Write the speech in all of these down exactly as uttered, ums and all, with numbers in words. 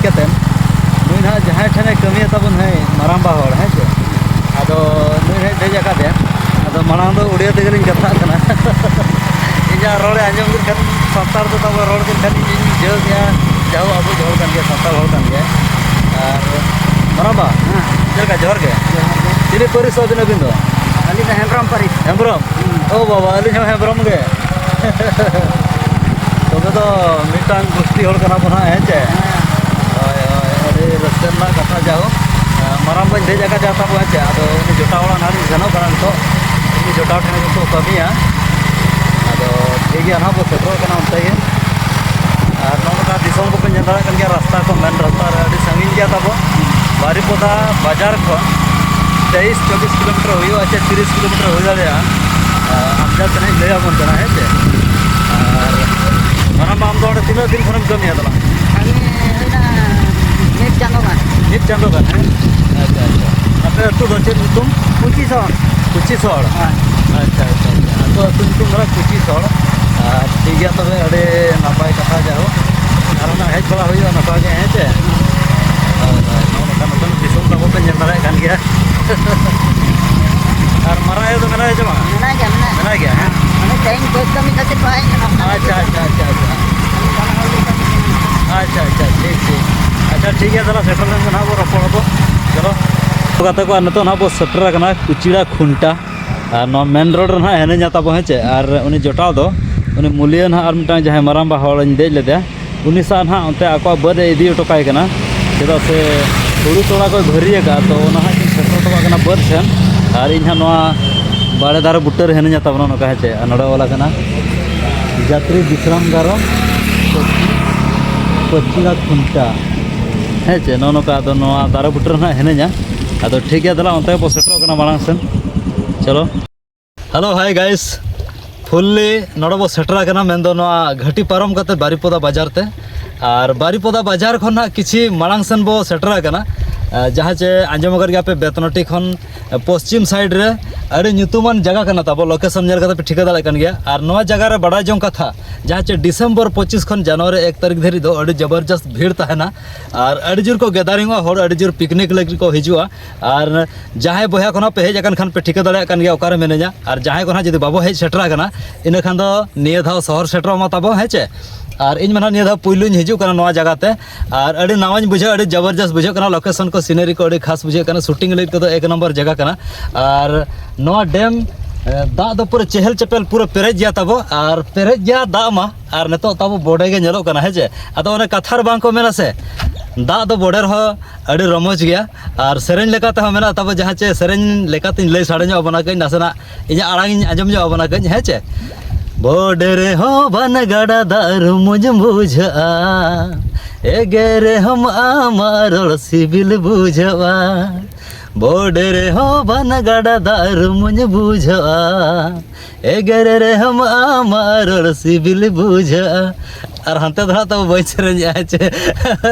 ᱠᱟᱛᱮ ᱱᱩᱭ ᱱᱟᱦᱟᱜ ᱡᱟᱦᱟᱸᱭ ᱴᱷᱮᱱᱮ ᱠᱟᱹᱢᱤᱭᱟ ᱛᱟᱵᱚᱱ, ᱦᱮᱸ, ᱢᱟᱨᱟᱝᱵᱟ ᱦᱚᱲ, ᱦᱮᱸ ᱥᱮ, ᱟᱫᱚ ᱱᱩᱭ ᱦᱮᱡ ᱫᱮᱡ ᱟᱠᱟᱫᱮᱭᱟ᱾ ᱟᱫᱚ ᱢᱟᱲᱟᱝ ᱫᱚ ᱩᱲᱤᱭᱟ ᱛᱮᱜᱮ ᱞᱤᱧ ᱠᱟᱛᱷᱟᱜ ᱠᱟᱱᱟ᱾ ᱤᱧᱟᱹᱜ ᱨᱚᱲᱮ ᱟᱸᱡᱚᱢ ᱠᱮᱫ ᱠᱷᱟᱱ, ᱥᱟᱱᱛᱟᱲ ᱛᱮ ᱛᱟᱵᱚ ᱨᱚᱲ ᱠᱮᱫ ᱠᱷᱟᱱ ᱤᱧ ᱵᱩᱡᱷᱟᱹᱣ ᱠᱮᱫᱼᱟ, ᱡᱟᱦᱳ, ᱟᱵᱚ ᱦᱚᱲ ᱠᱟᱱ ᱜᱮᱭᱟ, ᱥᱟᱱᱛᱟᱲ ᱦᱚᱲ ᱠᱟᱱ ᱜᱮᱭᱟ᱾ ᱟᱨ ᱢᱟᱨᱟᱝᱵᱟ, ᱦᱮᱸ᱾ ᱪᱮᱫ ᱞᱮᱠᱟ, ᱡᱚᱦᱟᱨ ᱜᱮ? ᱡᱚᱦᱟᱨ ᱜᱮ᱾ ᱪᱤᱞᱤ ᱯᱟᱹᱨᱤᱥ ᱟᱹᱵᱤᱱ, ᱟᱹᱵᱤᱱ ᱫᱚ? ᱟᱹᱞᱤᱧ ᱫᱚ ᱦᱮᱢᱵᱨᱚᱢ ᱯᱟᱹᱨᱤᱥ᱾ ᱦᱮᱢᱵᱨᱚᱢ? ᱦᱩᱸ᱾ ᱳ ᱵᱟᱵᱟ, ᱟᱹᱞᱤᱧ ᱦᱚᱸ ᱦᱮᱢᱵᱨᱚᱢ ᱜᱮ᱾ ᱛᱚᱵᱮ ᱫᱚ ᱢᱤᱫᱴᱟᱝ ᱜᱩᱥᱴᱤ ᱦᱚᱲ ᱠᱟᱱᱟ ᱵᱚᱱ ᱦᱟᱸᱜ, ᱦᱮᱸ ᱪᱮ? ᱦᱮᱸ᱾ ᱦᱳᱭ, ᱦᱳᱭ, ᱟᱹᱰᱤ ᱨᱟᱹᱥᱠᱟᱹ ᱨᱮᱱᱟᱜ ᱠᱟᱛᱷᱟ᱾ ᱡᱟᱭᱦᱳᱠ, ᱢᱟᱨᱟᱝ ᱵᱟᱹᱧ ᱫᱮᱡ ᱟᱠᱟᱫ ᱡᱟ ᱛᱟᱵᱚ, ᱦᱮᱸ ᱪᱮ? ᱟᱫᱚ ᱩᱱᱤ ᱡᱚᱴᱟᱣ ᱚᱲᱟᱜ ᱱᱟᱦᱟᱜ ᱞᱤᱧ ᱥᱮᱱᱚᱜ ᱠᱟᱱᱟ ᱱᱤᱛᱚᱜ᱾ ᱩᱱᱤ ᱡᱚᱴᱟᱣ ᱴᱷᱮᱱ ᱜᱮᱠᱚ ᱠᱟᱹᱢᱤᱭᱟ᱾ ᱟᱫᱚ ᱴᱷᱤᱠ ᱜᱮᱭᱟ, ᱱᱟᱦᱟᱜ ᱵᱚ ᱥᱮᱴᱮᱨᱚᱜ ᱠᱟᱱᱟ ᱚᱱᱛᱮ ᱜᱮ᱾ ᱟᱨ ᱱᱚᱜᱼᱚ ᱱᱚᱝᱠᱟ ᱫᱤᱥᱚᱢ ᱠᱚᱯᱮ ᱧᱮᱞ ᱫᱟᱲᱮᱭᱟᱜ ᱠᱟᱱ ᱜᱮᱭᱟ, ᱨᱟᱥᱛᱟ ᱠᱚ, ᱢᱮᱱ ᱨᱟᱥᱛᱟ ᱨᱮ ᱟᱹᱰᱤ ᱥᱟᱺᱜᱤᱧ ᱜᱮᱭᱟ ᱛᱟᱵᱚ᱾ ᱵᱟᱨᱤᱯᱚᱫᱟ ᱵᱟᱡᱟᱨ ᱠᱷᱚᱱ ᱛᱮᱭᱤᱥ ᱪᱚᱵᱵᱤᱥ ᱠᱤᱞᱳᱢᱤᱴᱟᱨ ᱦᱩᱭᱩᱜᱼᱟ, ᱪᱮ ᱛᱤᱨᱤᱥ ᱠᱤᱞᱳᱢᱤᱴᱟᱨ ᱦᱩᱭ ᱫᱟᱲᱮᱭᱟᱜᱼᱟ᱾ ᱟᱨ ᱟᱢᱫᱟ ᱛᱤᱱᱟᱹᱜ ᱤᱧ ᱞᱟᱹᱭ ᱟᱵᱚᱱ ᱠᱟᱱᱟ, ᱦᱮᱸ ᱪᱮ? ᱟᱨ ᱢᱟᱨᱟᱝ ᱵᱟ, ᱟᱢ ᱫᱚ ᱚᱸᱰᱮ ᱛᱤᱱᱟᱹᱜ ᱫᱤᱱ ᱠᱷᱚᱱᱮᱢ ᱠᱟᱹᱢᱤᱭᱟ ᱛᱟᱞᱟᱝ? ᱠᱟᱹᱢᱤ ᱦᱩᱭᱱᱟ ᱢᱤᱫ ᱪᱟᱸᱫᱳ ᱜᱟᱱ᱾ ᱢᱤᱫ ᱪᱟᱸᱫᱳ ᱜᱟᱱ, ᱦᱮᱸ? ᱟᱪᱪᱷᱟ, ᱟᱪᱪᱷᱟ᱾ ᱟᱯᱮ ᱟᱹᱛᱩ ᱫᱚ ᱪᱮᱫ ᱧᱩᱛᱩᱢ? ᱯᱚᱸᱪᱤᱥ ᱦᱚᱲ᱾ ᱯᱚᱸᱪᱤᱥ ᱦᱚᱲ? ᱦᱳᱭ᱾ ᱟᱪᱪᱷᱟ, ᱟᱪᱪᱷᱟ, ᱟᱪᱪᱷᱟ᱾ ᱟᱹᱛᱩ, ᱟᱹᱛᱩ ᱧᱩᱛᱩᱢ ᱠᱟᱱᱟ ᱯᱚᱸᱪᱤᱥ ᱦᱚᱲ᱾ ᱟᱨ ᱴᱷᱤᱠ ᱜᱮᱭᱟ ᱛᱚᱵᱮ, ᱟᱹᱰᱤ ᱱᱟᱯᱟᱭ ᱠᱟᱛᱷᱟ᱾ ᱡᱟᱭᱦᱳᱠ, ᱟᱨᱦᱚᱸ ᱱᱟᱜ ᱦᱮᱡ ᱵᱟᱲᱟ ᱦᱩᱭᱩᱜᱼᱟ ᱱᱚᱝᱠᱟ ᱜᱮ, ᱦᱮᱸ ᱪᱮ? ᱦᱳᱭ, ᱦᱳᱭ, ᱱᱚᱜᱼᱚ ᱱᱚᱝᱠᱟ ᱱᱚᱛᱮᱱ ᱫᱤᱥᱚᱢ ᱛᱟᱵᱚ ᱯᱮ ᱧᱮᱞ ᱫᱟᱲᱮᱭᱟᱜ ᱠᱟᱱ ᱜᱮᱭᱟ᱾ ᱟᱨ ᱢᱟᱨᱟᱝ ᱟᱭᱳ ᱫᱚ ᱢᱮᱱᱟᱭᱟ ᱪᱮ ᱵᱟᱝ? ᱢᱮᱱᱟᱭ ᱜᱮᱭᱟ, ᱢᱮᱱᱟᱭ ᱜᱮᱭᱟ᱾ ᱢᱮᱱᱟᱭ ᱜᱮᱭᱟ, ᱦᱮᱸ? ᱢᱟᱱᱮ ᱛᱮᱦᱮᱧ ᱵᱟᱹᱫᱽ ᱠᱟᱹᱢᱤ ᱠᱷᱟᱹᱛᱤᱨ ᱠᱚ ᱦᱮᱡ ᱮᱱᱟ᱾ ᱟᱪᱪᱷᱟ, ᱟᱪᱪᱷᱟ, ᱟᱪᱪᱷᱟ, ᱟᱪᱪᱷᱟ᱾ ᱟᱪᱪᱷᱟ, ᱟᱪᱪᱷᱟ, ᱴᱷᱤᱠ, ᱴᱷᱤᱠ᱾ ᱟᱪᱪᱷᱟ, ᱴᱷᱤᱠ ᱜᱮᱭᱟ, ᱛᱟᱦᱚᱞᱮ ᱥᱮᱴᱮᱨ ᱞᱮᱱᱠᱷᱟᱱ ᱦᱟᱸᱜ ᱵᱚ ᱨᱚᱯᱚᱲ ᱟᱵᱚ᱾ ᱪᱚᱞᱚ᱾ ᱜᱟᱛᱮ ᱠᱚ, ᱱᱤᱛᱚᱜ ᱱᱟᱦᱟᱜ ᱵᱚ ᱥᱮᱴᱮᱨ ᱟᱠᱟᱱᱟ ᱠᱩᱪᱤᱲᱟ ᱠᱷᱩᱱᱴᱟ᱾ ᱟᱨ ᱱᱚᱣᱟ ᱢᱮᱱ ᱨᱳᱰ ᱨᱮ ᱱᱟᱦᱟᱜ ᱦᱤᱱᱟᱹᱧᱟ ᱛᱟᱵᱚ, ᱦᱮᱸ ᱪᱮ? ᱟᱨ ᱩᱱᱤ ᱡᱚᱴᱟᱣ ᱫᱚ, ᱩᱱᱤ ᱢᱩᱞᱤᱭᱟᱹ ᱱᱟᱦᱟᱜ ᱟᱨ ᱢᱤᱫᱴᱟᱝ ᱡᱟᱦᱟᱸᱭ ᱢᱟᱨᱟᱝ ᱵᱟ ᱦᱚᱲᱤᱧ ᱫᱮᱡ ᱞᱮᱫᱮᱭᱟ, ᱩᱱᱤ ᱥᱟᱶ ᱱᱟᱦᱟᱜ ᱚᱱᱛᱮ ᱟᱠᱚᱣᱟᱜ ᱵᱟᱹᱫᱽ ᱮ ᱤᱫᱤ ᱦᱚᱴᱚ ᱠᱟᱭ ᱠᱟᱱᱟ᱾ ᱪᱮᱫᱟᱜ ᱥᱮ ᱦᱩᱲᱩ ᱛᱚᱲᱟ ᱠᱚᱭ ᱵᱷᱟᱹᱨᱤ ᱟᱠᱟᱫᱼᱟ, ᱛᱚ ᱚᱱᱟ ᱦᱟᱸᱜ ᱠᱤᱱ ᱥᱮᱴᱮᱨ ᱦᱚᱴᱚ ᱠᱟᱜ ᱠᱟᱱᱟ ᱵᱟᱹᱫᱽ ᱥᱮᱱ᱾ ᱟᱨ ᱤᱧ ᱦᱟᱸᱜ ᱱᱚᱣᱟ ᱵᱟᱲᱮ ᱫᱟᱨᱮ ᱵᱩᱴᱟᱹ ᱨᱮ ᱦᱤᱱᱟᱹᱧᱟ ᱛᱟᱵᱚᱱᱟ, ᱱᱚᱝᱠᱟ, ᱦᱮᱸ ᱪᱮ? ᱟᱨ ᱱᱚᱰᱮ ᱚᱞ ᱟᱠᱟᱱᱟ, ᱡᱟᱛᱨᱤ ᱵᱤᱥᱨᱟᱢ ᱜᱟᱨᱚ ᱯᱚᱪᱷᱤᱢᱟ ᱠᱷᱩᱱᱴᱟ, ᱦᱮᱸ ᱪᱮ? ᱱᱚᱜᱼᱚ ᱱᱚᱝᱠᱟ᱾ ᱟᱫᱚ ᱱᱚᱣᱟ ᱫᱟᱨᱮ ᱵᱩᱴᱟᱹ ᱨᱮ ᱱᱟᱦᱟᱜ ᱦᱤᱱᱟᱹᱧᱟ᱾ ᱟᱫᱚ ᱴᱷᱤᱠ ᱜᱮᱭᱟ, ᱫᱮᱞᱟ ᱚᱱᱛᱮ ᱵᱚ ᱥᱮᱴᱮᱨᱚᱜ ᱠᱟᱱᱟ ᱢᱟᱲᱟᱝ ᱥᱮᱱ᱾ ᱪᱚᱞᱚ᱾ Hello, hi guys, fully ᱱᱚᱰᱮ ᱵᱚ ᱥᱮᱴᱮᱨ ᱟᱠᱟᱱᱟ, ᱢᱮᱱᱫᱚ ᱱᱚᱣᱟ ᱜᱷᱟᱹᱴᱤ ᱯᱟᱨᱚᱢ ᱠᱟᱛᱮ ᱵᱟᱨᱤᱯᱚᱫᱟ ᱵᱟᱡᱟᱨ ᱛᱮ᱾ ᱟᱨ ᱵᱟᱨᱤᱯᱚᱫᱟ ᱵᱟᱡᱟᱨ ᱠᱷᱚᱱ ᱱᱟᱦᱟᱜ ᱠᱤᱪᱷᱤ ᱢᱟᱲᱟᱝ ᱥᱮᱱ ᱵᱚ ᱥᱮᱴᱮᱨ ᱟᱠᱟᱱᱟ᱾ ᱟᱨ ᱡᱟᱦᱟᱸ ᱪᱮ ᱟᱸᱡᱚᱢ ᱟᱠᱟᱫ ᱜᱮᱭᱟ ᱯᱮ, ᱵᱮᱛᱱᱚᱴᱤ ᱠᱷᱚᱱ ᱯᱚᱥᱪᱤᱢ ᱥᱟᱭᱤᱰ ᱨᱮ ᱟᱹᱰᱤ ᱧᱩᱛᱩᱢᱟᱱ ᱡᱟᱭᱜᱟ ᱠᱟᱱᱟ ᱛᱟᱵᱚ᱾ ᱞᱳᱠᱮᱥᱚᱱ ᱧᱮᱞ ᱠᱟᱛᱮ ᱯᱮ ᱴᱷᱤᱠᱟᱹ ᱫᱟᱲᱮᱭᱟᱜ ᱠᱟᱱ ᱜᱮᱭᱟ᱾ ᱟᱨ ᱱᱚᱣᱟ ᱡᱟᱭᱜᱟ ᱨᱮ ᱵᱟᱲᱟᱭ ᱡᱚᱝ ᱠᱟᱛᱷᱟ, ᱡᱟᱦᱟᱸ ᱪᱮ ᱰᱤᱥᱮᱢᱵᱚᱨ ᱯᱚᱸᱪᱤᱥ ᱠᱷᱚᱱ ᱡᱟᱱᱩᱣᱟᱨᱤ ᱮᱠ ᱛᱟᱹᱨᱤᱠᱷ ᱫᱷᱟᱹᱨᱤᱡ ᱫᱚ ᱟᱹᱰᱤ ᱡᱚᱵᱚᱨᱡᱚᱥᱛ ᱵᱷᱤᱲ ᱛᱟᱦᱮᱱᱟ᱾ ᱟᱨ ᱟᱹᱰᱤ ᱡᱳᱨ ᱠᱚ ᱜᱮᱫᱟᱨᱤᱝᱚᱜᱼᱟ ᱦᱚᱲ, ᱟᱹᱰᱤ ᱡᱳᱨ ᱯᱤᱠᱱᱤᱠ ᱞᱟᱹᱜᱤᱫ ᱠᱚ ᱦᱤᱡᱩᱜᱼᱟ᱾ ᱟᱨ ᱡᱟᱦᱟᱸᱭ ᱵᱚᱭᱦᱟ ᱠᱷᱚᱱᱟᱜ ᱯᱮ ᱦᱮᱡ ᱟᱠᱟᱱ ᱠᱷᱟᱱ ᱯᱮ ᱴᱷᱤᱠᱟᱹ ᱫᱟᱲᱮᱭᱟᱜ ᱠᱟᱱ ᱜᱮᱭᱟ ᱚᱠᱟᱨᱮ ᱢᱤᱱᱟᱹᱧᱟ᱾ ᱟᱨ ᱡᱟᱦᱟᱸᱭ ᱠᱚ ᱱᱟᱦᱟᱜ ᱡᱩᱫᱤ ᱵᱟᱵᱚ ᱦᱮᱡ ᱥᱮᱴᱮᱨ ᱟᱠᱟᱱᱟ, ᱤᱱᱟᱹ ᱠᱷᱟᱱ ᱫᱚ ᱱᱤᱭᱟᱹ ᱫᱷᱟᱣ ᱥᱚᱦᱚᱨ ᱥᱮᱴᱮᱨᱚᱜ ᱢᱟ ᱛᱟᱵᱚ, ᱦᱮᱸ ᱪᱮ? ᱟᱨ ᱤᱧ ᱢᱟ ᱱᱟᱦᱟᱜ ᱱᱤᱭᱟᱹ ᱫᱷᱟᱣ ᱯᱩᱭᱞᱩᱧ ᱦᱤᱡᱩᱜ ᱠᱟᱱᱟ ᱱᱚᱣᱟ ᱡᱟᱭᱜᱟ ᱛᱮ, ᱟᱨ ᱟᱹᱰᱤ ᱱᱟᱣᱟᱧ ᱵᱩᱡᱷᱟᱹᱣ, ᱟᱹᱰᱤ ᱡᱚᱵᱚᱨᱡᱚᱥᱛ ᱵᱩᱡᱷᱟᱹᱜ ᱠᱟᱱᱟ᱾ ᱞᱳᱠᱮᱥᱚᱱ ᱠᱚ, ᱥᱤᱱᱟᱨᱤ ᱠᱚ ᱟᱹᱰᱤ ᱠᱷᱟᱥ ᱵᱩᱡᱷᱟᱹᱜ ᱠᱟᱱᱟ᱾ ᱥᱩᱴᱤᱝ ᱞᱟᱹᱜᱤᱫ ᱠᱚᱫᱚ ᱮᱠ ᱱᱚᱢᱵᱚᱨ ᱡᱟᱭᱜᱟ ᱠᱟᱱᱟ᱾ ᱟᱨ ᱱᱚᱣᱟ ᱰᱮᱢ, ᱮ, ᱫᱟᱜ ᱫᱚ ᱯᱩᱨᱟᱹ ᱪᱮᱦᱮᱞ ᱪᱮᱯᱮᱞ ᱯᱩᱨᱟᱹ ᱯᱮᱨᱮᱡ ᱜᱮᱭᱟ ᱛᱟᱵᱚ, ᱟᱨ ᱯᱮᱨᱮᱡ ᱜᱮᱭᱟ ᱫᱟᱜ ᱢᱟ᱾ ᱟᱨ ᱱᱤᱛᱚᱜ ᱛᱟᱵᱚ ᱵᱚᱰᱮ ᱜᱮ ᱧᱮᱞᱚᱜ ᱠᱟᱱᱟ, ᱦᱮᱸ ᱪᱮ? ᱟᱫᱚ ᱚᱱᱮ ᱠᱟᱛᱷᱟ ᱨᱮ ᱵᱟᱝ ᱠᱚ ᱢᱮᱱᱟ ᱥᱮ, ᱫᱟᱜ ᱫᱚ ᱵᱚᱰᱮ ᱨᱮᱦᱚᱸ ᱟᱹᱰᱤ ᱨᱚᱢᱚᱡᱽ ᱜᱮᱭᱟ᱾ ᱟᱨ ᱥᱮᱨᱮᱧ ᱞᱮᱠᱟ ᱛᱮᱦᱚᱸ ᱢᱮᱱᱟᱜ ᱛᱟᱵᱚ, ᱡᱟᱦᱟᱸ ᱪᱮ ᱥᱮᱨᱮᱧ ᱞᱮᱠᱟᱛᱤᱧ ᱞᱟᱹᱭ ᱥᱟᱰᱮ ᱧᱚᱜ ᱟᱵᱚᱱᱟ ᱠᱟᱹᱡ ᱱᱟᱥᱮᱱᱟᱜ, ᱤᱧᱟᱹᱜ ᱟᱲᱟᱝ ᱤᱧ ᱟᱸᱡᱚᱢ ᱧᱚᱜ ᱟᱵᱚᱱᱟ ᱠᱟᱹᱡ, ᱦᱮᱸ ᱪᱮ? ᱵᱚᱰᱮ ᱨᱮᱦᱚᱸ ᱵᱟᱱ ᱜᱟᱰᱟ ᱫᱟᱜ ᱨᱩᱢᱩᱧ ᱵᱩᱡᱷᱟᱹᱜᱼᱟ, ᱮᱜᱮᱨ ᱨᱮᱦᱚᱸᱢ ᱟᱢᱟᱜ ᱨᱚᱲ ᱥᱤᱵᱤᱞ ᱵᱩᱡᱷᱟᱹᱜᱼᱟ᱾ ᱵᱚᱰᱮ ᱨᱮᱦᱚᱸ ᱵᱟᱱ ᱜᱟᱰᱟ ᱫᱟᱜ ᱨᱩᱢᱩᱧ ᱵᱩᱡᱷᱟᱹᱜᱼᱟ, ᱮᱜᱮᱨ ᱨᱮᱦᱚᱸᱢ ᱟᱢᱟᱜ ᱨᱚᱲ ᱥᱤᱵᱤᱞ ᱵᱩᱡᱷᱟᱹᱜᱼᱟ᱾ ᱟᱨ ᱦᱟᱱᱛᱮ ᱫᱚ ᱦᱟᱸᱜ ᱛᱟᱵᱚ ᱵᱟᱹᱧ ᱥᱮᱨᱮᱧᱮᱜᱼᱟ, ᱪᱮ?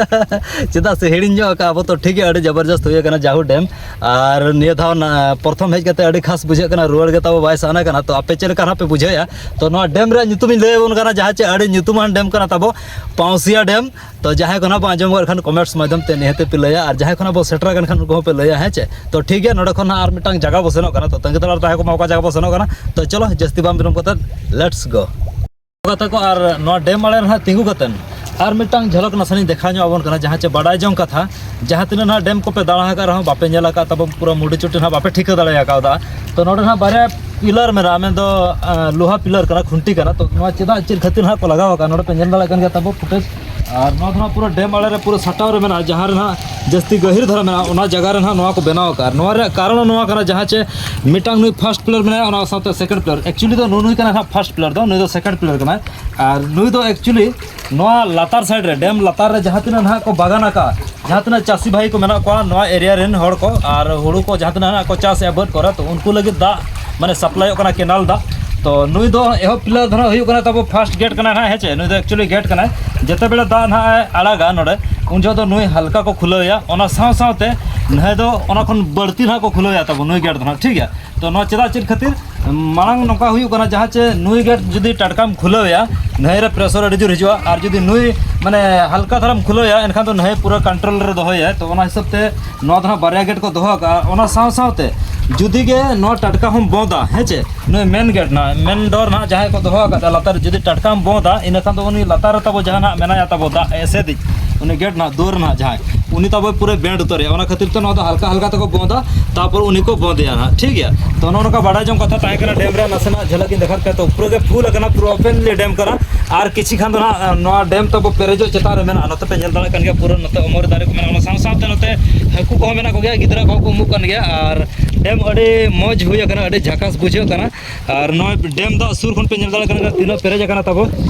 ᱪᱮᱫᱟᱜ ᱥᱮ ᱦᱤᱲᱤᱧ ᱧᱚᱜ ᱟᱠᱟᱫ ᱟᱵᱚ ᱛᱚ᱾ ᱴᱷᱤᱠ ᱜᱮᱭᱟ, ᱟᱹᱰᱤ ᱡᱚᱵᱚᱨᱡᱚᱥᱛ ᱦᱩᱭ ᱟᱠᱟᱱᱟ ᱡᱟᱦᱩ ᱰᱮᱢ᱾ ᱟᱨ ᱱᱤᱭᱟᱹ ᱫᱷᱟᱣ ᱱᱟ-, ᱯᱨᱚᱛᱷᱚᱢ ᱦᱮᱡ ᱠᱟᱛᱮ ᱟᱹᱰᱤ ᱠᱷᱟᱥ ᱵᱩᱡᱷᱟᱹᱜ ᱠᱟᱱᱟ, ᱨᱩᱣᱟᱹᱲ ᱜᱮ ᱛᱟᱵᱚ ᱵᱟᱭ ᱥᱟᱱᱟ ᱠᱟᱱᱟ᱾ ᱛᱚ ᱟᱯᱮ ᱪᱮᱫ ᱞᱮᱠᱟ ᱦᱟᱸᱜ ᱯᱮ ᱵᱩᱡᱷᱟᱹᱣᱮᱜᱼᱟ? ᱛᱚ ᱱᱚᱣᱟ ᱰᱮᱢ ᱨᱮᱭᱟᱜ ᱧᱩᱛᱩᱢ ᱤᱧ ᱞᱟᱹᱭ ᱟᱵᱚᱱ ᱠᱟᱱᱟ, ᱡᱟᱦᱟᱸ ᱪᱮ ᱟᱹᱰᱤ ᱧᱩᱛᱩᱢᱟᱱ ᱰᱮᱢ ᱠᱟᱱᱟ ᱛᱟᱵᱚ, ᱯᱟᱣᱥᱤᱭᱟ ᱰᱮᱢ᱾ ᱛᱚ ᱡᱟᱦᱟᱸᱭ ᱠᱚ ᱱᱟᱦᱟᱜ ᱵᱚ ᱟᱸᱡᱚᱢ ᱟᱠᱟᱫ ᱠᱷᱟᱱ ᱠᱚᱢᱮᱱᱴᱥ ᱢᱟᱫᱽᱫᱷᱚᱢ ᱛᱮ ᱱᱤᱦᱟᱹᱛ ᱯᱮ ᱞᱟᱹᱭᱟ, ᱟᱨ ᱡᱟᱦᱟᱸᱭ ᱠᱷᱚᱱᱟᱜ ᱵᱚ ᱥᱮᱴᱮᱨ ᱟᱠᱟᱱ ᱠᱷᱟᱱ ᱩᱱᱠᱩ ᱦᱚᱸᱯᱮ ᱞᱟᱹᱭᱟ, ᱦᱮᱸ ᱪᱮ? ᱛᱚ ᱴᱷᱤᱠ ᱜᱮᱭᱟ, ᱱᱚᱰᱮ ᱠᱷᱚᱱ ᱦᱟᱸᱜ ᱟᱨ ᱢᱤᱫᱴᱟᱝ ᱡᱟᱭᱜᱟ ᱵᱚ ᱥᱮᱱᱚᱜ ᱠᱟᱱᱟ᱾ ᱛᱚ ᱛᱟᱺᱜᱤ ᱛᱟᱲᱟᱜ ᱨᱮ ᱛᱟᱦᱮᱸ ᱠᱚᱜ ᱢᱟ, ᱚᱠᱟ ᱡᱟᱭᱜᱟ ᱵᱚ ᱥᱮᱱᱚᱜ ᱠᱟᱱᱟ᱾ ᱛᱚ ᱪᱚᱞᱚ ᱡᱟᱹᱥᱛᱤ ᱵᱟᱝ ᱵᱤᱞᱚᱢ ᱠᱟᱛᱮ, let's go᱾ ᱜᱟᱛᱮ ᱠᱚ, ᱟᱨ ᱱᱚᱣᱟ ᱰᱮᱢ ᱟᱲᱮ ᱨᱮ ᱦᱟᱸᱜ ᱛᱤᱸᱜᱩ ᱠᱟᱛᱮ ᱟᱨ ᱢᱤᱫᱴᱟᱝ ᱡᱷᱟᱞᱚᱠ ᱱᱟᱥᱮᱱᱟᱜ ᱤᱧ ᱫᱮᱠᱷᱟᱣ ᱧᱚᱜ ᱟᱵᱚᱱ ᱠᱟᱱᱟ, ᱡᱟᱦᱟᱸ ᱪᱮ ᱵᱟᱰᱟᱭ ᱡᱚᱝ ᱠᱟᱛᱷᱟ, ᱡᱟᱦᱟᱸ ᱛᱤᱱᱟᱹᱜ ᱱᱟᱦᱟᱜ ᱰᱮᱢ ᱠᱚᱯᱮ ᱫᱟᱬᱟ ᱟᱠᱟᱫ ᱨᱮᱦᱚᱸ ᱵᱟᱯᱮ ᱧᱮᱞ ᱟᱠᱟᱫ ᱛᱟᱵᱚᱱ, ᱯᱩᱨᱟᱹ ᱢᱩᱰᱤ ᱪᱩᱴᱤ ᱱᱟᱦᱟᱜ ᱵᱟᱯᱮ ᱴᱷᱤᱠᱟᱹ ᱫᱟᱲᱮ ᱟᱠᱟᱫᱟ᱾ ᱛᱚ ᱱᱚᱰᱮ ᱱᱟᱦᱟᱜ ᱵᱟᱨᱭᱟ ᱯᱤᱞᱟᱨ ᱢᱮᱱᱟᱜᱼᱟ, ᱢᱮᱱᱫᱚ, ᱟᱸ, ᱞᱳᱦᱟ ᱯᱤᱞᱟᱨ ᱠᱟᱱᱟ, ᱠᱷᱩᱱᱴᱤ ᱠᱟᱱᱟ᱾ ᱛᱚ ᱱᱚᱣᱟ ᱪᱮᱫᱟᱜ, ᱪᱮᱫ ᱠᱷᱟᱹᱛᱤᱨ ᱱᱟᱦᱟᱜ ᱠᱚ ᱞᱟᱜᱟᱣ ᱟᱠᱟᱫᱼᱟ, ᱱᱚᱰᱮ ᱯᱮ ᱧᱮᱞ ᱫᱟᱲᱮᱭᱟᱜ ᱠᱟᱱ ᱜᱮᱭᱟ ᱛᱟᱵᱚ ᱯᱷᱩᱴᱮᱡᱽ᱾ ᱟᱨ ᱱᱚᱣᱟ ᱫᱚ ᱱᱟᱦᱟᱜ ᱯᱩᱨᱟᱹ ᱰᱮᱢ ᱟᱲᱮ ᱨᱮ ᱯᱩᱨᱟᱹ ᱥᱟᱴᱟᱣ ᱨᱮ ᱢᱮᱱᱟᱜᱼᱟ, ᱡᱟᱦᱟᱸ ᱨᱮ ᱱᱟᱦᱟᱜ ᱡᱟᱹᱥᱛᱤ ᱜᱟᱹᱦᱤᱨ ᱫᱷᱟᱨᱟ ᱢᱮᱱᱟᱜᱼᱟ, ᱚᱱᱟ ᱡᱟᱭᱜᱟ ᱨᱮ ᱱᱟᱦᱟᱜ ᱱᱚᱣᱟ ᱠᱚ ᱵᱮᱱᱟᱣ ᱟᱠᱟᱫᱼᱟ᱾ ᱟᱨ ᱱᱚᱣᱟ ᱨᱮᱭᱟᱜ ᱠᱟᱨᱚᱱ ᱱᱚᱣᱟ ᱠᱟᱱᱟ, ᱡᱟᱦᱟᱸ ᱪᱮ ᱢᱤᱫᱴᱟᱝ ᱱᱩᱭ ᱯᱷᱟᱥᱴ ᱯᱤᱞᱟᱨ ᱢᱮᱱᱟᱭᱟ, ᱚᱱᱟ ᱥᱟᱶᱛᱮ ᱥᱮᱠᱮᱱᱰ ᱯᱤᱞᱟᱨ᱾ Actually ᱫᱚ ᱱᱩᱭ ᱱᱩᱭ ᱠᱟᱱᱟᱭ ᱱᱟᱦᱟᱜ ᱯᱷᱟᱥᱴ ᱯᱤᱞᱟᱨ ᱫᱚ, ᱱᱩᱭ ᱫᱚ ᱥᱮᱠᱮᱱᱰ ᱯᱤᱞᱟᱨ ᱠᱟᱱᱟᱭ᱾ ᱟᱨ ᱱᱩᱭ ᱫᱚ actually ᱱᱚᱣᱟ ᱞᱟᱛᱟᱨ ᱥᱟᱭᱤᱰ ᱨᱮ, ᱰᱮᱢ ᱞᱟᱛᱟᱨ ᱨᱮ ᱡᱟᱦᱟᱸ ᱛᱤᱱᱟᱹᱜ ᱱᱟᱦᱟᱜ ᱠᱚ ᱵᱟᱜᱟᱱ ᱟᱠᱟᱫᱼᱟ, ᱡᱟᱦᱟᱸ ᱛᱤᱱᱟᱹᱜ ᱪᱟᱹᱥᱤ ᱵᱷᱟᱭ ᱠᱚ ᱢᱮᱱᱟᱜ ᱠᱚᱣᱟ ᱱᱚᱣᱟ ᱮᱨᱤᱭᱟ ᱨᱮᱱ ᱦᱚᱲ ᱠᱚ, ᱟᱨ ᱦᱩᱲᱩ ᱠᱚ ᱡᱟᱦᱟᱸ ᱛᱤᱱᱟᱹᱜ ᱱᱟᱦᱟᱜ ᱠᱚ ᱪᱟᱥᱮᱜᱼᱟ ᱵᱟᱹᱫᱽ ᱠᱚᱨᱮ, ᱛᱚ ᱩᱱᱠᱩ ᱞᱟᱹᱜᱤᱫ ᱫᱟᱜ ᱢᱟᱱᱮ ᱥᱟᱯᱞᱟᱭᱚᱜ ᱠᱟᱱᱟ, ᱠᱮᱱᱟᱞ ᱫᱟᱜ᱾ ᱛᱚ ᱱᱩᱭ ᱫᱚ ᱮᱦᱚᱵ ᱯᱤᱞᱟᱨ ᱫᱚ ᱱᱟᱦᱟᱜ ᱦᱩᱭᱩᱜ ᱠᱟᱱᱟ ᱛᱟᱵᱚ ᱯᱷᱟᱥᱴ ᱜᱮᱴ ᱠᱟᱱᱟ ᱱᱟᱦᱟᱜ, ᱦᱮᱸ ᱪᱮ? ᱱᱩᱭ ᱫᱚ actually ᱜᱮᱴ ᱠᱟᱱᱟᱭ᱾ ᱡᱮᱛᱮ ᱵᱮᱲᱟ ᱫᱟᱜ ᱱᱟᱦᱟᱜ ᱮ ᱟᱲᱟᱜᱟ ᱱᱚᱰᱮ, ᱩᱱ ᱡᱚᱦᱚᱜ ᱫᱚ ᱱᱩᱭ ᱦᱟᱞᱠᱟ ᱠᱚ ᱠᱷᱩᱞᱟᱹᱣᱮᱭᱟ, ᱚᱱᱟ ᱥᱟᱶ ᱥᱟᱶᱛᱮ ᱱᱩᱭ ᱫᱚ ᱚᱱᱟ ᱠᱷᱚᱱ ᱵᱟᱹᱲᱛᱤ ᱱᱟᱦᱟᱜ ᱠᱚ ᱠᱷᱩᱞᱟᱹᱣᱮᱭᱟ ᱛᱟᱵᱚ ᱱᱩᱭ ᱜᱮᱴ ᱫᱚ ᱱᱟᱦᱟᱜ, ᱴᱷᱤᱠ ᱜᱮᱭᱟ᱾ ᱛᱚ ᱱᱚᱣᱟ ᱪᱮᱫᱟᱜ, ᱪᱮᱫ ᱠᱷᱟᱹᱛᱤᱨ? ᱢᱟᱲᱟᱝ ᱱᱚᱝᱠᱟ ᱦᱩᱭᱩᱜ ᱠᱟᱱᱟ, ᱡᱟᱦᱟᱸ ᱪᱮ ᱱᱩᱭ ᱜᱮᱴ ᱡᱩᱫᱤ ᱴᱟᱴᱠᱟᱢ ᱠᱷᱩᱞᱟᱹᱣᱮᱭᱟ, ᱱᱩᱭ ᱨᱮ ᱯᱨᱮᱥᱚᱨ ᱟᱹᱰᱤ ᱡᱳᱨ ᱦᱤᱡᱩᱜᱼᱟ, ᱟᱨ ᱡᱩᱫᱤ ᱱᱩᱭ ᱢᱟᱱᱮ ᱦᱟᱞᱠᱟ ᱫᱷᱟᱨᱟᱢ ᱠᱷᱩᱞᱟᱹᱣᱮᱭᱟ, ᱮᱱᱠᱷᱟᱱ ᱫᱚ ᱱᱩᱭ ᱯᱩᱨᱟᱹ ᱠᱚᱱᱴᱨᱳᱞ ᱨᱮ ᱫᱚᱦᱚᱭᱟᱭ᱾ ᱛᱚ ᱚᱱᱟ ᱦᱤᱥᱟᱹᱵ ᱛᱮ ᱱᱚᱣᱟ ᱫᱚ ᱱᱟᱦᱟᱜ ᱵᱟᱨᱭᱟ ᱜᱮᱴ ᱠᱚ ᱫᱚᱦᱚ ᱟᱠᱟᱫᱼᱟ᱾ ᱚᱱᱟ ᱥᱟᱶ ᱥᱟᱶᱛᱮ ᱡᱩᱫᱤ ᱜᱮ ᱱᱚᱣᱟ ᱴᱟᱴᱠᱟ ᱦᱚᱸᱢ ᱵᱚᱸᱫᱟ, ᱦᱮᱸ ᱪᱮ, ᱱᱩᱭ ᱢᱮᱱ ᱜᱮᱴ ᱱᱟᱦᱟᱜ, ᱢᱮᱱ ᱰᱳᱨ ᱱᱟᱦᱟᱜ ᱡᱟᱦᱟᱸᱭ ᱠᱚ ᱫᱚᱦᱚ ᱟᱠᱟᱫᱼᱟ ᱞᱟᱛᱟᱨ ᱨᱮ, ᱡᱩᱫᱤ ᱴᱟᱴᱠᱟᱢ ᱵᱚᱸᱫᱟ, ᱤᱱᱟᱹ ᱠᱷᱟᱱ ᱫᱚ ᱩᱱᱤ ᱞᱟᱛᱟᱨ ᱨᱮ ᱛᱟᱵᱚ ᱡᱟᱦᱟᱸ ᱱᱟᱦᱟᱜ ᱢᱮᱱᱟᱭᱟ ᱛᱟᱵᱚ ᱫᱟᱜ ᱮᱥᱮᱫᱤᱡ, ᱩᱱᱤ ᱜᱮᱴ ᱱᱟᱦᱟᱜ, ᱫᱩᱣᱟᱹᱨ ᱱᱟᱦᱟᱜ ᱡᱟᱦᱟᱸᱭ, ᱩᱱᱤ ᱛᱟᱵᱚᱭ ᱯᱩᱨᱟᱹ ᱵᱮᱱᱰ ᱩᱛᱟᱹᱨᱮᱜᱼᱟ᱾ ᱚᱱᱟ ᱠᱷᱟᱹᱛᱤᱨ ᱛᱮ ᱱᱚᱣᱟ ᱫᱚ ᱦᱟᱞᱠᱟ ᱦᱟᱞᱠᱟ ᱛᱮᱠᱚ ᱵᱚᱸᱫᱟ, ᱛᱟᱨᱯᱚᱨ ᱩᱱᱤ ᱠᱚ ᱵᱚᱸᱫᱮᱭᱟ ᱱᱟᱦᱟᱜ, ᱴᱷᱤᱠ ᱜᱮᱭᱟ᱾ ᱛᱚ ᱱᱚᱜᱼᱚ ᱱᱚᱝᱠᱟ ᱵᱟᱲᱟᱭ ᱡᱚᱝ ᱠᱟᱛᱷᱟ ᱛᱟᱦᱮᱸ ᱠᱟᱱᱟ᱾ ᱰᱮᱢ ᱨᱮᱭᱟᱜ ᱱᱟᱥᱮᱱᱟᱜ ᱡᱷᱟᱞᱟᱠ ᱤᱧ ᱫᱮᱠᱷᱟᱣ ᱯᱮᱭᱟ᱾ ᱛᱚ ᱯᱩᱨᱟᱹ ᱜᱮ ᱯᱷᱩᱞ ᱟᱠᱟᱱᱟ, ᱯᱩᱨᱟᱹ ᱳᱯᱮᱱᱞᱤ ᱰᱮᱢ ᱠᱟᱱᱟ᱾ ᱟᱨ ᱠᱤᱪᱷᱤ ᱠᱷᱟᱱ ᱫᱚ ᱱᱟᱦᱟᱜ ᱱᱚᱣᱟ ᱰᱮᱢ ᱛᱟᱵᱚ ᱯᱮᱨᱮᱡᱚᱜ ᱪᱮᱛᱟᱱ ᱨᱮ ᱢᱮᱱᱟᱜᱼᱟ᱾ ᱱᱚᱛᱮ ᱯᱮ ᱧᱮᱞ ᱫᱟᱲᱮᱭᱟᱜ ᱠᱟᱱ ᱜᱮᱭᱟ, ᱯᱩᱨᱟᱹ ᱱᱚᱛᱮ ᱚᱢᱚᱨᱤ ᱫᱟᱨᱮ ᱠᱚ ᱢᱮᱱᱟᱜᱼᱟ᱾ ᱚᱱᱟ ᱥᱟᱶ ᱥᱟᱶᱛᱮ ᱱᱚᱛᱮ ᱦᱟᱹᱠᱩ ᱠᱚᱦᱚᱸ ᱢᱮᱱᱟᱜ ᱠᱚᱜᱮᱭᱟ, ᱜᱤᱫᱽᱨᱟᱹ ᱠᱚᱦᱚᱸ ᱠᱚ ᱩᱢᱩᱜ ᱠᱟᱱ ᱜᱮᱭᱟ᱾ ᱟᱨ ᱰᱮᱢ ᱟᱹᱰᱤ ᱢᱚᱡᱽ ᱦᱩᱭ ᱟᱠᱟᱱᱟ, ᱟᱹᱰᱤ ᱡᱷᱟᱠᱟᱥ ᱵᱩᱡᱷᱟᱹᱜ ᱠᱟᱱᱟ᱾ ᱟᱨ ᱱᱚᱣᱟ ᱰᱮᱢ ᱫᱟᱜ ᱥᱩᱨ ᱠᱷᱚᱱ ᱯᱮ ᱧᱮᱞ ᱫᱟᱲᱮᱭᱟᱜ ᱠᱟᱱᱟ ᱛᱤᱱᱟᱹᱜ ᱯᱮᱨᱮᱡ ᱟᱠᱟᱱᱟ ᱛᱟᱵᱚ᱾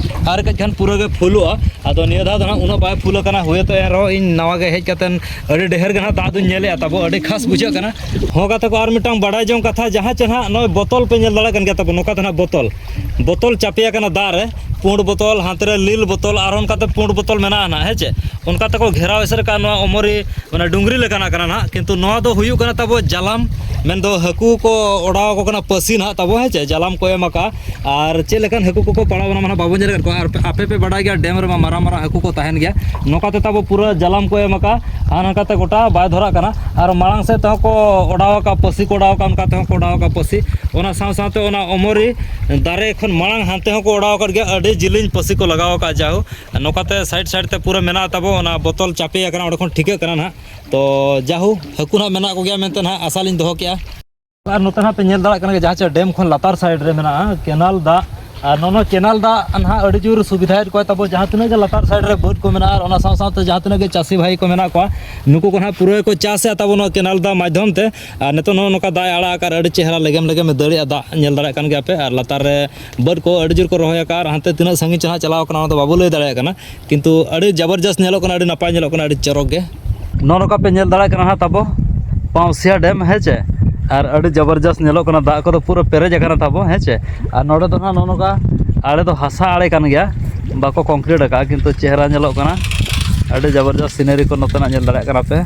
ᱟᱨ ᱠᱟᱹᱡ ᱠᱷᱟᱱ ᱯᱩᱨᱟᱹ ᱜᱮ ᱯᱷᱩᱞᱚᱜᱼᱟ᱾ ᱟᱫᱚ ᱱᱤᱭᱟᱹ ᱫᱷᱟᱣ ᱫᱚ ᱱᱟᱦᱟᱜ ᱩᱱᱟᱹᱜ ᱵᱟᱭ ᱯᱷᱩᱞ ᱟᱠᱟᱱᱟ, ᱦᱩᱭᱛᱚ ᱮᱱ ᱨᱮᱦᱚᱸ ᱤᱧ ᱱᱟᱣᱟ ᱜᱮ ᱦᱮᱡ ᱠᱟᱛᱮᱱ ᱟᱹᱰᱤ ᱰᱷᱮᱨ ᱜᱮ ᱱᱟᱦᱟᱜ ᱫᱟᱜ ᱫᱚᱧ ᱧᱮᱞᱮᱜᱼᱟ ᱛᱟᱵᱚ, ᱟᱹᱰᱤ ᱠᱷᱟᱥ ᱵᱩᱡᱷᱟᱹᱜ ᱠᱟᱱᱟ᱾ ᱦᱚᱸ ᱜᱟᱛᱮ ᱠᱚ, ᱟᱨ ᱢᱤᱫᱴᱟᱝ ᱵᱟᱰᱟᱭ ᱡᱚᱝ ᱠᱟᱛᱷᱟ, ᱡᱟᱦᱟᱸ ᱪᱮ ᱱᱟᱦᱟᱜ ᱱᱚᱜᱼᱚᱭ ᱵᱚᱛᱚᱞ ᱯᱮ ᱧᱮᱞ ᱫᱟᱲᱮᱭᱟᱜ ᱠᱟᱱ ᱜᱮᱭᱟ ᱛᱟᱵᱚ, ᱱᱚᱝᱠᱟ ᱛᱮ ᱱᱟᱦᱟᱜ ᱵᱚᱛᱚᱞ, ᱵᱚᱛᱚᱞ ᱪᱟᱯᱮ ᱟᱠᱟᱱᱟ ᱫᱟᱜ ᱨᱮ, ᱯᱩᱸᱰ ᱵᱚᱛᱚᱞ, ᱦᱟᱱᱛᱮ ᱨᱮ ᱞᱤᱞ ᱵᱚᱛᱚᱞ, ᱟᱨ ᱚᱱᱠᱟᱛᱮ ᱯᱩᱸᱰ ᱵᱚᱛᱚᱞ ᱢᱮᱱᱟᱜᱼᱟ ᱱᱟᱦᱟᱜ, ᱦᱮᱸ ᱪᱮ? ᱚᱱᱠᱟ ᱛᱮᱠᱚ ᱜᱷᱮᱨᱟᱣ ᱮᱥᱮᱫ ᱟᱠᱟᱫ ᱱᱚᱣᱟ ᱚᱢᱚᱨᱤ, ᱚᱱᱟ ᱰᱩᱝᱨᱤ ᱞᱮᱠᱟᱱᱟᱜ ᱠᱟᱱᱟ ᱱᱟᱦᱟᱜ, ᱠᱤᱱᱛᱩ ᱱᱚᱣᱟ ᱫᱚ ᱦᱩᱭᱩᱜ ᱠᱟᱱᱟ ᱛᱟᱵᱚ ᱡᱟᱞᱟᱢ, ᱢᱮᱱᱫᱚ ᱦᱟᱹᱠᱩ ᱠᱚ ᱚᱰᱟᱣ ᱟᱠᱚ ᱠᱟᱱᱟ ᱯᱟᱹᱥᱤ ᱱᱟᱦᱟᱜ ᱛᱟᱵᱚ, ᱦᱮᱸ ᱪᱮ? ᱡᱟᱞᱟᱢ ᱠᱚ ᱮᱢ ᱟᱠᱟᱫᱼᱟ᱾ ᱟᱨ ᱪᱮᱫ ᱞᱮᱠᱟᱱ ᱦᱟᱹᱠᱩ ᱠᱚᱠᱚ ᱯᱟᱲᱟᱣ ᱚᱱᱟ ᱢᱟ ᱱᱟᱦᱟᱜ ᱵᱟᱵᱚᱱ ᱧᱮᱞ ᱟᱠᱟᱫ ᱠᱚᱣᱟ᱾ ᱟᱨ ᱟᱯᱮ ᱯᱮ ᱵᱟᱰᱟᱭ ᱜᱮᱭᱟ, ᱰᱮᱢ ᱨᱮᱢᱟ ᱢᱟᱨᱟᱝ ᱢᱟᱨᱟᱝ ᱦᱟᱹᱠᱩ ᱠᱚ ᱛᱟᱦᱮᱱ ᱜᱮᱭᱟ᱾ ᱱᱚᱝᱠᱟ ᱛᱮ ᱛᱟᱵᱚ ᱯᱩᱨᱟᱹ ᱡᱟᱞᱟᱢ ᱠᱚ ᱮᱢ ᱟᱠᱟᱫᱼᱟ, ᱟᱨ ᱱᱚᱝᱠᱟ ᱛᱮ ᱜᱚᱴᱟ ᱵᱟᱭ ᱫᱷᱚᱨᱟᱜ ᱠᱟᱱᱟ᱾ ᱟᱨ ᱢᱟᱲᱟᱝ ᱥᱮᱫ ᱛᱮᱦᱚᱸ ᱠᱚ ᱚᱰᱟᱣ ᱟᱠᱟᱫ ᱯᱟᱹᱥᱤ, ᱠᱚ ᱚᱰᱟᱣ ᱟᱠᱟᱫ, ᱚᱱᱠᱟ ᱛᱮᱦᱚᱸ ᱠᱚ ᱚᱰᱟᱣ ᱟᱠᱟᱫ ᱯᱟᱹᱥᱤ᱾ ᱚᱱᱟ ᱥᱟᱶ ᱥᱟᱶᱛᱮ ᱚᱱᱟ ᱚᱢᱚᱨᱤ ᱫᱟᱨᱮ ᱠᱷᱚᱱ ᱢᱟᱲᱟᱝ ᱦᱟᱱᱛᱮ ᱦᱚᱸᱠᱚ ᱚᱰᱟᱣ ᱟᱠᱟᱫ ᱜᱮᱭᱟ, ᱟᱹᱰᱤ ᱡᱤᱞᱤᱧ ᱯᱟᱹᱥᱤ ᱠᱚ ᱞᱟᱜᱟᱣ ᱟᱠᱟᱫᱼᱟ᱾ ᱡᱟᱦᱳ, ᱱᱚᱝᱠᱟᱛᱮ ᱥᱟᱭᱤᱰ ᱥᱟᱭᱤᱰ ᱛᱮ ᱯᱩᱨᱟᱹ ᱢᱮᱱᱟᱜ ᱛᱟᱵᱚ, ᱚᱱᱟ ᱵᱚᱛᱚᱞ ᱪᱟᱯᱮ ᱟᱠᱟᱱᱟ, ᱚᱸᱰᱮ ᱠᱷᱚᱱ ᱴᱷᱤᱠᱟᱹᱜ ᱠᱟᱱᱟ ᱱᱟᱦᱟᱜ᱾ ᱛᱚ ᱡᱟᱦᱳ, ᱦᱟᱹᱠᱩ ᱱᱟᱦᱟᱜ ᱢᱮᱱᱟᱜ ᱠᱚᱜᱮᱭᱟ ᱢᱮᱱᱛᱮ ᱱᱟᱦᱟᱜ ᱟᱥᱟ ᱞᱤᱧ ᱫᱚᱦᱚ ᱠᱮᱜᱼᱟ᱾ ᱟᱨ ᱱᱚᱛᱮ ᱱᱟᱦᱟᱜ ᱯᱮ ᱧᱮᱞ ᱫᱟᱲᱮᱭᱟᱜ ᱠᱟᱱᱟ ᱡᱟᱦᱟᱸ ᱪᱮ ᱰᱮᱢ ᱠᱷᱚᱱ ᱞᱟᱛᱟᱨ ᱥᱟᱭᱤᱰ ᱨᱮ ᱢᱮᱱᱟᱜᱼᱟ ᱠᱮᱱᱟᱞ ᱫᱟᱜ, ᱟᱨ ᱱᱚᱜᱼᱚ ᱱᱚᱣᱟ ᱠᱮᱱᱟᱞ ᱫᱟᱜ ᱱᱟᱦᱟᱜ ᱟᱹᱰᱤ ᱡᱳᱨ ᱥᱩᱵᱤᱫᱷᱟᱭᱮᱫ ᱠᱚᱣᱟ ᱛᱟᱵᱚ, ᱡᱟᱦᱟᱸ ᱛᱤᱱᱟᱹᱜ ᱜᱮ ᱞᱟᱛᱟᱨ ᱥᱟᱭᱤᱰ ᱨᱮ ᱵᱟᱹᱫᱽ ᱠᱚ ᱢᱮᱱᱟᱜᱼᱟ, ᱟᱨ ᱚᱱᱟ ᱥᱟᱶ ᱥᱟᱶᱛᱮ ᱡᱟᱦᱟᱸ ᱛᱤᱱᱟᱹᱜ ᱜᱮ ᱪᱟᱹᱥᱤ ᱵᱷᱟᱭ ᱠᱚ ᱢᱮᱱᱟᱜ ᱠᱚᱣᱟ, ᱱᱩᱠᱩ ᱠᱚ ᱱᱟᱦᱟᱜ ᱯᱩᱨᱟᱹ ᱠᱚ ᱪᱟᱥᱮᱫᱼᱟ ᱛᱟᱵᱚ ᱱᱚᱣᱟ ᱠᱮᱱᱟᱞ ᱫᱟᱜ ᱢᱟᱫᱽᱫᱷᱚᱢ ᱛᱮ᱾ ᱟᱨ ᱱᱤᱛᱚᱜ ᱱᱚᱜᱼᱚ ᱱᱚᱝᱠᱟ ᱫᱟᱜ ᱮ ᱟᱲᱟᱜ ᱟᱠᱟᱫ, ᱟᱹᱰᱤ ᱪᱮᱦᱨᱟ ᱞᱮᱜᱮᱢ ᱞᱮᱜᱮᱢ ᱮ ᱫᱟᱹᱲᱮᱜᱼᱟ ᱫᱟᱜ, ᱧᱮᱞ ᱫᱟᱲᱮᱭᱟᱜ ᱠᱟᱱ ᱜᱮᱭᱟ ᱯᱮ᱾ ᱟᱨ ᱞᱟᱛᱟᱨ ᱨᱮ ᱵᱟᱹᱫᱽ ᱠᱚ ᱟᱹᱰᱤ ᱡᱳᱨ ᱠᱚ ᱨᱚᱦᱚᱭ ᱟᱠᱟᱫᱼᱟ, ᱟᱨ ᱦᱟᱱᱛᱮ ᱛᱤᱱᱟᱹᱜ ᱥᱟᱺᱜᱤᱧ ᱪᱚ ᱦᱟᱸᱜ ᱪᱟᱞᱟᱣ ᱠᱟᱱᱟ, ᱚᱱᱟ ᱫᱚ ᱵᱟᱵᱚ ᱞᱟᱹᱭ ᱫᱟᱲᱮᱭᱟᱜ ᱠᱟᱱᱟ, ᱠᱤᱱᱛᱩ ᱟᱹᱰᱤ ᱡᱟᱵᱚᱨᱡᱚᱥᱛ ᱧᱮᱞᱚᱜ ᱠᱟᱱᱟ, ᱟᱹᱰᱤ ᱱᱟᱯᱟᱭ ᱧᱮᱞᱚᱜ ᱠᱟᱱᱟ, ᱟᱹᱰᱤ ᱪᱚᱨᱚᱠ ᱜᱮ᱾ ᱱᱚᱜᱼᱚ ᱱᱚᱝᱠᱟ ᱯᱮ ᱧᱮᱞ ᱫᱟᱲᱮᱭᱟᱜ ᱠᱟᱱᱟ ᱦᱟᱸᱜ ᱛᱟᱵᱚ ᱯᱟᱣᱥᱤᱭᱟ ᱰᱮᱢ, ᱦᱮᱸ ᱪᱮ? ᱟᱨ ᱟᱹᱰᱤ ᱡᱟᱵᱚᱨᱡᱚᱥᱛ ᱧᱮᱞᱚᱜ ᱠᱟᱱᱟ, ᱫᱟᱜ ᱠᱚᱫᱚ ᱯᱩᱨᱟᱹ ᱯᱮᱨᱮᱡ ᱟᱠᱟᱱᱟ ᱛᱟᱵᱚ, ᱦᱮᱸ ᱪᱮ? ᱟᱨ ᱱᱚᱰᱮ ᱫᱚ ᱦᱟᱸᱜ ᱱᱚᱜᱼᱚ ᱱᱚᱝᱠᱟ ᱟᱲᱮ ᱫᱚ ᱦᱟᱥᱟ ᱟᱲᱮ ᱠᱟᱱ ᱜᱮᱭᱟ, ᱵᱟᱠᱚ ᱠᱚᱝᱠᱨᱤᱴ ᱟᱠᱟᱫᱼᱟ, ᱠᱤᱱᱛᱩ ᱪᱮᱦᱨᱟ ᱧᱮᱞᱚᱜ ᱠᱟᱱᱟ᱾ ᱟᱹᱰᱤ ᱡᱚᱵᱚᱨᱡᱚᱥ ᱥᱤᱱᱟᱨᱤ ᱠᱚ ᱱᱚᱛᱮᱱᱟᱜ ᱧᱮᱞ ᱫᱟᱲᱮᱭᱟᱜ ᱠᱟᱱᱟ ᱯᱮ᱾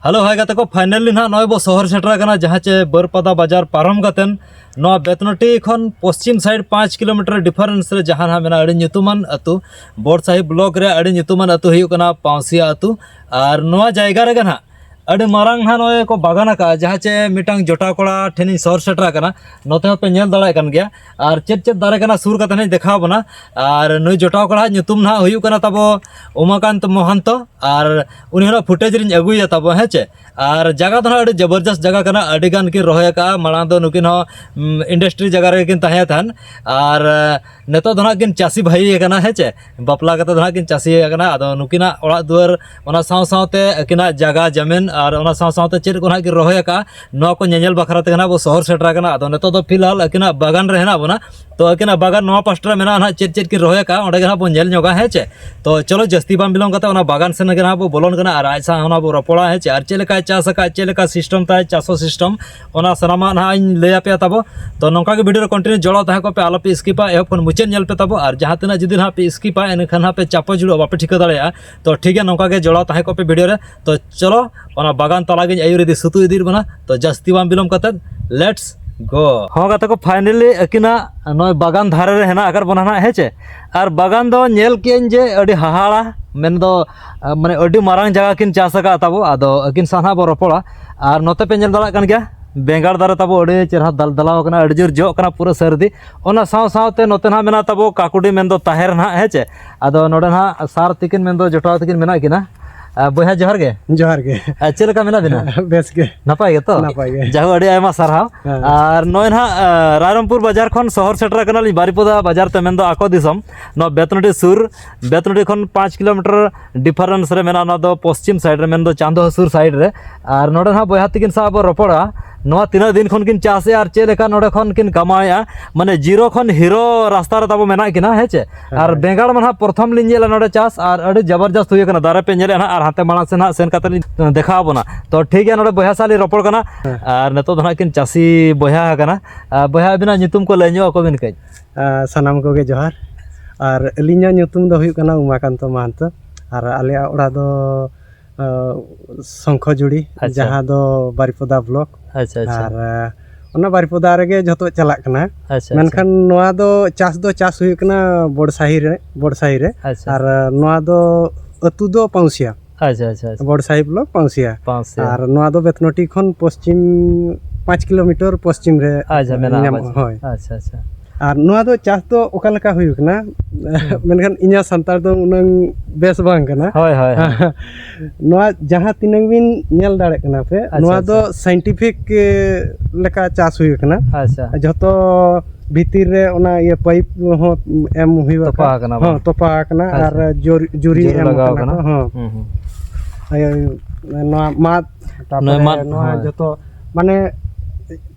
ᱦᱮᱞᱳ, ᱦᱟᱭ ᱜᱟᱛᱮ ᱠᱚ, finally ᱱᱟᱦᱟᱜ ᱱᱚᱜᱼᱚᱭ ᱵᱚ ᱥᱚᱦᱚᱨ ᱥᱮᱴᱮᱨ ᱟᱠᱟᱱᱟ, ᱡᱟᱦᱟᱸ ᱪᱮ ᱵᱟᱹᱨᱯᱟᱫᱟ ᱵᱟᱡᱟᱨ ᱯᱟᱨᱚᱢ ᱠᱟᱛᱮᱱ ᱱᱚᱣᱟ ᱵᱮᱛᱱᱚᱴᱤ ᱠᱷᱚᱱ ᱯᱚᱥᱪᱤᱢ ᱥᱟᱭᱤᱰ ᱯᱟᱸᱪ ᱠᱤᱞᱳᱢᱤᱴᱟᱨ ᱰᱤᱯᱷᱟᱨᱮᱱᱥ ᱨᱮ ᱡᱟᱦᱟᱸ ᱱᱟᱦᱟᱜ ᱢᱮᱱᱟᱜᱼᱟ, ᱟᱹᱰᱤ ᱧᱩᱛᱩᱢᱟᱱ ᱟᱹᱛᱩ, ᱵᱚᱰᱥᱟᱦᱤ ᱵᱞᱚᱠ ᱨᱮ ᱟᱹᱰᱤ ᱧᱩᱛᱩᱢᱟᱱ ᱟᱹᱛᱩ ᱦᱩᱭᱩᱜ ᱠᱟᱱᱟ ᱯᱟᱣᱥᱤᱭᱟ ᱟᱹᱛᱩ᱾ ᱟᱨ ᱱᱚᱣᱟ ᱡᱟᱭᱜᱟ ᱨᱮᱜᱮ ᱱᱟᱦᱟᱜ ᱟᱹᱰᱤ ᱢᱟᱨᱟᱝ ᱱᱟᱦᱟᱜ ᱱᱚᱜᱼᱚᱭ ᱠᱚ ᱵᱟᱜᱟᱱ ᱟᱠᱟᱫᱼᱟ, ᱡᱟᱦᱟᱸ ᱪᱮ ᱢᱤᱫᱴᱟᱝ ᱡᱚᱴᱟᱣ ᱠᱚᱲᱟ ᱴᱷᱮᱱᱤᱧ ᱥᱚᱦᱚᱨ ᱥᱮᱴᱮᱨ ᱟᱠᱟᱱᱟ᱾ ᱱᱚᱛᱮ ᱦᱚᱸᱯᱮ ᱧᱮᱞ ᱫᱟᱲᱮᱭᱟᱜ ᱠᱟᱱ ᱜᱮᱭᱟ᱾ ᱟᱨ ᱪᱮᱫ ᱪᱮᱫ ᱫᱟᱨᱮ ᱠᱟᱱᱟ ᱥᱩᱨ ᱠᱟᱛᱮ ᱱᱟᱦᱟᱜ ᱫᱮᱠᱷᱟᱣ ᱵᱚᱱᱟ᱾ ᱟᱨ ᱱᱩᱭ ᱡᱚᱴᱟᱣ ᱠᱚᱲᱟᱣᱟᱜ ᱧᱩᱛᱩᱢ ᱱᱟᱦᱟᱜ ᱦᱩᱭᱩᱜ ᱠᱟᱱᱟ ᱛᱟᱵᱚ ᱩᱢᱟᱠᱟᱱᱛ ᱢᱚᱦᱟᱱᱛᱚ᱾ ᱟᱨ ᱩᱱᱤ ᱦᱚᱲᱟᱜ ᱯᱷᱩᱴᱮᱡᱽ ᱨᱤᱧ ᱟᱹᱜᱩᱭᱟ ᱛᱟᱵᱚ, ᱦᱮᱸ ᱪᱮ᱾ ᱟᱨ ᱡᱟᱭᱜᱟ ᱫᱚ ᱱᱟᱦᱟᱜ ᱟᱹᱰᱤ ᱡᱚᱵᱚᱨᱡᱚᱥᱛ ᱡᱟᱭᱜᱟ ᱠᱟᱱᱟ, ᱟᱹᱰᱤ ᱜᱟᱱ ᱠᱤᱱ ᱨᱚᱦᱚᱭ ᱟᱠᱟᱫᱼᱟ᱾ ᱢᱟᱲᱟᱝ ᱫᱚ ᱱᱩᱠᱤᱱ ᱦᱚᱸ, ᱩᱢ, ᱤᱱᱰᱟᱥᱴᱨᱤ ᱡᱟᱭᱜᱟ ᱨᱮᱜᱮ ᱠᱤᱱ ᱛᱟᱦᱮᱸ ᱛᱟᱦᱮᱱ᱾ ᱟᱨ, ᱮ, ᱱᱤᱛᱚᱜ ᱫᱚ ᱱᱟᱦᱟᱜ ᱠᱤᱱ ᱪᱟᱹᱥᱤ ᱵᱷᱟᱹᱭ ᱟᱠᱟᱱᱟ, ᱦᱮᱸ ᱪᱮ᱾ ᱵᱟᱯᱞᱟ ᱠᱟᱛᱮ ᱫᱚ ᱱᱟᱦᱟᱜ ᱠᱤᱱ ᱪᱟᱹᱥᱤ ᱟᱠᱟᱱᱟ᱾ ᱟᱫᱚ ᱱᱩᱠᱤᱱᱟᱜ ᱚᱲᱟᱜ ᱫᱩᱣᱟᱹᱨ, ᱚᱱᱟ ᱥᱟᱶ ᱥᱟᱶᱛᱮ ᱟᱹᱠᱤᱱᱟᱜ ᱡᱟᱭᱜᱟ ᱡᱟᱢᱤᱱ ᱟᱨ ᱚᱱᱟ ᱥᱟᱶ ᱥᱟᱶᱛᱮ ᱪᱮᱫ ᱠᱚ ᱱᱟᱦᱟᱜ ᱠᱤᱱ ᱨᱚᱦᱚᱭ ᱟᱠᱟᱫᱼᱟ, ᱱᱚᱣᱟ ᱠᱚ ᱧᱮᱧᱮᱞ ᱵᱟᱠᱷᱨᱟ ᱛᱮᱜᱮ ᱱᱟᱦᱟᱜ ᱵᱚ ᱥᱚᱦᱚᱨ ᱥᱮᱴᱮᱨ ᱟᱠᱟᱱᱟ᱾ ᱟᱫᱚ ᱱᱤᱛᱚᱜ ᱫᱚ ᱯᱷᱤᱞᱦᱟᱞ ᱟᱹᱠᱤᱱᱟᱜ ᱵᱟᱜᱟᱱ ᱨᱮ ᱦᱮᱱᱟᱜ ᱵᱚᱱᱟ᱾ ᱛᱚ ᱟᱹᱠᱤᱱᱟᱜ ᱵᱟᱜᱟᱱ ᱱᱚᱣᱟ ᱯᱟᱥᱴᱟ ᱨᱮ ᱢᱮᱱᱟᱜᱼᱟ ᱱᱟᱦᱟᱜ, ᱪᱮᱫ ᱪᱮᱫ ᱠᱤᱱ ᱨᱚᱦᱚᱭ ᱟᱠᱟᱫᱼᱟ, ᱚᱸᱰᱮ ᱜᱮ ᱱᱟᱦᱟᱜ ᱵᱚᱱ ᱧᱮᱞ ᱧᱚᱜᱟ, ᱦᱮᱸ ᱪᱮ᱾ ᱛᱚ ᱪᱚᱞᱚ, ᱡᱟᱹᱥᱛᱤ ᱵᱟᱝ ᱵᱤᱞᱚᱢ ᱠᱟᱛᱮ ᱚᱱᱟ ᱵᱟᱜᱟᱱ ᱥᱮᱱ ᱜᱮ ᱱᱟᱦᱟᱜ ᱵᱚ ᱵᱚᱞᱚᱱ ᱠᱟᱱᱟ ᱟᱨ ᱟᱡ ᱥᱟᱶ ᱚᱱᱟ ᱵᱚ ᱨᱚᱯᱚᱲᱟ, ᱦᱮᱸ ᱪᱮ, ᱟᱨ ᱪᱮᱫ ᱞᱮᱠᱟᱭ ᱪᱟᱥ ᱟᱠᱟᱫ, ᱪᱮᱫ ᱞᱮᱠᱟ ᱥᱤᱥᱴᱮᱢ ᱛᱟᱭ, ᱪᱟᱥᱚ ᱥᱤᱥᱴᱮᱢ, ᱚᱱᱟ ᱥᱟᱱᱟᱢᱟᱜ ᱱᱟᱦᱟᱜ ᱤᱧ ᱞᱟᱹᱭ ᱟᱯᱮᱭᱟ ᱛᱟᱵᱚ᱾ ᱛᱚ ᱱᱚᱝᱠᱟ ᱜᱮ ᱵᱷᱤᱰᱤᱭᱳ ᱨᱮ ᱠᱚᱱᱴᱤᱱᱤᱭᱩ ᱡᱚᱲᱟᱣ ᱛᱟᱦᱮᱸ ᱠᱚᱜ ᱯᱮ, ᱟᱞᱚ ᱯᱮ ᱥᱠᱤᱯᱟ, ᱮᱦᱚᱵ ᱠᱷᱚᱱ ᱢᱩᱪᱟᱹᱫ ᱧᱮᱞ ᱯᱮ ᱛᱟᱵᱚ᱾ ᱟᱨ ᱡᱟᱦᱟᱸ ᱛᱤᱱᱟᱹᱜ ᱡᱩᱫᱤ ᱱᱟᱦᱟᱜ ᱯᱮ ᱥᱠᱤᱯᱟ, ᱮᱱᱠᱷᱟᱱ ᱱᱟᱦᱟᱜ ᱯᱮ ᱪᱟᱯᱚ ᱡᱩᱲᱩᱜᱼᱟ, ᱵᱟᱯᱮ ᱴᱷᱤᱠᱟᱹ ᱫᱟᱲᱮᱭᱟᱜᱼᱟ᱾ ᱛᱚ ᱴᱷᱤᱠ ᱜᱮᱭᱟ, ᱱᱚᱝᱠᱟ ᱜᱮ ᱡᱚᱲᱟᱣ ᱛᱟᱦᱮᱸ ᱠᱚᱜ ᱯᱮ ᱵᱷᱤᱰᱤᱭᱳ ᱨᱮ᱾ ᱛᱚ ᱪᱚᱞᱚ, ᱚᱱᱟ ᱵᱟᱜᱟᱱ ᱛᱟᱞᱟ ᱜᱤᱧ ᱟᱹᱭᱩᱨ ᱤᱫᱤ, ᱥᱩᱛᱩ ᱤᱫᱤ ᱵᱚᱱᱟ᱾ ᱛᱚ ᱡᱟᱹᱥᱛᱤ ᱵᱟᱝ ᱵᱤᱞᱚᱢ ᱠᱟᱛᱮ, let's go᱾ ᱦᱚᱸ ᱜᱟᱛᱮ ᱠᱚ, finally ᱟᱹᱠᱤᱱᱟᱜ ᱱᱚᱜᱼᱚᱭ ᱵᱟᱜᱟᱱ ᱫᱷᱟᱨᱮ ᱨᱮ ᱦᱮᱱᱟᱜ ᱟᱠᱟᱫ ᱵᱚᱱᱟ ᱱᱟᱦᱟᱜ, ᱦᱮᱸ ᱪᱮ᱾ ᱟᱨ ᱵᱟᱜᱟᱱ ᱫᱚ ᱧᱮᱞ ᱠᱮᱜᱼᱟᱹᱧ ᱡᱮ ᱟᱹᱰᱤ ᱦᱟᱦᱟᱲᱟ, ᱢᱮᱱᱫᱚ, ᱟ, ᱢᱟᱱᱮ ᱟᱹᱰᱤ ᱢᱟᱨᱟᱝ ᱡᱟᱭᱜᱟ ᱠᱤᱱ ᱪᱟᱥ ᱟᱠᱟᱫ ᱛᱟᱵᱚ᱾ ᱟᱫᱚ ᱟᱹᱠᱤᱱ ᱥᱟᱶ ᱱᱟᱦᱟᱜ ᱵᱚ ᱨᱚᱯᱚᱲᱟ᱾ ᱟᱨ ᱱᱚᱛᱮ ᱯᱮ ᱧᱮᱞ ᱫᱟᱲᱮᱭᱟᱜ ᱠᱟᱱ ᱜᱮᱭᱟ, ᱵᱮᱸᱜᱟᱲ ᱫᱟᱨᱮ ᱛᱟᱵᱚ ᱟᱹᱰᱤ ᱪᱮᱦᱨᱟ ᱫᱟᱞ ᱫᱟᱞᱟᱣ ᱟᱠᱟᱱᱟ, ᱟᱹᱰᱤ ᱡᱳᱨ ᱡᱚᱜ ᱠᱟᱱᱟ, ᱯᱩᱨᱟᱹ ᱥᱟᱹᱨᱫᱤ᱾ ᱚᱱᱟ ᱥᱟᱶ ᱥᱟᱶᱛᱮ ᱱᱚᱛᱮ ᱱᱟᱦᱟᱜ ᱢᱮᱱᱟᱜ ᱛᱟᱵᱚ ᱠᱟᱠᱩᱰᱤ, ᱢᱮᱱᱫᱚ ᱛᱟᱦᱮᱨ ᱱᱟᱦᱟᱜ, ᱦᱮᱸ ᱪᱮ᱾ ᱟᱫᱚ ᱱᱚᱰᱮ ᱱᱟᱦᱟᱜ ᱥᱟᱨ ᱛᱤᱠᱤᱱ, ᱢᱮᱱᱫᱚ ᱡᱚᱴᱟᱣ ᱛᱤᱠᱤᱱ ᱢᱮᱱᱟᱜ ᱠᱤᱱᱟ᱾ ᱟ, ᱵᱚᱭᱦᱟ ᱡᱚᱦᱟᱨ ᱜᱮ᱾ ᱡᱚᱦᱟᱨ ᱜᱮ᱾ ᱟ, ᱪᱮᱫ ᱞᱮᱠᱟ ᱢᱮᱱᱟᱜ ᱵᱤᱱᱟ? ᱵᱮᱥ ᱜᱮ᱾ ᱱᱟᱯᱟᱭ ᱜᱮᱛᱚ? ᱱᱟᱯᱟᱭ ᱜᱮ᱾ ᱡᱟᱭᱦᱳᱠ, ᱟᱹᱰᱤ ᱟᱭᱢᱟ ᱥᱟᱨᱦᱟᱣ᱾ ᱦᱮᱸ᱾ ᱟᱨ ᱱᱚᱜᱼᱚᱭ ᱱᱟᱦᱟᱜ, ᱟ, ᱨᱟᱭᱨᱚᱝᱯᱩᱨ ᱵᱟᱡᱟᱨ ᱠᱷᱚᱱ ᱥᱚᱦᱚᱨ ᱥᱮᱴᱮᱨ ᱟᱠᱟᱱᱟᱞᱤᱧ ᱵᱟᱨᱤᱯᱚᱫᱟ ᱵᱟᱡᱟᱨ ᱛᱮ, ᱢᱮᱱᱫᱚ ᱟᱠᱚ ᱫᱤᱥᱚᱢ, ᱱᱚᱣᱟ ᱵᱮᱛᱱᱚᱴᱤ ᱥᱩᱨ, ᱵᱮᱛᱱᱚᱴᱤ ᱠᱷᱚᱱ ᱯᱟᱸᱪ ᱠᱤᱞᱳᱢᱤᱴᱟᱨ ᱰᱤᱯᱷᱟᱨᱮᱱᱥ ᱨᱮ ᱢᱮᱱᱟᱜᱼᱟ, ᱱᱚᱣᱟ ᱫᱚ ᱯᱚᱥᱪᱤᱢ ᱥᱟᱭᱤᱰ ᱨᱮ, ᱢᱮᱱᱫᱚ ᱪᱟᱸᱫᱚ ᱦᱟᱹᱥᱩᱨ ᱥᱟᱭᱤᱰ ᱨᱮ᱾ ᱟᱨ ᱱᱚᱰᱮ ᱱᱟᱦᱟᱜ ᱵᱚᱭᱦᱟ ᱛᱤᱠᱤᱱ ᱥᱟᱶ ᱵᱚ ᱨᱚᱯᱚᱲᱟ, ᱱᱚᱣᱟ ᱛᱤᱱᱟᱹᱜ ᱫᱤᱱ ᱠᱷᱚᱱ ᱠᱤᱱ ᱪᱟᱥᱮᱜᱼᱟ ᱟᱨ ᱪᱮᱫ ᱞᱮᱠᱟ ᱱᱚᱰᱮ ᱠᱷᱚᱱ ᱠᱤᱱ ᱠᱟᱢᱟᱣᱮᱜᱼᱟ, ᱢᱟᱱᱮ ᱡᱤᱨᱳ ᱠᱷᱚᱱ ᱦᱤᱨᱳ ᱨᱟᱥᱛᱟ ᱨᱮ ᱛᱟᱵᱚ ᱢᱮᱱᱟᱜ ᱠᱤᱱᱟ, ᱦᱮᱸ ᱪᱮ? ᱟᱨ ᱦᱳᱭ᱾ ᱵᱮᱸᱜᱟᱲ ᱢᱟ ᱱᱟᱦᱟᱜ ᱯᱨᱚᱛᱷᱚᱢ ᱞᱤᱧ ᱧᱮᱞᱟ ᱱᱚᱰᱮ ᱪᱟᱥ, ᱟᱨ ᱟᱹᱰᱤ ᱡᱟᱵᱚᱨᱡᱚᱥᱛ ᱦᱩᱭ ᱟᱠᱟᱱᱟ, ᱫᱟᱨᱮ ᱯᱮ ᱧᱮᱞᱮᱫᱼᱟ ᱱᱟᱦᱟᱜ, ᱟᱨ ᱦᱟᱱᱛᱮ ᱢᱟᱲᱟᱝ ᱥᱮᱫ ᱱᱟᱦᱟᱜ ᱥᱮᱱ ᱠᱟᱛᱮ ᱞᱤᱧ ᱫᱮᱠᱷᱟᱣ ᱟᱵᱚᱱᱟ᱾ ᱛᱚ ᱴᱷᱤᱠ ᱜᱮᱭᱟ, ᱱᱚᱰᱮ ᱵᱚᱭᱦᱟ ᱥᱟᱶ ᱞᱤᱧ ᱨᱚᱯᱚᱲ ᱠᱟᱱᱟ, ᱦᱮᱸ᱾ ᱟᱨ ᱱᱤᱛᱚᱜ ᱫᱚ ᱱᱟᱦᱟᱜ ᱠᱤᱱ ᱪᱟᱹᱥᱤ ᱵᱚᱭᱦᱟ ᱟᱠᱟᱱᱟ᱾ ᱟᱨ ᱵᱚᱭᱦᱟ, ᱟᱹᱵᱤᱱᱟᱜ ᱧᱩᱛᱩᱢ ᱠᱚ ᱞᱟᱹᱭ ᱧᱚᱜ ᱟᱠᱚ ᱵᱤᱱ ᱠᱟᱹᱡ᱾ ᱟᱨ ᱥᱟᱱᱟᱢ ᱠᱚᱜᱮ ᱡᱚᱦᱟᱨ᱾ ᱟᱨ ᱟᱹᱞᱤᱧᱟᱜ ᱧᱩᱛᱩᱢ ᱫᱚ ᱦᱩᱭᱩᱜ ᱠᱟᱱᱟ ᱩᱢᱟᱠᱟᱱᱛᱚ ᱢᱟᱦᱟᱱᱛᱚ᱾ ᱟᱨ ᱟᱞᱮᱭᱟᱜ ᱚᱲᱟᱜ ᱫᱚ, ᱟᱸ, ᱥᱚᱝᱠᱷᱚᱡᱩᱲᱤ, ᱟᱪᱪᱷᱟ᱾ ᱡᱟᱦᱟᱸ ᱫᱚ ᱵᱟᱨᱤᱯᱚᱫᱟ ᱵᱞᱚᱠ᱾ ᱟᱪᱪᱷᱟ, ᱟᱪᱪᱷᱟ᱾ ᱟᱨ, ᱟᱸ, ᱚᱱᱟ ᱵᱟᱨᱤᱯᱚᱫᱟ ᱨᱮᱜᱮ ᱡᱷᱚᱛᱚ ᱪᱟᱞᱟᱜ ᱠᱟᱱᱟ᱾ ᱟᱪᱪᱷᱟ, ᱟᱪᱪᱷᱟ᱾ ᱢᱮᱱᱠᱷᱟᱱ ᱱᱚᱣᱟ ᱫᱚ ᱪᱟᱥ ᱫᱚ ᱪᱟᱥ ᱦᱩᱭᱩᱜ ᱠᱟᱱᱟ ᱵᱚᱲᱥᱟᱦᱤ ᱨᱮ, ᱵᱚᱲᱥᱟᱦᱤ ᱨᱮ᱾ ᱟᱪᱪᱷᱟ᱾ ᱟᱨ, ᱟᱸ, ᱱᱚᱣᱟ ᱫᱚ ᱟᱹᱛᱩ ᱫᱚ ᱯᱟᱹᱣᱥᱤᱭᱟ᱾ ᱟᱪᱪᱷᱟ, ᱟᱪᱪᱷᱟ, ᱟᱪᱪᱷᱟ᱾ ᱵᱚᱲᱥᱟᱦᱤ ᱵᱞᱚᱠ ᱯᱟᱹᱣᱥᱤᱭᱟ᱾ ᱯᱟᱹᱣᱥᱤᱭᱟ᱾ ᱟᱨ ᱱᱚᱣᱟ ᱫᱚ ᱵᱮᱛᱱᱚᱴᱤ ᱠᱷᱚᱱ ᱯᱚᱥᱪᱤᱢ ᱯᱟᱸᱪ ᱠᱤᱞᱳᱢᱤᱴᱟᱨ ᱯᱚᱥᱪᱤᱢ ᱨᱮ ᱟᱪᱪᱷᱟ, ᱢᱮᱱᱟᱜᱼᱟ, ᱧᱟᱢᱚᱜᱼᱟ᱾ ᱯᱟᱪᱮ᱾ ᱦᱳᱭ᱾ ᱟᱪᱪᱷᱟ, ᱟᱪᱪᱷᱟ᱾ ᱟᱨ ᱱᱚᱣᱟ ᱫᱚ ᱪᱟᱥ ᱫᱚ ᱚᱠᱟ ᱞᱮᱠᱟ ᱦᱩᱭᱩᱜ ᱠᱟᱱᱟ? ᱦᱩᱸ᱾ ᱢᱮᱱᱠᱷᱟᱱ ᱤᱧᱟᱹᱜ ᱥᱟᱱᱛᱟᱲ ᱫᱚ ᱩᱱᱟᱹᱝ ᱵᱮᱥ ᱵᱟᱝ ᱠᱟᱱᱟ᱾ ᱦᱳᱭ, ᱦᱳᱭ, ᱦᱳᱭ᱾ ᱱᱚᱣᱟ ᱡᱟᱦᱟᱸ ᱛᱤᱱᱟᱹᱝ ᱵᱤᱱ ᱧᱮᱞ ᱫᱟᱲᱮᱭᱟᱜ ᱠᱟᱱᱟ ᱯᱮ, ᱟᱪᱪᱷᱟ, ᱱᱚᱣᱟ ᱫᱚ ᱟᱪᱪᱷᱟ᱾ ᱥᱟᱭᱮᱱᱴᱤᱯᱷᱤᱠ, ᱮ, ᱞᱮᱠᱟ ᱪᱟᱥ ᱦᱩᱭ ᱠᱟᱱᱟ᱾ ᱟᱪᱪᱷᱟ᱾ ᱡᱷᱚᱛᱚ ᱵᱷᱤᱛᱤᱨ ᱨᱮ ᱚᱱᱟ ᱤᱭᱟᱹ ᱯᱟᱭᱤᱯ ᱦᱚᱸ ᱮᱢ ᱦᱩᱭ ᱛᱚᱯᱟ ᱟᱠᱟᱱᱟ᱾ ᱟᱠᱟᱱᱟ ᱦᱚᱸ, ᱵᱟᱝ? ᱛᱚᱯᱟ ᱟᱠᱟᱱᱟ᱾ ᱟᱪᱪᱷᱟ᱾ ᱟᱨ ᱡᱩᱨᱤ, ᱡᱩᱨᱤ ᱡᱩᱨᱤ ᱮᱢ ᱞᱟᱜᱟᱣ ᱟᱠᱟᱱᱟ ᱟᱠᱟᱱᱟ᱾ ᱠᱚ᱾ ᱦᱚᱸ᱾ ᱦᱩᱸ, ᱦᱩᱸ᱾ ᱤᱭᱟᱹ, ᱱᱚᱣᱟ ᱢᱟᱫ, ᱛᱟᱯᱚᱨᱮ ᱱᱚᱣᱟ ᱢᱟᱫ, ᱱᱚᱣᱟ ᱦᱳᱭ᱾ ᱡᱚᱛᱚ, ᱢᱟᱱᱮ,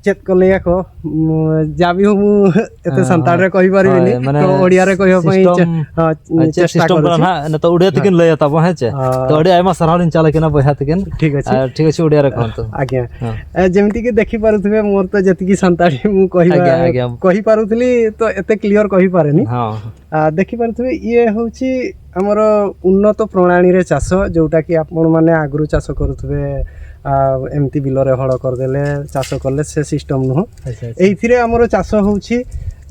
ᱪᱮᱫ ᱠᱚ ᱞᱟᱹᱭᱟ ᱠᱚ, ᱩᱸ, ᱡᱟᱵᱤ ᱦᱚᱸ ᱮᱛᱮ ᱦᱮᱸ, ᱥᱟᱱᱛᱟᱲ ᱦᱳᱭ᱾ ᱨᱮ ᱠᱚᱦᱤ ᱯᱟᱨᱤᱵᱤᱱᱤ, ᱦᱳᱭ, ᱢᱟᱱᱮ ᱛᱚ ᱳᱰᱤᱭᱟ ᱨᱮ ᱠᱚᱦᱤ ᱯᱟᱨᱤᱵᱤᱱᱤ, ᱥᱤᱥᱴᱚᱢ, ᱪᱮ-, ᱦᱚᱸ, ᱟᱨ ᱪᱮᱫ ᱪᱮᱥᱴᱟ ᱥᱤᱥᱴᱚᱢ ᱠᱟᱱᱟ ᱠᱚᱨᱩᱪᱷᱤ᱾ ᱱᱟᱦᱟᱜ, ᱱᱤᱛᱚᱜ ᱳᱰᱤᱭᱟ ᱛᱮᱠᱤᱱ ᱦᱮᱸ᱾ ᱞᱟᱹᱭᱟ ᱛᱟᱵᱚ, ᱦᱮᱸ ᱪᱮ? ᱦᱳᱭ᱾ ᱛᱚ ᱟᱹᱰᱤ ᱟᱭᱢᱟ ᱥᱟᱨᱦᱟᱣ ᱞᱤᱧ ᱪᱟᱞ ᱟᱠᱤᱱᱟ ᱵᱚᱭᱦᱟ ᱛᱟᱹᱠᱤᱱ᱾ ᱴᱷᱤᱠ ᱟᱪᱷᱮ᱾ ᱟᱨ ᱴᱷᱤᱠ ᱟᱪᱷᱮ, ᱳᱰᱤᱭᱟ ᱨᱮ ᱠᱚᱦᱚᱸ ᱛᱚ᱾ ᱟᱜᱮ᱾ ᱦᱮᱸ᱾ ᱮ, ᱡᱮᱢᱤᱛᱤ ᱠᱤ ᱫᱮᱠᱷᱤ ᱯᱟରୁଥିବେ, ମୋର ତ ଯେତିକି ସାନ୍ତାଳୀ ମୁଁ କହିବା, ଆଜ୍ଞା, ଆଜ୍ଞା। କହିପାରୁଥିଲି ତ ଏତେ କ୍ଲିୟର କହିପାରେନି। ହଁ। ଆ, ଦେଖିପାରୁଥିବେ, ଇଏ ହଉଛି ଆମର ଉନ୍ନତ ପ୍ରଣାଳୀରେ ଚାଷ, ଯୋଉଟା କି ଆପଣମାନେ ଆଗରୁ ଚାଷ କରୁଥିବେ, ଆ, ଏମିତି ବିଲରେ ହଳ କରିଦେଲେ, ଚାଷ କଲେ, ସେ ସିଷ୍ଟମ ନୁହଁ। ଆଚ୍ଛା, ଆଚ୍ଛା। ଏଇଥିରେ ଆମର ଚାଷ ହଉଛି,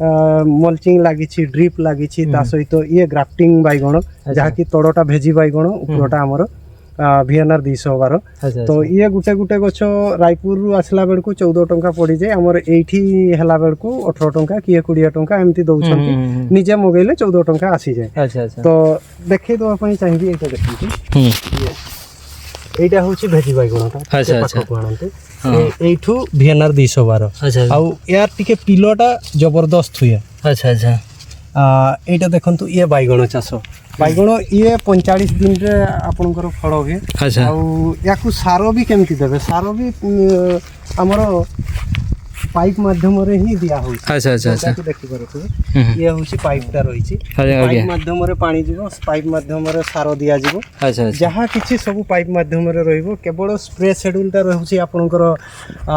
ଆ, ମଲ୍ଚିଂ ଲାଗିଛି, ଡ୍ରିପ୍ ଲାଗିଛି, ତା ହୁଁ। ସହିତ ଇଏ ଗ୍ରାଫ୍ଟିଂ ବାଇଗଣ, ଆଚ୍ଛା। ଯାହାକି ତଳଟା ଭେଜି ବାଇଗଣ, ହୁଁ। ଉପରଟା ଆମର, ଆ, ଭିଏନ୍ଆର୍ ଦୁଇଶହ ବାର। ଆଚ୍ଛା, ତ ଆଚ୍ଛା। ଇଏ ଗୋଟେ ଗୋଟେ ଗଛ ରାୟପୁରରୁ ଆସିଲା ବେଳକୁ ଚଉଦ ଟଙ୍କା ପଡ଼ିଯାଏ, ଆମର ଏଇଠି ହେଲା ବେଳକୁ ଅଠର ଟଙ୍କା, କିଏ କୋଡ଼ିଏ ଟଙ୍କା ଏମିତି ଦଉଛନ୍ତି। ହୁଁ, ହୁଁ, ହୁଁ। ନିଜେ ମଗେଇଲେ ଚଉଦ ଟଙ୍କା ଆସିଯାଏ। ଆଚ୍ଛା, ଆଚ୍ଛା। ତ ଦେଖେଇଦବା ପାଇଁ ଚାହିଁବି, ଏଇଟା ଦେଖନ୍ତୁ। ହୁଁ। ଇଏ, ଏଇଟା ହଉଛି ଭେଜି ବାଇଗଣଟା। ଆଚ୍ଛା, ଏ ଆଚ୍ଛା। ପାଖକୁ ଆଣନ୍ତୁ। ହଁ। ଏ-, ଏଇଠୁ ଭିଏନ୍ଆର୍ ଦୁଇଶହ ବାର। ଆଚ୍ଛା। ଆଉ ୟାର ଟିକେ ପିଲଟା ଜବରଦସ୍ତ ହୁଏ। ଆଚ୍ଛା, ଆଚ୍ଛା। ଆ, ଏଇଟା ଦେଖନ୍ତୁ, ଇଏ ବାଇଗଣ ଚାଷ। ବାଇଗଣ ଇଏ ପଇଁଚାଳିଶ ଦିନରେ ଆପଣଙ୍କର ଫଳ ହୁଏ। ଆଚ୍ଛା। ଆଉ ୟାକୁ ସାର ବି କେମିତି ଦେବେ? ସାର ବି, ଉଁ, ଆମର ପାଇପ୍ ମାଧ୍ୟମରେ ହିଁ ଦିଆ ହଉଛି। ଆଚ୍ଛା, ଆଚ୍ଛା, ଆଚ୍ଛା। ଯୋଉଟାକୁ ଦେଖିପାରୁଥିବେ, ହୁଁ, ହୁଁ। ଇଏ ହଉଛି ପାଇପ୍ଟା ରହିଛି। ଆଜ୍ଞା, ପାଇପ୍ ଆଜ୍ଞା। ମାଧ୍ୟମରେ ପାଣି ଯିବ, ପାଇପ୍ ମାଧ୍ୟମରେ ସାର ଦିଆଯିବ। ଆଚ୍ଛା, ଆଚ୍ଛା। ଯାହା କିଛି ସବୁ ପାଇପ୍ ମାଧ୍ୟମରେ ରହିବ। କେବଳ ସ୍ପ୍ରେ ସେଡ୍ୟୁଲ୍ଟା ରହୁଛି ଆପଣଙ୍କର, ଆ,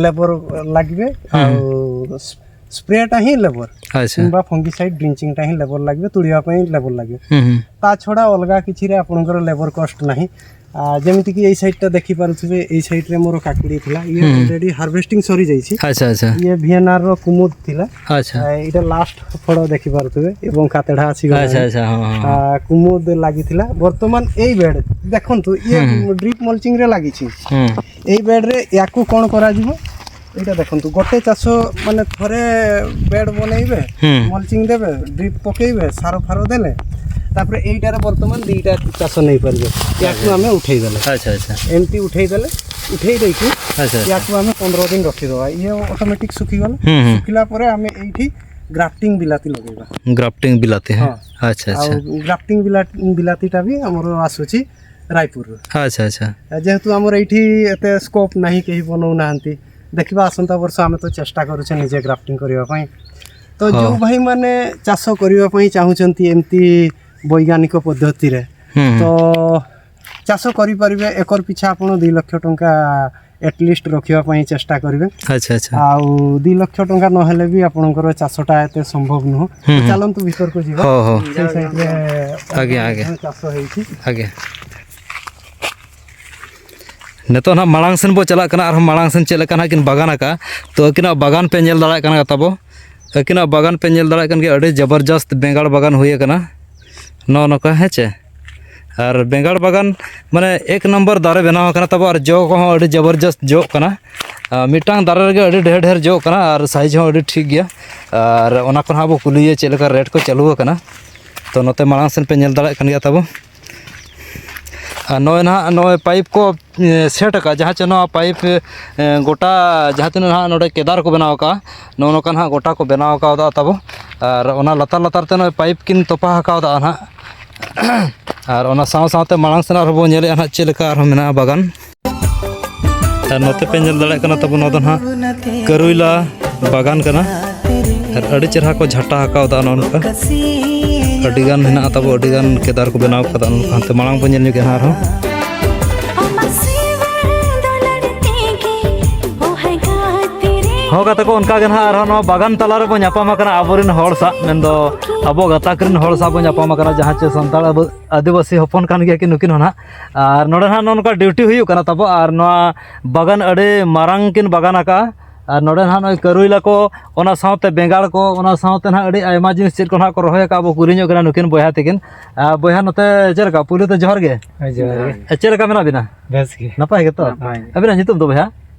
ଲେବର ଲାଗିବେ। ହୁଁ, ହୁଁ। ଆଉ ସ୍-, ସ୍ପ୍ରେଟା ହିଁ ଲେବର ଆଚ୍ଛା। କିମ୍ବା ଫଙ୍ଗିସାଇଡ୍ ଡ୍ରିଞ୍ଚିଂଟା ହିଁ ଲେବର ଲାଗିବ, ତୁଳିବା ପାଇଁ ଲେବର ଲାଗିବ। ହୁଁ, ହୁଁ। ତା ଛଡ଼ା ଅଲଗା କିଛିରେ ଆପଣଙ୍କର ଲେବର କଷ୍ଟ ନାହିଁ। ଆ, ଯେମିତିକି ଏଇ ସାଇଡ୍ଟା ଦେଖିପାରୁଥିବେ, ଏଇ ସାଇଡ୍ରେ ମୋର କାକୁଡ଼ି ଥିଲା, ଇଏ ହୁଁ। ଅଲରେଡ଼ି ହାର୍ଭେଷ୍ଟିଂ ସରିଯାଇଛି। ଆଚ୍ଛା, ଆଚ୍ଛା। ଇଏ ଭିଏନ୍ଆର୍ର କୁମୁଦ ଥିଲା। ଆଚ୍ଛା। ଆ, ଏଇଟା ଲାଷ୍ଟ ଫଳ ଦେଖିପାରୁଥିବେ ଏବଂ କାତେଢ଼ା ଆସିଗଲାଣି। ଆଚ୍ଛା, ଆଚ୍ଛା, ହଁ, ହଁ, ହଁ। ଆ, କୁମୁଦ ଲାଗିଥିଲା। ବର୍ତ୍ତମାନ ଏଇ ବେଡ୍ ଦେଖନ୍ତୁ, ଇଏ ହୁଁ, ହୁଁ। ଡ୍ରିପ୍ ମଲ୍ଚିଂରେ ଲାଗିଛି। ହୁଁ। ଏଇ ବେଡ୍ରେ ୟାକୁ କ'ଣ କରାଯିବ? ଏଇଟା ଦେଖନ୍ତୁ, ଗୋଟେ ଚାଷ ମାନେ ଥରେ ବେଡ୍ ବନେଇବେ, ହୁଁ। ମଲ୍ଚିଂ ଦେବେ, ଡ୍ରିପ୍ ପକେଇବେ, ସାର ଫାର ଦେଲେ, ତାପରେ ଏଇଟାରେ ବର୍ତ୍ତମାନ ଦିଟା ଚାଷ ନେଇପାରିବେ। ୟାକୁ ଆଚ୍ଛା। ଆମେ ଉଠେଇଦେଲେ। ଆଚ୍ଛା, ଆଚ୍ଛା। ଏମିତି ଉଠେଇଦେଲେ, ଉଠେଇ ଦେଇକି ଆଚ୍ଛା, ଆଚ୍ଛା। ୟାକୁ ଆମେ ପନ୍ଦର ଦିନ ରଖିଦେବା। ଇଏ ଅଟୋମେଟିକ୍ ଶୁଖିଗଲା। ହୁଁ, ହୁଁ। ଶୁଖିଲା ପରେ ଆମେ ଏଇଠି ଗ୍ରାଫ୍ଟିଂ ବିଲାତି ଲଗେଇବା। ଗ୍ରାଫ୍ଟିଂ ବିଲାତି, ହଁ। ହଁ। ଆଚ୍ଛା, ଆଚ୍ଛା। ଆଉ ଗ୍ରାଫ୍ଟିଂ ବିଲା-, ବିଲାତିଟା ବି ଆମର ଆସୁଛି ରାୟପୁରରୁ। ଆଚ୍ଛା, ଆଚ୍ଛା। ଆ, ଯେହେତୁ ଆମର ଏଇଠି ଏତେ ସ୍କୋପ୍ ନାହିଁ, କେହି ବନଉନାହାନ୍ତି, ଦେଖିବା ଆସନ୍ତା ବର୍ଷ। ଆମେ ତ ଚେଷ୍ଟା କରୁଛେ ନିଜେ ଗ୍ରାଫ୍ଟିଂ କରିବା ପାଇଁ। ତ ହଁ। ଯେଉଁ ଭାଇମାନେ ଚାଷ କରିବା ପାଇଁ ଚାହୁଁଛନ୍ତି ଏମିତି ବୈଜ୍ଞାନିକ ପଦ୍ଧତିରେ, ହୁଁ, ହୁଁ। ତ ଚାଷ କରିପାରିବେ। ଏକର ପିଛା ଆପଣ ଦୁଇ ଲକ୍ଷ ଟଙ୍କା ଆଟଲିଷ୍ଟ ରଖିବା ପାଇଁ ଚେଷ୍ଟା କରିବେ। ଆଚ୍ଛା, ଆଚ୍ଛା। ଆଉ ଦୁଇ ଲକ୍ଷ ଟଙ୍କା ନହେଲେ ବି ଆପଣଙ୍କର ଚାଷଟା ଏତେ ସମ୍ଭବ ନୁହଁ। ହୁଁ, ତ ହୁଁ। ଚାଲନ୍ତୁ ଭିତରକୁ ଯିବା। ହଉ, ହଉ। ସେଇ ସାଇଡ୍ରେ ଆଜ୍ଞା, ଆଜ୍ଞା। ଚାଷ ହେଇଛି। ଆଜ୍ଞା। ᱱᱤᱛᱚᱜ ᱱᱟᱦᱟᱜ ᱢᱟᱲᱟᱝ ᱥᱮᱱ ᱵᱚ ᱪᱟᱞᱟᱜ ᱠᱟᱱᱟ, ᱟᱨᱦᱚᱸ ᱢᱟᱲᱟᱝ ᱥᱮᱱ ᱪᱮᱫ ᱞᱮᱠᱟ ᱱᱟᱦᱟᱜ ᱠᱤᱱ ᱵᱟᱜᱟᱱ ᱟᱠᱟᱫᱼᱟ᱾ ᱛᱚ ᱟᱹᱠᱤᱱᱟᱜ ᱵᱟᱜᱟᱱ ᱯᱮ ᱧᱮᱞ ᱫᱟᱲᱮᱭᱟᱜ ᱠᱟᱱᱟ ᱛᱟᱵᱚ, ᱟᱹᱠᱤᱱᱟᱜ ᱵᱟᱜᱟᱱ ᱯᱮ ᱧᱮᱞ ᱫᱟᱲᱮᱭᱟᱜ ᱠᱟᱱ ᱜᱮᱭᱟ, ᱟᱹᱰᱤ ᱡᱚᱵᱚᱨᱡᱚᱥᱛ ᱵᱮᱸᱜᱟᱲ ᱵᱟᱜᱟᱱ ᱦᱩᱭ ᱟᱠᱟᱱᱟ᱾ ᱱᱚᱜᱼᱚ ᱱᱚᱝᱠᱟ, ᱦᱮᱸ ᱪᱮ᱾ ᱟᱨ ᱵᱮᱸᱜᱟᱲ ᱵᱟᱜᱟᱱ ᱢᱟᱱᱮ ᱮᱠ ᱱᱚᱢᱵᱚᱨ ᱫᱟᱨᱮ ᱵᱮᱱᱟᱣ ᱟᱠᱟᱱᱟ ᱛᱟᱵᱚ, ᱟᱨ ᱡᱚ ᱠᱚᱦᱚᱸ ᱟᱹᱰᱤ ᱡᱚᱵᱚᱨᱡᱚᱥᱛ ᱡᱚᱜ ᱠᱟᱱᱟ᱾ ᱟᱨ ᱢᱤᱫᱴᱟᱝ ᱫᱟᱨᱮ ᱨᱮᱜᱮ ᱟᱹᱰᱤ ᱰᱷᱮᱨ ᱰᱷᱮᱨ ᱡᱚᱜ ᱠᱟᱱᱟ, ᱟᱨ ᱥᱟᱭᱤᱡᱽ ᱦᱚᱸ ᱟᱹᱰᱤ ᱴᱷᱤᱠ ᱜᱮᱭᱟ᱾ ᱟᱨ ᱚᱱᱟ ᱠᱚ ᱱᱟᱦᱟᱜ ᱵᱚ ᱠᱩᱞᱤᱭᱮᱭᱟ ᱪᱮᱫ ᱞᱮᱠᱟ ᱨᱮᱴ ᱠᱚ ᱪᱟᱹᱞᱩ ᱟᱠᱟᱱᱟ᱾ ᱛᱚ ᱱᱚᱛᱮ ᱢᱟᱲᱟᱝ ᱥᱮᱱ ᱯᱮ ᱧᱮᱞ ᱫᱟᱲᱮᱭᱟᱜ ᱠᱟᱱ ᱜᱮᱭᱟ ᱛᱟᱵᱚ᱾ ᱟᱨ ᱱᱚᱜᱼᱚᱭ ᱱᱟᱦᱟᱜ ᱱᱚᱜᱼᱚᱭ ᱯᱟᱭᱤᱯ ᱠᱚ, ᱮ, ᱥᱮᱴ ᱟᱠᱟᱫᱼᱟ, ᱡᱟᱦᱟᱸ ᱪᱮ ᱱᱚᱣᱟ ᱯᱟᱭᱤᱯ, ᱮ, ᱜᱚᱴᱟ ᱡᱟᱦᱟᱸ ᱛᱤᱱᱟᱹᱜ ᱱᱟᱦᱟᱜ ᱱᱚᱰᱮ ᱠᱮᱫᱟᱨ ᱠᱚ ᱵᱮᱱᱟᱣ ᱟᱠᱟᱫᱼᱟ, ᱱᱚᱜᱼᱚ ᱱᱚᱝᱠᱟ ᱱᱟᱦᱟᱜ ᱜᱚᱴᱟ ᱠᱚ ᱵᱮᱱᱟᱣ ᱟᱠᱟᱫᱟ ᱛᱟᱵᱚ᱾ ᱟᱨ ᱚᱱᱟ ᱞᱟᱛᱟᱨ ᱞᱟᱛᱟᱨ ᱛᱮ ᱱᱚᱜᱼᱚᱭ ᱯᱟᱭᱤᱯ ᱠᱤᱱ ᱛᱚᱯᱟ ᱟᱠᱟᱣᱫᱟ ᱱᱟᱦᱟᱜ᱾ ᱟᱨ ᱚᱱᱟ ᱥᱟᱶ ᱥᱟᱶᱛᱮ ᱢᱟᱲᱟᱝ ᱥᱮᱱ ᱟᱨᱦᱚᱸ ᱵᱚᱱ ᱧᱮᱞᱮᱫᱼᱟ ᱱᱟᱦᱟᱜ ᱪᱮᱫ ᱞᱮᱠᱟ ᱟᱨᱦᱚᱸ ᱢᱮᱱᱟᱜᱼᱟ ᱵᱟᱜᱟᱱ᱾ ᱟᱨ ᱱᱚᱛᱮ ᱯᱮ ᱧᱮᱞ ᱫᱟᱲᱮᱭᱟᱜ ᱠᱟᱱᱟ ᱛᱟᱵᱚ, ᱱᱚᱣᱟ ᱫᱚ ᱱᱟᱦᱟᱜ ᱠᱟᱹᱨᱩᱭᱞᱟ ᱵᱟᱜᱟᱱ ᱠᱟᱱᱟ᱾ ᱟᱨ ᱟᱹᱰᱤ ᱪᱮᱨᱦᱟ ᱠᱚ ᱡᱷᱟᱴᱟ ᱟᱠᱟᱣᱫᱟ ᱱᱚᱜᱼᱚ ᱱᱚᱝᱠᱟ᱾ ᱟᱹᱰᱤᱜᱟᱱ ᱦᱮᱱᱟᱜᱼᱟ ᱛᱟᱵᱚ, ᱟᱹᱰᱤᱜᱟᱱ ᱠᱮᱫᱟᱨ ᱠᱚ ᱵᱮᱱᱟᱣ ᱠᱟᱫᱟ ᱱᱚᱜᱼᱚ ᱱᱚᱝᱠᱟ᱾ ᱦᱟᱱᱛᱮ ᱢᱟᱲᱟᱝ ᱵᱚᱱ ᱧᱮᱞ ᱧᱚᱜ ᱠᱮᱫᱟ ᱱᱟᱦᱟᱜ ᱟᱨᱦᱚᱸ᱾ ᱦᱚᱸ ᱜᱟᱛᱮ ᱠᱚ, ᱚᱱᱠᱟ ᱜᱮ ᱱᱟᱦᱟᱜ ᱟᱨᱦᱚᱸ ᱱᱚᱣᱟ ᱵᱟᱜᱟᱱ ᱛᱟᱞᱟ ᱨᱮᱵᱚᱱ ᱧᱟᱯᱟᱢ ᱟᱠᱟᱱᱟ ᱟᱵᱚᱨᱮᱱ ᱦᱚᱲ ᱥᱟᱶ, ᱢᱮᱱᱫᱚ ᱟᱵᱚ ᱜᱟᱛᱟᱠ ᱨᱮᱱ ᱦᱚᱲ ᱥᱟᱶ ᱵᱚᱱ ᱧᱟᱯᱟᱢ ᱟᱠᱟᱱᱟ, ᱡᱟᱦᱟᱸ ᱪᱮ ᱥᱟᱱᱛᱟᱲ ᱟᱵᱚ ᱟᱹᱫᱤᱵᱟᱹᱥᱤ ᱦᱚᱯᱚᱱ ᱠᱟᱱ ᱜᱮᱭᱟ ᱠᱤᱱ ᱱᱩᱠᱤᱱ ᱦᱚᱸ ᱱᱟᱦᱟᱜ᱾ ᱟᱨ ᱱᱚᱰᱮ ᱱᱟᱦᱟᱜ ᱱᱚᱜᱼᱚ ᱱᱚᱝᱠᱟ ᱰᱤᱭᱩᱴᱤ ᱦᱩᱭᱩᱜ ᱠᱟᱱᱟ ᱛᱟᱵᱚ, ᱟᱨ ᱱᱚᱣᱟ ᱵᱟᱜᱟᱱ ᱟᱹᱰᱤ ᱢᱟᱨᱟᱝ ᱠᱤᱱ ᱵᱟᱜᱟᱱ ᱟᱠᱟᱫᱼᱟ᱾ ᱟᱨ ᱱᱚᱰᱮ ᱱᱟᱦᱟᱜ ᱱᱚᱜᱼᱚᱭ ᱠᱟᱹᱨᱩᱭᱞᱟ ᱠᱚ, ᱚᱱᱟ ᱥᱟᱶᱛᱮ ᱵᱮᱸᱜᱟᱲ ᱠᱚ, ᱚᱱᱟ ᱥᱟᱶᱛᱮ ᱱᱟᱦᱟᱜ ᱟᱹᱰᱤ ᱟᱭᱢᱟ ᱡᱤᱱᱤᱥ ᱪᱮᱫ ᱠᱚ ᱱᱟᱦᱟᱜ ᱠᱚ ᱨᱚᱦᱚᱭ ᱟᱠᱟᱫᱼᱟ, ᱟᱵᱚ ᱠᱩᱞᱤ ᱧᱚᱜ ᱠᱟᱱᱟ ᱱᱩᱠᱤᱱ ᱵᱚᱭᱦᱟ ᱛᱟᱹᱠᱤᱱ᱾ ᱟᱨ ᱵᱚᱭᱦᱟ, ᱱᱚᱛᱮ ᱪᱮᱫ ᱞᱮᱠᱟ? ᱯᱩᱭᱞᱩ ᱛᱮ ᱡᱚᱦᱟᱨ ᱜᱮ᱾ ᱦᱳᱭ, ᱡᱚᱦᱟᱨ ᱜᱮ᱾ ᱪᱮᱫ ᱞᱮᱠᱟ ᱢᱮᱱᱟᱜ ᱵᱤᱱᱟ? ᱵᱮᱥ ᱜᱮ᱾ ᱱᱟᱯᱟᱭ ᱜᱮᱛᱚ? ᱱᱟᱯᱟᱭ ᱜᱮ᱾ ᱟᱹᱵᱤᱱᱟᱜ ᱧᱩᱛᱩᱢ ᱫᱚ ᱵᱚᱭᱦᱟ?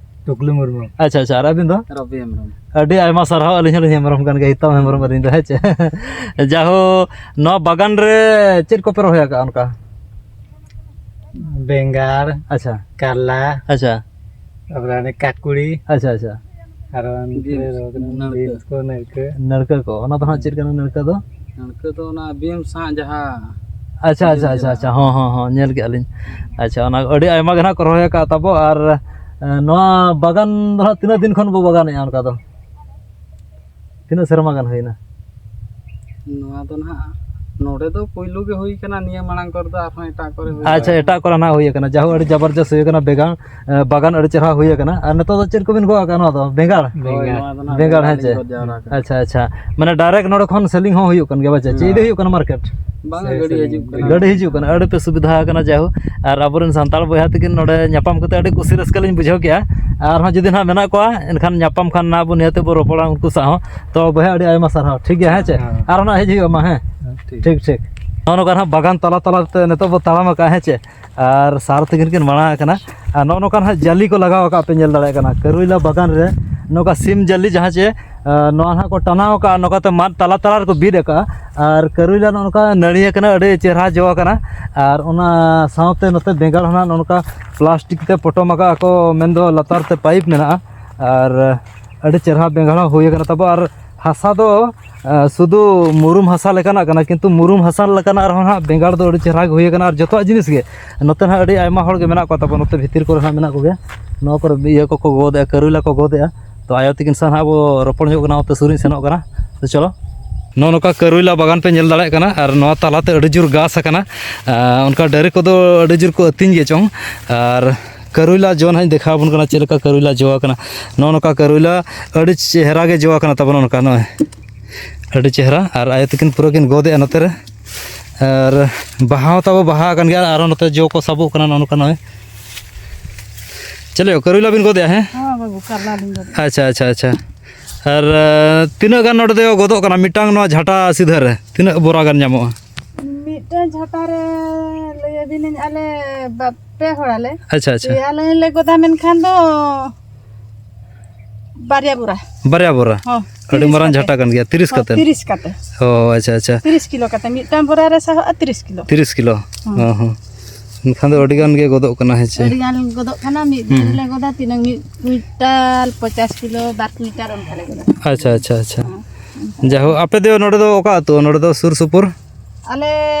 ᱴᱩᱠᱞᱩ ᱢᱩᱨᱢᱩ᱾ ᱟᱪᱪᱷᱟ, ᱟᱪᱪᱷᱟ᱾ ᱟᱨ ᱟᱹᱵᱤᱱ ᱫᱚ? ᱨᱚᱵᱤ ᱦᱮᱢᱵᱨᱚᱢ᱾ ᱟᱹᱰᱤ ᱟᱭᱢᱟ ᱥᱟᱨᱦᱟᱣ, ᱟᱹᱞᱤᱧ ᱦᱚᱸᱞᱤᱧ ᱦᱮᱢᱵᱨᱚᱢ ᱠᱟᱱ ᱜᱮᱭᱟ, ᱦᱤᱛᱟᱹᱢ ᱦᱮᱢᱵᱨᱚᱢ ᱟᱹᱞᱤᱧ ᱫᱚ, ᱦᱮᱸ ᱪᱮ? ᱡᱟᱦᱳ, ᱱᱚᱣᱟ ᱵᱟᱜᱟᱱ ᱨᱮ ᱪᱮᱫ ᱠᱚᱯᱮ ᱨᱚᱦᱚᱭ ᱟᱠᱟᱫᱼᱟ ᱚᱱᱠᱟ? ᱵᱮᱸᱜᱟᱲ, ᱟᱪᱪᱷᱟ᱾ ᱠᱟᱨᱞᱟ, ᱟᱪᱪᱷᱟ᱾ ᱛᱟᱨᱯᱚᱨᱮ ᱚᱱᱮ ᱠᱟᱠᱩᱲᱤ᱾ ᱟᱪᱪᱷᱟ, ᱟᱪᱪᱷᱟ᱾ ᱟᱨᱚ ᱚᱱᱛᱮ ᱵᱤᱱᱥ, ᱨᱚᱦᱚᱭ ᱠᱟᱱᱟ ᱱᱟᱹᱲᱠᱟᱹ᱾ ᱵᱤᱱᱥ ᱠᱚ, ᱱᱟᱹᱲᱠᱟᱹ᱾ ᱱᱟᱹᱲᱠᱟᱹ ᱠᱚ, ᱚᱱᱟ ᱫᱚ ᱦᱟᱸᱜ ᱪᱮᱫ ᱠᱟᱱᱟ ᱱᱟᱹᱲᱠᱟᱹ ᱫᱚ? ᱱᱟᱹᱲᱠᱟᱹ ᱫᱚ ᱚᱱᱟ ᱵᱤᱢᱥ ᱦᱟᱸᱜ ᱡᱟᱦᱟᱸ ᱟᱪᱪᱷᱟ, ᱟᱪᱪᱷᱟ, ᱵᱤᱢᱥ ᱟᱪᱪᱷᱟ, ᱡᱟᱦᱟᱸ᱾ ᱟᱪᱪᱷᱟ᱾ ᱦᱚᱸ, ᱦᱚᱸ, ᱦᱚᱸ, ᱧᱮᱞ ᱠᱮᱜᱼᱟ ᱞᱤᱧ᱾ ᱟᱪᱪᱷᱟ, ᱚᱱᱟ ᱟᱹᱰᱤ ᱟᱭᱢᱟ ᱜᱮ ᱱᱟᱦᱟᱜ ᱠᱚ ᱨᱚᱦᱚᱭ ᱟᱠᱟᱫ ᱛᱟᱵᱚ᱾ ᱟᱨ, ᱮ, ᱱᱚᱣᱟ ᱵᱟᱜᱟᱱ ᱫᱚ ᱦᱟᱸᱜ ᱛᱤᱱᱟᱹᱜ ᱫᱤᱱ ᱠᱷᱚᱱ ᱵᱚ ᱵᱟᱜᱟᱱᱮᱜᱼᱟ ᱚᱱᱠᱟ ᱫᱚ? ᱛᱤᱱᱟᱹᱜ ᱥᱮᱨᱢᱟ ᱜᱟᱱ ᱦᱩᱭᱱᱟ? ᱱᱚᱣᱟ ᱫᱚ ᱱᱟᱦᱟᱜ ᱱᱚᱰᱮ ᱫᱚ ᱯᱩᱭᱞᱩ ᱜᱮ ᱦᱩᱭ ᱠᱟᱱᱟ, ᱱᱤᱭᱟᱹ ᱢᱟᱲᱟᱝ ᱠᱚᱨᱮ ᱫᱚ ᱟᱨᱦᱚᱸ ᱮᱴᱟᱜ ᱠᱚᱨᱮ ᱦᱩᱭ ᱟᱪᱪᱷᱟ, ᱠᱟᱱᱟ᱾ ᱮᱴᱟᱜ ᱠᱚᱨᱮ ᱱᱟᱦᱟᱜ ᱦᱩᱭ ᱠᱟᱱᱟ, ᱡᱟᱦᱳ ᱟᱹᱰᱤ ᱡᱟᱵᱚᱨᱡᱚᱥ ᱦᱩᱭ ᱠᱟᱱᱟ, ᱵᱮᱜᱟᱱ, ᱮ, ᱵᱟᱜᱟᱱ ᱟᱹᱰᱤ ᱪᱮᱦᱨᱟ ᱦᱩᱭ ᱠᱟᱱᱟ᱾ ᱟᱨ ᱱᱤᱛᱚᱜ ᱫᱚ ᱪᱮᱫ ᱠᱚᱵᱤᱱ ᱜᱚᱜ ᱟᱠᱟᱫ ᱱᱚᱣᱟ ᱫᱚ? ᱵᱮᱸᱜᱟᱲ? ᱦᱳᱭ, ᱵᱮᱸᱜᱟᱲ᱾ ᱱᱚᱣᱟ ᱫᱚ ᱱᱟᱦᱟᱜ ᱵᱮᱸᱜᱟᱲ, ᱵᱮᱸᱜᱟᱲ ᱦᱮᱸ ᱞᱤᱧ ᱪᱮ? ᱜᱚᱫ ᱡᱟᱣᱨᱟ ᱠᱟᱜᱼᱟ᱾ ᱟᱪᱪᱷᱟ, ᱟᱪᱪᱷᱟ, ᱢᱟᱱᱮ direct ᱱᱚᱰᱮ ᱠᱷᱚᱱ selling ᱦᱚᱸ ᱦᱩᱭᱩᱜ ᱠᱟᱱ ᱜᱮᱭᱟ, ᱵᱟᱪᱮ? ᱪᱮ ᱤᱫᱤ ᱦᱩᱭᱩᱜ ᱠᱟᱱᱟ market? ᱵᱟᱝ, ᱥᱮ ᱜᱟᱹᱰᱤ selling ᱦᱤᱡᱩᱜ ᱠᱟᱱᱟ᱾ ᱜᱟᱹᱰᱤ ᱦᱤᱡᱩᱜ ᱠᱟᱱᱟ, ᱟᱹᱰᱤ ᱯᱮ ᱥᱩᱵᱤᱫᱷᱟ ᱟᱠᱟᱱᱟ, ᱡᱟᱭᱦᱳᱠ᱾ ᱟᱨ ᱟᱵᱚᱨᱮᱱ ᱥᱟᱱᱛᱟᱲ ᱵᱚᱭᱦᱟ ᱛᱟᱹᱠᱤᱱ ᱱᱚᱰᱮ ᱧᱟᱯᱟᱢ ᱠᱟᱛᱮ ᱟᱹᱰᱤ ᱠᱩᱥᱤ ᱨᱟᱹᱥᱠᱟᱹ ᱞᱤᱧ ᱵᱩᱡᱷᱟᱹᱣ ᱠᱮᱜᱼᱟ᱾ ᱟᱨᱦᱚᱸ ᱡᱩᱫᱤ ᱱᱟᱦᱟᱜ ᱢᱮᱱᱟᱜ ᱠᱚᱣᱟ, ᱮᱱᱠᱷᱟᱱ ᱧᱟᱯᱟᱢ ᱠᱷᱟᱱ ᱱᱟᱦᱟᱜ ᱵᱚᱱ ᱱᱤᱦᱟᱹᱛ ᱵᱚᱱ ᱨᱚᱯᱚᱲᱟ ᱩᱱᱠᱩ ᱥᱟᱶ ᱦᱚᱸ᱾ ᱛᱚ ᱵᱚᱭᱦᱟ, ᱟᱹᱰᱤ ᱟᱭᱢᱟ ᱥᱟᱨᱦᱟᱣ, ᱴᱷᱤᱠ ᱜᱮᱭᱟ, ᱦᱮᱸ ᱪᱮ? ᱦᱮᱸ᱾ ᱟᱨᱦᱚᱸ ᱱᱟᱦᱟᱜ ᱦᱮᱡ ᱦᱩᱭᱩᱜᱼᱟ ᱢᱟ, ᱦᱮᱸ? ᱦᱮᱸ, ᱴᱷᱤᱠ᱾ ᱴᱷᱤᱠ, ᱴᱷᱤᱠ᱾ ᱱᱚᱜᱼᱚ ᱱᱚᱝᱠᱟ ᱱᱟᱦᱟᱜ ᱵᱟᱜᱟᱱ ᱛᱟᱞᱟ ᱛᱟᱞᱟ ᱛᱮ ᱱᱤᱛᱚᱜ ᱵᱚ ᱛᱟᱲᱟᱢ ᱟᱠᱟᱫᱼᱟ, ᱦᱮᱸ ᱪᱮ? ᱟᱨ ᱥᱟᱨ ᱛᱟᱹᱠᱤᱱ ᱠᱤᱱ ᱢᱟᱲᱟᱝ ᱟᱠᱟᱱᱟ᱾ ᱟᱨ ᱱᱚᱜᱼᱚ ᱱᱚᱝᱠᱟ ᱱᱟᱦᱟᱜ ᱡᱟᱹᱞᱤ ᱠᱚ ᱞᱟᱜᱟᱣ ᱟᱠᱟᱫ ᱯᱮ ᱧᱮᱞ ᱫᱟᱲᱮᱭᱟᱜ ᱠᱟᱱᱟ, ᱠᱟᱹᱨᱩᱭᱞᱟ ᱵᱟᱜᱟᱱ ᱨᱮ ᱱᱚᱝᱠᱟ ᱥᱤᱢ ᱡᱟᱹᱞᱤ, ᱡᱟᱦᱟᱸ ᱪᱮ, ᱟᱸ, ᱱᱚᱣᱟ ᱱᱟᱦᱟᱜ ᱠᱚ ᱴᱟᱱᱟᱣ ᱟᱠᱟᱫᱼᱟ, ᱱᱚᱝᱠᱟᱛᱮ ᱢᱟᱫ ᱛᱟᱞᱟ ᱛᱟᱞᱟ ᱨᱮᱠᱚ ᱵᱤᱫ ᱟᱠᱟᱫᱼᱟ᱾ ᱟᱨ ᱠᱟᱹᱨᱩᱭᱞᱟ ᱱᱚᱜᱼᱚ ᱱᱚᱝᱠᱟ ᱱᱟᱹᱲᱤ ᱟᱠᱟᱱᱟ, ᱟᱹᱰᱤ ᱪᱮᱦᱨᱟ ᱡᱚ ᱟᱠᱟᱱᱟ᱾ ᱟᱨ ᱚᱱᱟ ᱥᱟᱶᱛᱮ ᱱᱚᱛᱮ ᱵᱮᱸᱜᱟᱲ ᱦᱚᱸ ᱱᱟᱦᱟᱜ ᱱᱚᱜᱼᱚ ᱱᱚᱝᱠᱟ plastic ᱛᱮ ᱯᱚᱴᱚᱢ ᱟᱠᱟᱫᱼᱟ ᱠᱚ, ᱢᱮᱱᱫᱚ ᱞᱟᱛᱟᱨ ᱛᱮ pipe ᱢᱮᱱᱟᱜᱼᱟ᱾ ᱟᱨ ᱟᱹᱰᱤ ᱪᱮᱦᱨᱟ ᱵᱮᱸᱜᱟᱲ ᱦᱚᱸ ᱦᱩᱭ ᱟᱠᱟᱱᱟ ᱛᱟᱵᱚ᱾ ᱟᱨ ᱦᱟᱥᱟ ᱫᱚ ᱥᱩᱫᱷᱩ ᱢᱩᱨᱩᱢ ᱦᱟᱥᱟ ᱞᱮᱠᱟᱱᱟᱜ ᱠᱟᱱᱟ, ᱠᱤᱱᱛᱩ ᱢᱩᱨᱩᱢ ᱦᱟᱥᱟ ᱞᱮᱠᱟᱱᱟᱜ ᱨᱮᱦᱚᱸ ᱦᱟᱸᱜ ᱵᱮᱸᱜᱟᱲ ᱫᱚ ᱟᱹᱰᱤ ᱪᱮᱦᱨᱟ ᱜᱮ ᱦᱩᱭ ᱟᱠᱟᱱᱟ᱾ ᱟᱨ ᱡᱚᱛᱚᱣᱟᱜ ᱡᱤᱱᱤᱥ ᱜᱮ ᱱᱚᱛᱮ ᱦᱟᱸᱜ ᱟᱹᱰᱤ ᱟᱭᱢᱟ ᱦᱚᱲ ᱜᱮ ᱢᱮᱱᱟᱜ ᱠᱚᱣᱟ ᱛᱟᱵᱚᱱ, ᱱᱚᱛᱮ ᱵᱷᱤᱛᱤᱨ ᱠᱚᱨᱮ ᱦᱟᱸᱜ ᱢᱮᱱᱟᱜ ᱠᱚᱜᱮᱭᱟ, ᱱᱚᱣᱟ ᱠᱚᱨᱮ ᱤᱭᱟᱹ ᱠᱚᱠᱚ ᱜᱚᱫᱮᱜᱼᱟ, ᱠᱟᱹᱨᱩᱭᱞᱟ ᱠᱚ ᱜᱚᱫᱮᱜᱼᱟ᱾ ᱛᱚ ᱟᱭᱳ ᱛᱤᱠᱤᱱ ᱥᱟᱶ ᱦᱟᱸᱜ ᱵᱚ ᱨᱚᱯᱚᱲ ᱧᱚᱜ ᱠᱟᱱᱟ, ᱚᱱᱛᱮ ᱥᱩᱨ ᱤᱧ ᱥᱮᱱᱚᱜ ᱠᱟᱱᱟ᱾ ᱛᱚ ᱪᱚᱞᱚ, ᱱᱚᱜᱼᱚ ᱱᱚᱝᱠᱟ ᱠᱟᱹᱨᱩᱭᱞᱟ ᱵᱟᱜᱟᱱ ᱯᱮ ᱧᱮᱞ ᱫᱟᱲᱮᱭᱟᱜ ᱠᱟᱱᱟ, ᱟᱨ ᱱᱚᱣᱟ ᱛᱟᱞᱟᱛᱮ ᱟᱹᱰᱤ ᱡᱳᱨ ᱜᱷᱟᱥ ᱟᱠᱟᱱᱟ᱾ ᱟᱨ ᱚᱱᱠᱟ ᱰᱟᱹᱝᱨᱤ ᱠᱚᱫᱚ ᱟᱹᱰᱤ ᱡᱳᱨ ᱠᱚ ᱟᱹᱛᱤᱧ ᱜᱮ ᱪᱚᱝ᱾ ᱟᱨ ᱠᱟᱹᱨᱩᱭᱞᱟ ᱡᱚ ᱱᱟᱦᱟᱜ ᱤᱧ ᱫᱮᱠᱷᱟᱣ ᱟᱵᱚᱱ ᱠᱟᱱᱟ, ᱪᱮᱫ ᱞᱮᱠᱟ ᱠᱟᱹᱨᱩᱭᱞᱟ ᱡᱚ ᱟᱠᱟᱱᱟ᱾ ᱱᱚᱜᱼᱚ ᱱᱚᱝᱠᱟ ᱠᱟᱹᱨᱩᱭᱞᱟ ᱟᱹᱰᱤ ᱪᱮᱦᱨᱟ ᱜᱮ ᱡᱚ ᱟᱠᱟᱱᱟ ᱛᱟᱵᱚᱱ, ᱱᱚᱝᱠᱟ ᱱᱚᱜᱼᱚᱭ ᱟᱹᱰᱤ ᱪᱮᱦᱨᱟ᱾ ᱟᱨ ᱟᱭᱳ ᱛᱟᱹᱠᱤᱱ ᱯᱩᱨᱟᱹ ᱠᱤᱱ ᱜᱚᱫᱮᱜᱼᱟ ᱱᱚᱛᱮ ᱨᱮ᱾ ᱟᱨ ᱵᱟᱦᱟ ᱦᱚᱸ ᱛᱟᱵᱚ ᱵᱟᱦᱟ ᱟᱠᱟᱱ ᱜᱮᱭᱟ, ᱟᱨᱚ ᱱᱚᱛᱮ ᱡᱚ ᱠᱚ ᱥᱟᱵᱚᱜ ᱠᱟᱱᱟ ᱱᱚᱜᱼᱚ ᱱᱚᱝᱠᱟ ᱱᱚᱜᱼᱚᱭ᱾ ᱪᱮᱫ ᱞᱟᱹᱭ, ᱠᱟᱹᱨᱩᱭᱞᱟ ᱵᱤᱱ ᱜᱚᱫᱮᱜᱼᱟ? ᱦᱮᱸ? ᱦᱚᱸ ᱵᱟᱹᱵᱩ, ᱠᱟᱨᱞᱟ ᱞᱤᱧ ᱜᱚᱫ᱾ ᱟᱪᱪᱷᱟ, ᱟᱪᱪᱷᱟ, ᱟᱪᱪᱷᱟ᱾ ᱟᱨ ᱟᱸ, ᱛᱤᱱᱟᱹᱜ ᱜᱟᱱ ᱱᱚᱰᱮ ᱫᱚ ᱜᱚᱫᱚᱜ ᱠᱟᱱᱟ ᱢᱤᱫᱴᱟᱝ ᱱᱚᱣᱟ ᱡᱷᱟᱴᱟ ᱥᱤᱫᱷᱟᱹ ᱨᱮ? ᱛᱤᱱᱟᱹᱜ ᱵᱚᱨᱟ ᱜᱟᱱ ᱧᱟᱢᱚᱜᱼᱟ? ᱢᱤᱫᱴᱟᱝ ᱡᱷᱟᱴᱟ ᱨᱮ ᱞᱟᱹᱭ ᱟᱹᱵᱤᱱᱟᱹᱧ, ᱟᱞᱮ ᱵᱟ-, ᱯᱮ ᱦᱚᱲ ᱟᱞᱮ᱾ ᱟᱪᱪᱷᱟ, ᱟᱪᱪᱷᱟ᱾ ᱯᱮᱭᱟ ᱞᱮ ᱜᱚᱫᱟ, ᱢᱮᱱᱠᱷᱟᱱ ᱫᱚ ᱵᱟᱨᱭᱟ ᱵᱚᱨᱟ᱾ ᱵᱟᱨᱭᱟ ᱵᱚᱨᱟ? ᱦᱚᱸ, ᱟᱹᱰᱤ ᱛᱤᱨᱤᱥ ᱢᱟᱨᱟᱝ ᱠᱟᱛᱮ᱾ ᱡᱷᱟᱴᱟ ᱠᱟᱱ ᱜᱮᱭᱟ, ᱛᱤᱨᱤᱥ ᱦᱚᱸ, ᱠᱟᱛᱮ? ᱛᱤᱨᱤᱥ ᱠᱟᱛᱮ᱾ ᱚ, ᱟᱪᱪᱷᱟ, ᱟᱪᱪᱷᱟ᱾ ᱛᱤᱨᱤᱥ ᱠᱤᱞᱳ ᱠᱟᱛᱮ, ᱢᱤᱫᱴᱟᱝ ᱵᱚᱨᱟ ᱨᱮ ᱥᱟᱦᱚᱜᱼᱟ ᱛᱤᱨᱤᱥ ᱠᱤᱞᱳ᱾ ᱛᱤᱨᱤᱥ ᱠᱤᱞᱳ? ᱦᱚᱸ᱾ ᱦᱚᱸ, ᱦᱚᱸ᱾ ᱮᱱᱠᱷᱟᱱ ᱫᱚ ᱟᱹᱰᱤ ᱜᱟᱱ ᱜᱮ ᱜᱚᱫᱚᱜ ᱠᱟᱱᱟ, ᱦᱮᱸ ᱪᱮ? ᱟᱹᱰᱤ ᱜᱟᱱ ᱜᱚᱫᱚᱜ ᱠᱟᱱᱟ, ᱢᱤᱫ ᱫᱤᱱ ᱦᱩᱸ᱾ ᱞᱮ ᱜᱚᱫᱟ, ᱛᱤᱱᱟᱹᱝ ᱢᱤᱫ ᱠᱩᱭᱤᱱᱴᱟᱞ, ᱯᱚᱪᱟᱥ ᱠᱤᱞᱳ, ᱵᱟᱨ ᱠᱩᱭᱤᱱᱴᱟᱞ ᱚᱱᱠᱟ ᱞᱮ ᱜᱚᱫᱟ᱾ ᱟᱪᱪᱷᱟ, ᱟᱪᱪᱷᱟ, ᱟᱪᱪᱷᱟ᱾ ᱦᱚᱸ, ᱚᱱᱠᱟ᱾ ᱡᱟᱭᱦᱳᱠ, ᱟᱯᱮ ᱫᱚ ᱱᱚᱰᱮ ᱫᱚ ᱚᱠᱟ ᱟᱹᱛᱩ? ᱱᱚᱰᱮ ᱫᱚ ᱥᱩᱨ ᱥᱩᱯᱩᱨ? ᱟᱞᱮ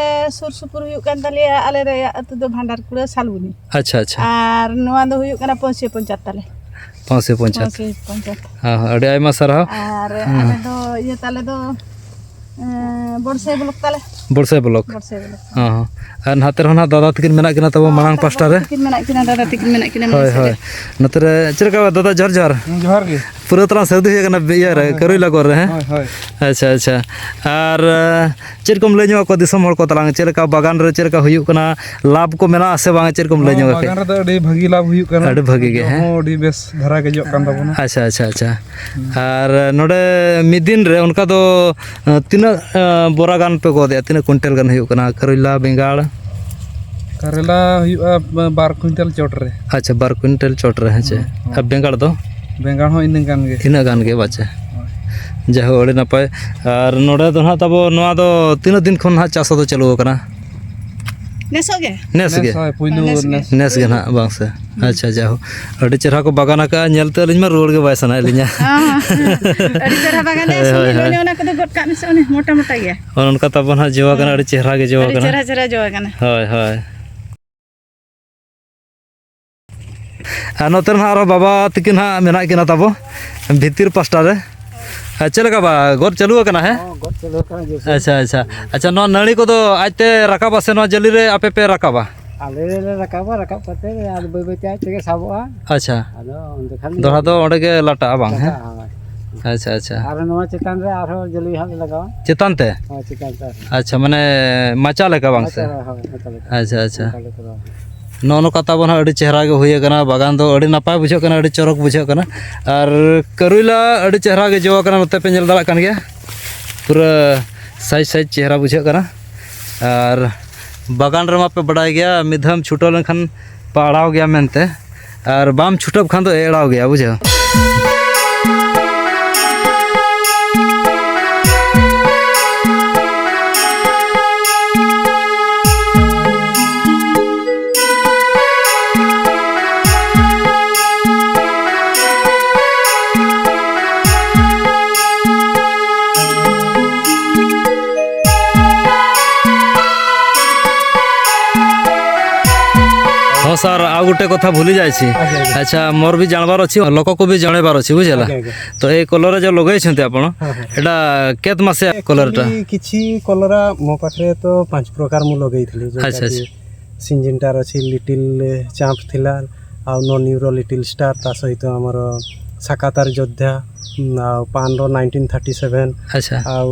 ᱥᱩᱨ ᱥᱩᱯᱩᱨ ᱦᱩᱭᱩᱜ ᱠᱟᱱ ᱛᱟᱞᱮᱭᱟ, ᱟᱞᱮ ᱨᱮᱭᱟᱜ ᱟᱹᱛᱩ ᱫᱚ ᱵᱷᱟᱱᱰᱟᱨᱠᱩᱲᱟᱹ ᱥᱟᱞᱵᱩᱱᱤ᱾ ᱟᱪᱪᱷᱟ, ᱟᱪᱪᱷᱟ᱾ ᱟᱨ ᱱᱚᱣᱟ ᱫᱚ ᱦᱩᱭᱩᱜ ᱠᱟᱱᱟ ᱯᱚᱱᱥᱤ ᱯᱚᱧᱪᱟᱭᱮᱛ ᱛᱟᱞᱮ᱾ ᱯᱚᱱᱥᱤ ᱯᱚᱧᱪᱟᱭᱮᱛ᱾ ᱯᱚᱱᱥᱤ ᱯᱚᱧᱪᱟᱭᱮᱛ᱾ ᱦᱚᱸ, ᱦᱚᱸ, ᱟᱹᱰᱤ ᱟᱭᱢᱟ ᱥᱟᱨᱦᱟᱣ᱾ ᱟᱨ ᱦᱮᱸ᱾ ᱟᱞᱮ ᱫᱚ ᱤᱭᱟᱹ ᱛᱟᱞᱮ ᱫᱚ, ᱮᱸ, ᱵᱚᱲᱥᱟᱭ ᱵᱞᱚᱠ ᱛᱟᱞᱮ᱾ ᱵᱚᱲᱥᱟᱭ ᱵᱞᱚᱠ᱾ ᱵᱚᱲᱥᱟᱭ ᱵᱞᱚᱠ᱾ ᱦᱚᱸ, ᱦᱚᱸ᱾ ᱟᱨ ᱱᱟᱛᱮ ᱨᱮᱦᱚᱸ ᱱᱟᱦᱟᱜ ᱫᱟᱫᱟ ᱛᱟᱹᱠᱤᱱ ᱢᱮᱱᱟᱜ ᱠᱤᱱᱟ ᱛᱟᱵᱚ ᱦᱚᱸ, ᱢᱟᱲᱟᱝ ᱱᱟᱛᱮ ᱯᱟᱥᱴᱟ ᱨᱮ᱾ ᱛᱟᱹᱠᱤᱱ ᱢᱮᱱᱟᱜ ᱠᱤᱱᱟ, ᱫᱟᱫᱟ ᱛᱟᱹᱠᱤᱱ ᱢᱮᱱᱟᱜ ᱠᱤᱱᱟ ᱢᱟᱲᱟᱝ ᱦᱳᱭ, ᱥᱮᱫ ᱨᱮ᱾ ᱦᱳᱭ᱾ ᱱᱚᱛᱮ ᱨᱮ ᱪᱮᱫ ᱞᱮᱠᱟ ᱫᱟᱫᱟ, ᱡᱚᱦᱟᱨ, ᱡᱚᱦᱟᱨ᱾ ᱦᱩᱸ, ᱡᱚᱦᱟᱨ ᱜᱮ᱾ ᱯᱩᱨᱟᱹ ᱛᱟᱞᱟᱝ ᱥᱟᱹᱨᱫᱤ ᱦᱩᱭ ᱟᱠᱟᱱᱟ ᱤᱭᱟᱹ ᱨᱮ, ᱦᱳᱭ, ᱦᱳᱭ, ᱠᱟᱹᱨᱩᱭᱞᱟ ᱦᱳᱭ᱾ ᱜᱚᱨ ᱨᱮ, ᱦᱮᱸ? ᱦᱳᱭ, ᱦᱳᱭ᱾ ᱟᱪᱪᱷᱟ, ᱟᱪᱪᱷᱟ᱾ ᱟᱨ, ᱟᱸ, ᱪᱮᱫ ᱠᱚᱢ ᱞᱟᱹᱭ ᱧᱚᱜ ᱟᱠᱚᱣᱟ ᱫᱤᱥᱚᱢ ᱦᱚᱲ ᱠᱚ ᱛᱟᱞᱟᱝ, ᱪᱮᱫ ᱞᱮᱠᱟ ᱵᱟᱜᱟᱱ ᱨᱮ ᱪᱮᱫ ᱞᱮᱠᱟ ᱦᱩᱭᱩᱜ ᱠᱟᱱᱟ, ᱞᱟᱵᱷ ᱠᱚ ᱢᱮᱱᱟᱜᱼᱟ ᱥᱮ ᱵᱟᱝ, ᱪᱮᱫ ᱠᱚᱢ ᱞᱟᱹᱭ ᱦᱚᱸ, ᱧᱚᱜ ᱟᱠᱚᱣᱟ? ᱵᱟᱜᱟᱱ ᱨᱮᱫᱚ ᱟᱹᱰᱤ ᱵᱷᱟᱹᱜᱤ ᱞᱟᱵᱷ ᱦᱩᱭᱩᱜ ᱠᱟᱱᱟ᱾ ᱟᱹᱰᱤ ᱵᱷᱟᱹᱜᱤ ᱜᱮ, ᱡᱚ ᱦᱮᱸ? ᱦᱚᱸ ᱟᱹᱰᱤ ᱵᱮᱥ ᱫᱷᱟᱨᱟ ᱜᱮ ᱡᱚᱜ ᱠᱟᱱ ᱛᱟᱵᱚᱱᱟ᱾ ᱟᱪᱪᱷᱟ, ᱟᱪᱪᱷᱟ, ᱟᱪᱪᱷᱟ᱾ ᱦᱩᱸ᱾ ᱟᱨ ᱱᱚᱰᱮ ᱢᱤᱫ ᱫᱤᱱ ᱨᱮ ᱚᱱᱠᱟ ᱫᱚ, ᱟᱸ, ᱛᱤᱱᱟᱹᱜ, ᱟᱸ, ᱵᱚᱨᱟ ᱜᱟᱱ ᱯᱮ ᱜᱚᱫᱮᱜᱼᱟ? ᱛᱤᱱᱟᱹᱜ ᱠᱩᱭᱱᱴᱟᱞ ᱜᱟᱱ ᱦᱩᱭᱩᱜ ᱠᱟᱱᱟ ᱠᱟᱨᱮᱞᱟ, ᱵᱮᱸᱜᱟᱲ? ᱠᱟᱨᱮᱞᱟ ᱦᱩᱭᱩᱜᱼᱟ ᱵᱟ-, ᱵᱟᱨ ᱠᱩᱭᱱᱴᱟᱞ ᱪᱚᱴ ᱨᱮ᱾ ᱟᱪᱪᱷᱟ, ᱵᱟᱨ ᱠᱩᱭᱱᱴᱟᱞ ᱪᱚᱴ ᱨᱮ, ᱦᱮᱸ ᱪᱮ? ᱦᱩᱸ, ᱦᱩᱸ᱾ ᱟᱨ ᱵᱮᱸᱜᱟᱲ ᱫᱚ? ᱵᱮᱸᱜᱟᱲ ᱦᱚᱸ ᱤᱱᱟᱹ ᱜᱟᱱ ᱜᱮ᱾ ᱤᱱᱟᱹᱜ ᱜᱟᱱ ᱜᱮ, ᱟᱪᱪᱷᱟ᱾ ᱦᱳᱭ᱾ ᱡᱟᱭᱦᱳᱠ, ᱟᱹᱰᱤ ᱱᱟᱯᱟᱭ᱾ ᱟᱨ ᱱᱚᱰᱮ ᱫᱚ ᱱᱟᱦᱟᱜ ᱛᱟᱵᱚ ᱱᱚᱣᱟ ᱫᱚ ᱛᱤᱱᱟᱹᱜ ᱫᱤᱱ ᱠᱷᱚᱱ ᱱᱟᱦᱟᱜ ᱪᱟᱥ ᱫᱚ ᱪᱟᱹᱞᱩ ᱟᱠᱟᱱᱟ? ᱱᱮᱥᱚᱜ ᱜᱮ? ᱱᱮᱥ ᱜᱮ? ᱦᱳᱭ, ᱯᱩᱭᱞᱩ ᱱᱮᱥ ᱜᱮ᱾ ᱱᱮᱥ᱾ ᱱᱮᱥ ᱜᱮ ᱱᱟᱦᱟᱜ, ᱵᱟᱝ ᱥᱮ? ᱟᱪᱪᱷᱟ, ᱡᱟᱭᱦᱳᱠ, ᱟᱹᱰᱤ ᱪᱮᱦᱨᱟ ᱠᱚ ᱵᱟᱜᱟᱱ ᱟᱠᱟᱫᱼᱟ, ᱧᱮᱞ ᱛᱮ ᱟᱹᱞᱤᱧ ᱢᱟ ᱨᱩᱣᱟᱹᱲ ᱜᱮ ᱵᱟᱭ ᱥᱟᱱᱟᱭᱮᱫ ᱞᱤᱧᱟ᱾ ᱦᱚᱸ, ᱦᱚᱸ᱾ ᱟᱹᱰᱤ ᱪᱮᱦᱨᱟ ᱵᱟᱜᱟᱱ ᱨᱮ ᱦᱳᱭ, ᱥᱩᱱᱤ ᱦᱳᱭ, ᱦᱳᱭ᱾ ᱚᱱᱮ ᱚᱱᱟ ᱠᱚᱫᱚ ᱜᱚᱫ ᱠᱟᱜ ᱢᱮᱥᱮ, ᱩᱱᱤ ᱢᱚᱴᱟ ᱢᱚᱴᱟ ᱜᱮᱭᱟ᱾ ᱚᱱᱮ ᱚᱱᱠᱟ ᱛᱟᱵᱚᱱ ᱦᱟᱸᱜ ᱡᱚ ᱟᱠᱟᱱᱟ, ᱦᱳᱭ᱾ ᱟᱹᱰᱤ ᱪᱮᱦᱨᱟ ᱜᱮ ᱡᱚ ᱟᱹᱰᱤ ᱟᱠᱟᱱᱟ᱾ ᱪᱮᱦᱨᱟ ᱪᱮᱦᱨᱟ ᱡᱚ ᱟᱠᱟᱱᱟ᱾ ᱦᱳᱭ, ᱦᱳᱭ᱾ ᱟᱨ ᱱᱚᱛᱮ ᱨᱮ ᱱᱟᱦᱟᱜ ᱟᱨᱚ ᱵᱟᱵᱟ ᱛᱤᱠᱤᱱ ᱦᱟᱸᱜ ᱢᱮᱱᱟᱜ ᱠᱤᱱᱟ ᱛᱟᱵᱚ ᱵᱷᱤᱛᱤᱨ ᱯᱟᱥᱴᱟ ᱨᱮ᱾ ᱟᱨ ᱪᱮᱫ ᱞᱮᱠᱟ ᱵᱟ, ᱜᱚᱫ ᱪᱟᱹᱞᱩ ᱟᱠᱟᱱᱟ, ᱦᱮᱸ? ᱦᱚᱸ, ᱜᱚᱫ ᱪᱟᱹᱞᱩ ᱟᱠᱟᱱᱟ ᱡᱳᱨᱥᱳᱨ᱾ ᱟᱪᱪᱷᱟ, ᱟᱪᱪᱷᱟ᱾ ᱟᱪᱪᱷᱟ, ᱱᱚᱣᱟ ᱱᱟᱹᱲᱤ ᱠᱚᱫᱚ ᱟᱡᱛᱮ ᱨᱟᱠᱟᱵᱟ ᱥᱮ ᱱᱚᱣᱟ ᱡᱟᱹᱞᱤ ᱨᱮ ᱟᱯᱮ ᱯᱮ ᱨᱟᱠᱟᱵᱟ? ᱟᱞᱮ ᱞᱮ ᱨᱟᱠᱟᱵᱟ, ᱨᱟᱠᱟᱵ ᱠᱟᱛᱮ ᱟᱫᱚ ᱵᱟᱹᱭ ᱵᱟᱹᱭ ᱛᱮ ᱟᱡ ᱛᱮᱜᱮ ᱥᱟᱵᱚᱜᱼᱟ᱾ ᱟᱪᱪᱷᱟ᱾ ᱟᱫᱚ ᱩᱱ ᱡᱚᱠᱷᱟᱱ ᱫᱚᱦᱲᱟ ᱫᱚ ᱚᱸᱰᱮ ᱜᱮ ᱞᱟᱴᱟᱜᱼᱟ, ᱵᱟᱝ, ᱦᱮᱸ? ᱞᱟᱴᱟᱜᱼᱟ, ᱦᱳᱭ᱾ ᱟᱪᱪᱷᱟ, ᱟᱪᱪᱷᱟ᱾ ᱟᱨ ᱱᱚᱣᱟ ᱪᱮᱛᱟᱱ ᱨᱮ ᱟᱨᱦᱚᱸ ᱡᱟᱹᱞᱤ ᱦᱟᱸᱜ ᱞᱮ ᱞᱟᱜᱟᱣᱟ᱾ ᱪᱮᱛᱟᱱ ᱛᱮ? ᱦᱳᱭ, ᱪᱮᱛᱟᱱ ᱛᱮ ᱟᱨᱦᱚᱸ᱾ ᱟᱪᱪᱷᱟ, ᱢᱟᱱᱮ ᱢᱟᱪᱟ ᱞᱮᱠᱟ, ᱵᱟᱝ ᱥᱮ? ᱢᱟᱪᱟ, ᱦᱳᱭ, ᱢᱟᱪᱟ ᱞᱮᱠᱟ᱾ ᱟᱪᱪᱷᱟ, ᱟᱪᱪᱷᱟ᱾ ᱚᱱᱠᱟ ᱞᱮ ᱠᱚᱨᱟᱣᱟ᱾ ᱱᱚᱜᱼᱚ ᱱᱚᱝᱠᱟ ᱛᱟᱵᱚᱱ ᱦᱟᱸᱜ ᱟᱹᱰᱤ ᱪᱮᱦᱨᱟ ᱜᱮ ᱦᱩᱭ ᱟᱠᱟᱱᱟ, ᱵᱟᱜᱟᱱ ᱫᱚ ᱟᱹᱰᱤ ᱱᱟᱯᱟᱭ ᱵᱩᱡᱷᱟᱹᱜ ᱠᱟᱱᱟ, ᱟᱹᱰᱤ ᱪᱚᱨᱚᱠ ᱵᱩᱡᱷᱟᱹᱜ ᱠᱟᱱᱟ᱾ ᱟᱨ ᱠᱟᱹᱨᱩᱭᱞᱟ ᱟᱹᱰᱤ ᱪᱮᱦᱨᱟ ᱜᱮ ᱡᱚ ᱟᱠᱟᱱᱟ, ᱱᱚᱛᱮ ᱯᱮ ᱧᱮᱞ ᱫᱟᱲᱮᱭᱟᱜ ᱠᱟᱱ ᱜᱮᱭᱟ, ᱯᱩᱨᱟᱹ ᱥᱟᱭᱤᱡ ᱥᱟᱭᱤᱡ ᱪᱮᱦᱨᱟ ᱵᱩᱡᱷᱟᱹᱜ ᱠᱟᱱᱟ᱾ ᱟᱨ ᱵᱟᱜᱟᱱ ᱨᱮᱢᱟ ᱯᱮ ᱵᱟᱰᱟᱭ ᱜᱮᱭᱟ, ᱢᱤᱫ ᱫᱷᱟᱣ ᱮᱢ ᱪᱷᱩᱴᱟᱹᱣ ᱞᱮᱱᱠᱷᱟᱱ ᱯᱮ ᱟᱲᱟᱣ ᱜᱮᱭᱟ ᱢᱮᱱᱛᱮ, ᱟᱨ ᱵᱟᱢ ᱪᱷᱩᱴᱟᱹᱣ ᱠᱷᱟᱱ ᱫᱚ ᱮᱲᱟᱣ ᱜᱮᱭᱟ, ᱵᱩᱡᱷᱟᱹᱣ᱾ ହଁ ସାର୍, ଆଉ ଗୋଟେ କଥା ଭୁଲି ଯାଇଛି। ଆଜ୍ଞା, ଆଜ୍ଞା। ଆଚ୍ଛା, ମୋର ବି ଜାଣିବାର ଅଛି, ଲୋକକୁ ବି ଜଣେଇବାର ଅଛି, ବୁଝିହେଲା? ଆଜ୍ଞା, ଆଜ୍ଞା। ତ ଏଇ କଲର୍ରେ ଯେଉଁ ଲଗେଇଛନ୍ତି ଆପଣ, ହଁ, ହଁ। ଏଇଟା କେତେ ମାସିଆ କଲର୍ଟା? Actually, କିଛି କଲରା ମୋ ପାଖରେ ତ ପାଞ୍ଚ ପ୍ରକାର ମୁଁ ଲଗେଇଥିଲି, ଯୋଉଟା ଆଚ୍ଛା, କି ଆଚ୍ଛା। ସିଞ୍ଜିନଟାର ଅଛି, ଲିଟିଲ୍ ଚାମ୍ପ ଥିଲା, ଆଉ ନନ୍ ୟୁରୋ ଲିଟିଲ୍ ଷ୍ଟାର, ତା ସହିତ ଆମର ସାକାତାର ଯୋଦ୍ଧା, ଉଁ, ଆଉ ପାନର ନାଇନଟିନ୍ ଥାର୍ଟି ସେଭେନ୍, ଆଚ୍ଛା। ଆଉ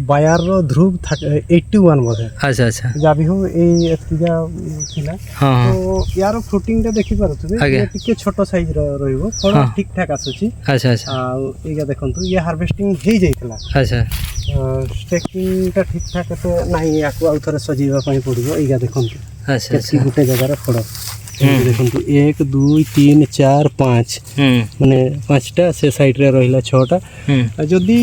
ବାୟାରର ଧ୍ରୁବ ଥାର୍ଟି, ଏଇଟି ୱାନ୍ ବୋଧେ। ଆଚ୍ଛା, ଆଚ୍ଛା। ଯାହା ବି ହଉ, ଏଇ ଏତିକିକା, ଉଁ, ଥିଲା। ହଁ, ହଁ। ତ ୟାର ଫ୍ରୁଟିଂଟା ଦେଖିପାରୁଥିବେ, ଆଜ୍ଞା। ଇଏ ଟିକେ ଛୋଟ ସାଇଜ୍ର ରହିବ, ଫଳ ହଁ। ଠିକ୍ ଠାକ୍ ଆସୁଛି। ଆଚ୍ଛା, ଆଚ୍ଛା। ଆଉ ଏଇଟା ଦେଖନ୍ତୁ, ଇଏ ହାର୍ଭେଷ୍ଟିଂ ହେଇଯାଇଥିଲା। ଆଚ୍ଛା। ଅ, ଷ୍ଟେକିଂଟା ଠିକ୍ ଠାକ୍ ଏତେ ନାହିଁ, ୟାକୁ ଆଉ ଥରେ ସଜେଇବା ପାଇଁ ପଡ଼ିବ। ଏଇଟା ଦେଖନ୍ତୁ, ଆଚ୍ଛା, କେତିକି ଆଚ୍ଛା। ଗୋଟେ ଜାଗାରେ ଫଳ। ଏମିତି ହୁଁ। ଦେଖନ୍ତୁ, ଏକ, ଦୁଇ, ତିନି, ଚାରି, ପାଞ୍ଚ, ହୁଁ। ମାନେ ପାଞ୍ଚଟା, ସେ ସାଇଡ୍ରେ ରହିଲା ଛଅଟା। ହୁଁ। ଆଉ ଯଦି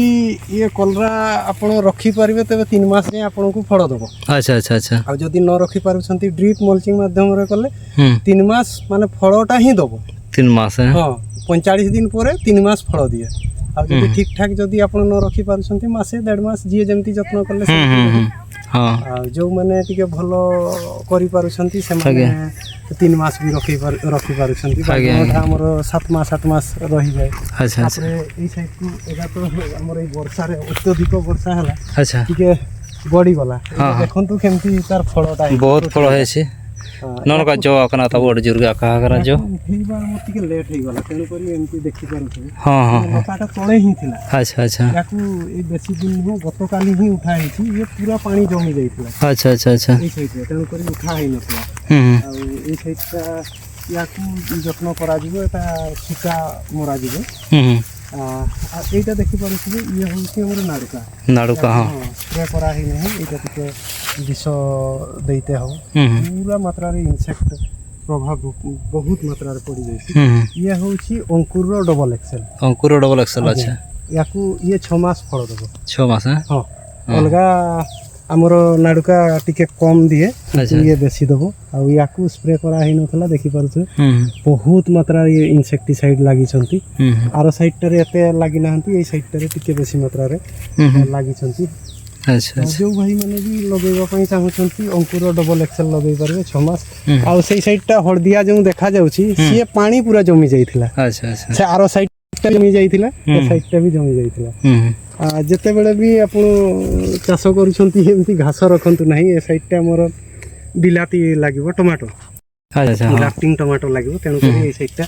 ଇଏ କଲରା ଆପଣ ରଖିପାରିବେ, ତେବେ ତିନି ମାସ ଯାଏଁ ଆପଣଙ୍କୁ ଫଳ ଦେବ। ଆଚ୍ଛା, ଆଚ୍ଛା, ଆଚ୍ଛା। ଆଉ ଯଦି ନ ରଖିପାରୁଛନ୍ତି, ଡ୍ରିପ୍ ମଲ୍ଚିଂ ମାଧ୍ୟମରେ କଲେ ହୁଁ। ତିନି ମାସ, ମାନେ, ଫଳଟା ହିଁ ଦେବ। ତିନି ମାସ, ଏଁ? ହଁ, ପଇଁଚାଳିଶ ଦିନ ପରେ ତିନି ମାସ ଫଳ ଦିଏ। ଆଉ ଯଦି ହୁଁ। ଠିକ୍ ଠାକ୍ ଯଦି ଆପଣ ନ ରଖିପାରୁଛନ୍ତି, ମାସେ ଦେଢ଼ ମାସ ଯିଏ ଯେମିତି ଯତ୍ନ କଲେ ହୁଁ, ସେମିତି ହୁଁ, ଦେବ। ହୁଁ। ହଁ। ଆଉ ଯେଉଁମାନେ ଟିକେ ଭଲ କରିପାରୁଛନ୍ତି, ସେମାନେ ଆଜ୍ଞା। ତିନି ମାସ ବି ରଖେଇ ପାରୁ-, ରଖିପାରୁଛନ୍ତି। ଆଜ୍ଞା, ବାଇଗଣଟା ଆଜ୍ଞା। ଆମର ସାତ ମାସ, ଆଠ ମାସ ରହିଯାଏ। ଆଚ୍ଛା, ଆଚ୍ଛା। ତାପରେ ଏଇ ସାଇଡ୍କୁ, ଏଇଟା ତ ଆମର ଏଇ ବର୍ଷାରେ, ଅତ୍ୟଧିକ ବର୍ଷା ହେଲା, ଆଚ୍ଛା। ଟିକେ ଗଡ଼ିଗଲା। ହଁ, ଏଇଟା ହଁ। ଦେଖନ୍ତୁ କେମିତି ତାର ଫଳଟା ହେଇଛି। ବହୁତ ଫଳ ହେଇଛି। ହଁ, ନନକା ୟାକୁ ଜୋ ଆକାନା ତା ବଡ଼ ଜୋରକେ ଆକା ଆକାନା ଜୋ। ୟାକୁ ଉଠେଇବା ଆମର ଟିକେ ଲେଟ୍ ହେଇଗଲା, ତେଣୁକରି ଏମିତି ଦେଖିପାରୁଥିବେ। ହଁ, ହଁ, ହଁ। ଲତାଟା ତଳେ ହିଁ ଥିଲା। ଆଚ୍ଛା, ଆଚ୍ଛା। ୟାକୁ ଏଇ ବେଶୀ ଦିନ ନୁହଁ, ଗତକାଲି ହିଁ ଉଠା ହେଇଛି। ଇଏ ପୁରା ପାଣି ଜମି ଯାଇଥିଲା। ଆଚ୍ଛା, ଆଚ୍ଛା, ଆଚ୍ଛା। ଏଇ ସାଇଡ୍ରେ, ତେଣୁକରି ଉଠା ହେଇନଥିଲା। ହୁଁ, ହୁଁ। ଆଉ ଏଇ ସାଇଡ୍ଟା ୟାକୁ ଯତ୍ନ କରାଯିବ, ଏଟା ଠିକା ମରାଯିବ। ହୁଁ, ହୁଁ। ଆ, ଆ, ଏଇଟା ଦେଖିପାରୁଥିବେ, ଇଏ ହେଉଛି ଆମର ନାଡ଼ୁକା। ନାଡ଼ୁକା, ହଁ। ହଁ, ସ୍ପ୍ରେ କରା ହେଇନାହିଁ, ଏଇଟା ଟିକେ ବିଷ ଦେଇତେ ହବ। ହୁଁ, ହୁଁ। ପୁରା ମାତ୍ରାରେ ଇନସେକ୍ଟ ପ୍ରଭାବ ବହୁତ ମାତ୍ରାରେ ପଡ଼ିଯାଇଛି। ହୁଁ, ହୁଁ। ଇଏ ହେଉଛି ଅଙ୍କୁରର ଡବଲ ଏକ୍ସେଲ। ଅଙ୍କୁର ଡବଲ ଏକ୍ସେଲ, ଆଜ୍ଞା। ଆଚ୍ଛା। ୟାକୁ, ଇଏ ଛଅ ମାସ ଫଳ ଦେବ। ଛଅ ମାସ, ଆଁ? ହଁ। ହଁ। ଅଲଗା ଆମର ନାଡ଼ୁକା ଟିକେ କମ୍ ଦିଏ, କିନ୍ତୁ ଆଚ୍ଛା। ଇଏ ବେଶୀ ଦେବ। ଆଉ ୟାକୁ ସ୍ପ୍ରେ କରା ହେଇନଥିଲା, ଦେଖିପାରୁଥିବେ। ହୁଁ, ହୁଁ। ବହୁତ ମାତ୍ରାରେ ଇଏ ଇନସେକ୍ଟିସାଇଡ୍ ଲାଗିଛନ୍ତି। ହୁଁ, ହୁଁ। ଆର ସାଇଡ୍ଟାରେ ଏତେ ଲାଗିନାହାନ୍ତି, ଏଇ ସାଇଡ୍ଟାରେ ଟିକେ ବେଶୀ ମାତ୍ରାରେ ହୁଁ, ହୁଁ। ଲାଗିଛନ୍ତି। ଆଚ୍ଛା, ତ ଆଚ୍ଛା। ଯେଉଁ ଭାଇମାନେ ବି ଲଗେଇବା ପାଇଁ ଚାହୁଁଛନ୍ତି, ଅଙ୍କୁର ଡବଲ ଏକ୍ସେଲ ଲଗେଇ ପାରିବେ, ଛଅ ମାସ। ହୁଁ। ଆଉ ସେଇ ସାଇଡ୍ଟା ହଳଦିଆ ଯେଉଁ ଦେଖାଯାଉଛି, ହୁଁ। ସିଏ ପାଣି ପୁରା ଜମି ଯାଇଥିଲା। ଆଚ୍ଛା, ଆଚ୍ଛା। ସେ ଆର ସାଇଡ୍ ଜମି ଯାଇଥିଲା, ଏ ହୁଁ। ସାଇଡ୍ଟା ବି ଜମି ଯାଇଥିଲା। ହୁଁ। ଆ, ଯେତେବେଳେ ବି ଆପଣ ଚାଷ କରୁଛନ୍ତି, ଏମିତି ଘାସ ରଖନ୍ତୁ ନାହିଁ। ଏ ସାଇଡ୍ଟା ଆମର ବିଲାତି ଲାଗିବ, ଟମାଟୋ। ଆଚ୍ଛା, ଆଚ୍ଛା, ହଁ। ଗ୍ରାଫ୍ଟିଂ ଟମାଟୋ ଲାଗିବ, ତେଣୁକରି ହୁଁ। ଏଇ ସାଇଡ୍ଟା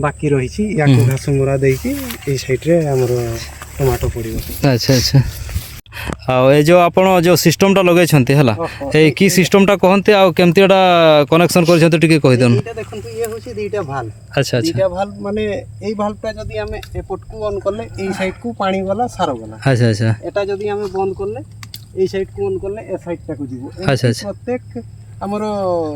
ବାକି ରହିଛି। ୟାକୁ ହୁଁ। ଘାସ ମରା ଦେଇକି ଏଇ ସାଇଡ୍ରେ ଆମର ଟମାଟୋ ପଡ଼ିବ। ଆଚ୍ଛା, ଆଚ୍ଛା। ଆଉ ଏ ଯେଉଁ ଆପଣ ଯେଉଁ ସିଷ୍ଟମଟା ଲଗେଇଛନ୍ତି ହେଲା, ଓହୋ, ଏଇ ଏଇ, କି ଏଇଟା। ସିଷ୍ଟମଟା କହନ୍ତି, ଆଉ କେମିତି ଏଇଟା କନେକ୍ସନ କରିଛନ୍ତି, ଟିକେ କହିଦିଅନ୍ତୁ। ଏଇଟା ଦେଖନ୍ତୁ, ଇଏ ହେଉଛି ଦିଟା ଭାଲ୍ଭ। ଆଚ୍ଛା, ଆଚ୍ଛା। ଦିଟା ଭାଲ୍ଭ, ମାନେ, ଏଇ ଭାଲ୍ଭଟା ଯଦି ଆମେ ଏପଟକୁ ଅନ୍ କଲେ, ଏଇ ସାଇଡ୍କୁ ପାଣି ଗଲା, ସାର ଗଲା। ଆଚ୍ଛା, ଆଚ୍ଛା। ଏଟା ଯଦି ଆମେ ବନ୍ଦ କଲେ, ଏଇ ସାଇଡ୍କୁ ଅନ୍ କଲେ, ଏ ସାଇଡ୍ଟାକୁ ଯିବ। ଏମିତି ଆଚ୍ଛା, ଆଚ୍ଛା। ପ୍ରତ୍ୟେକ ଆମର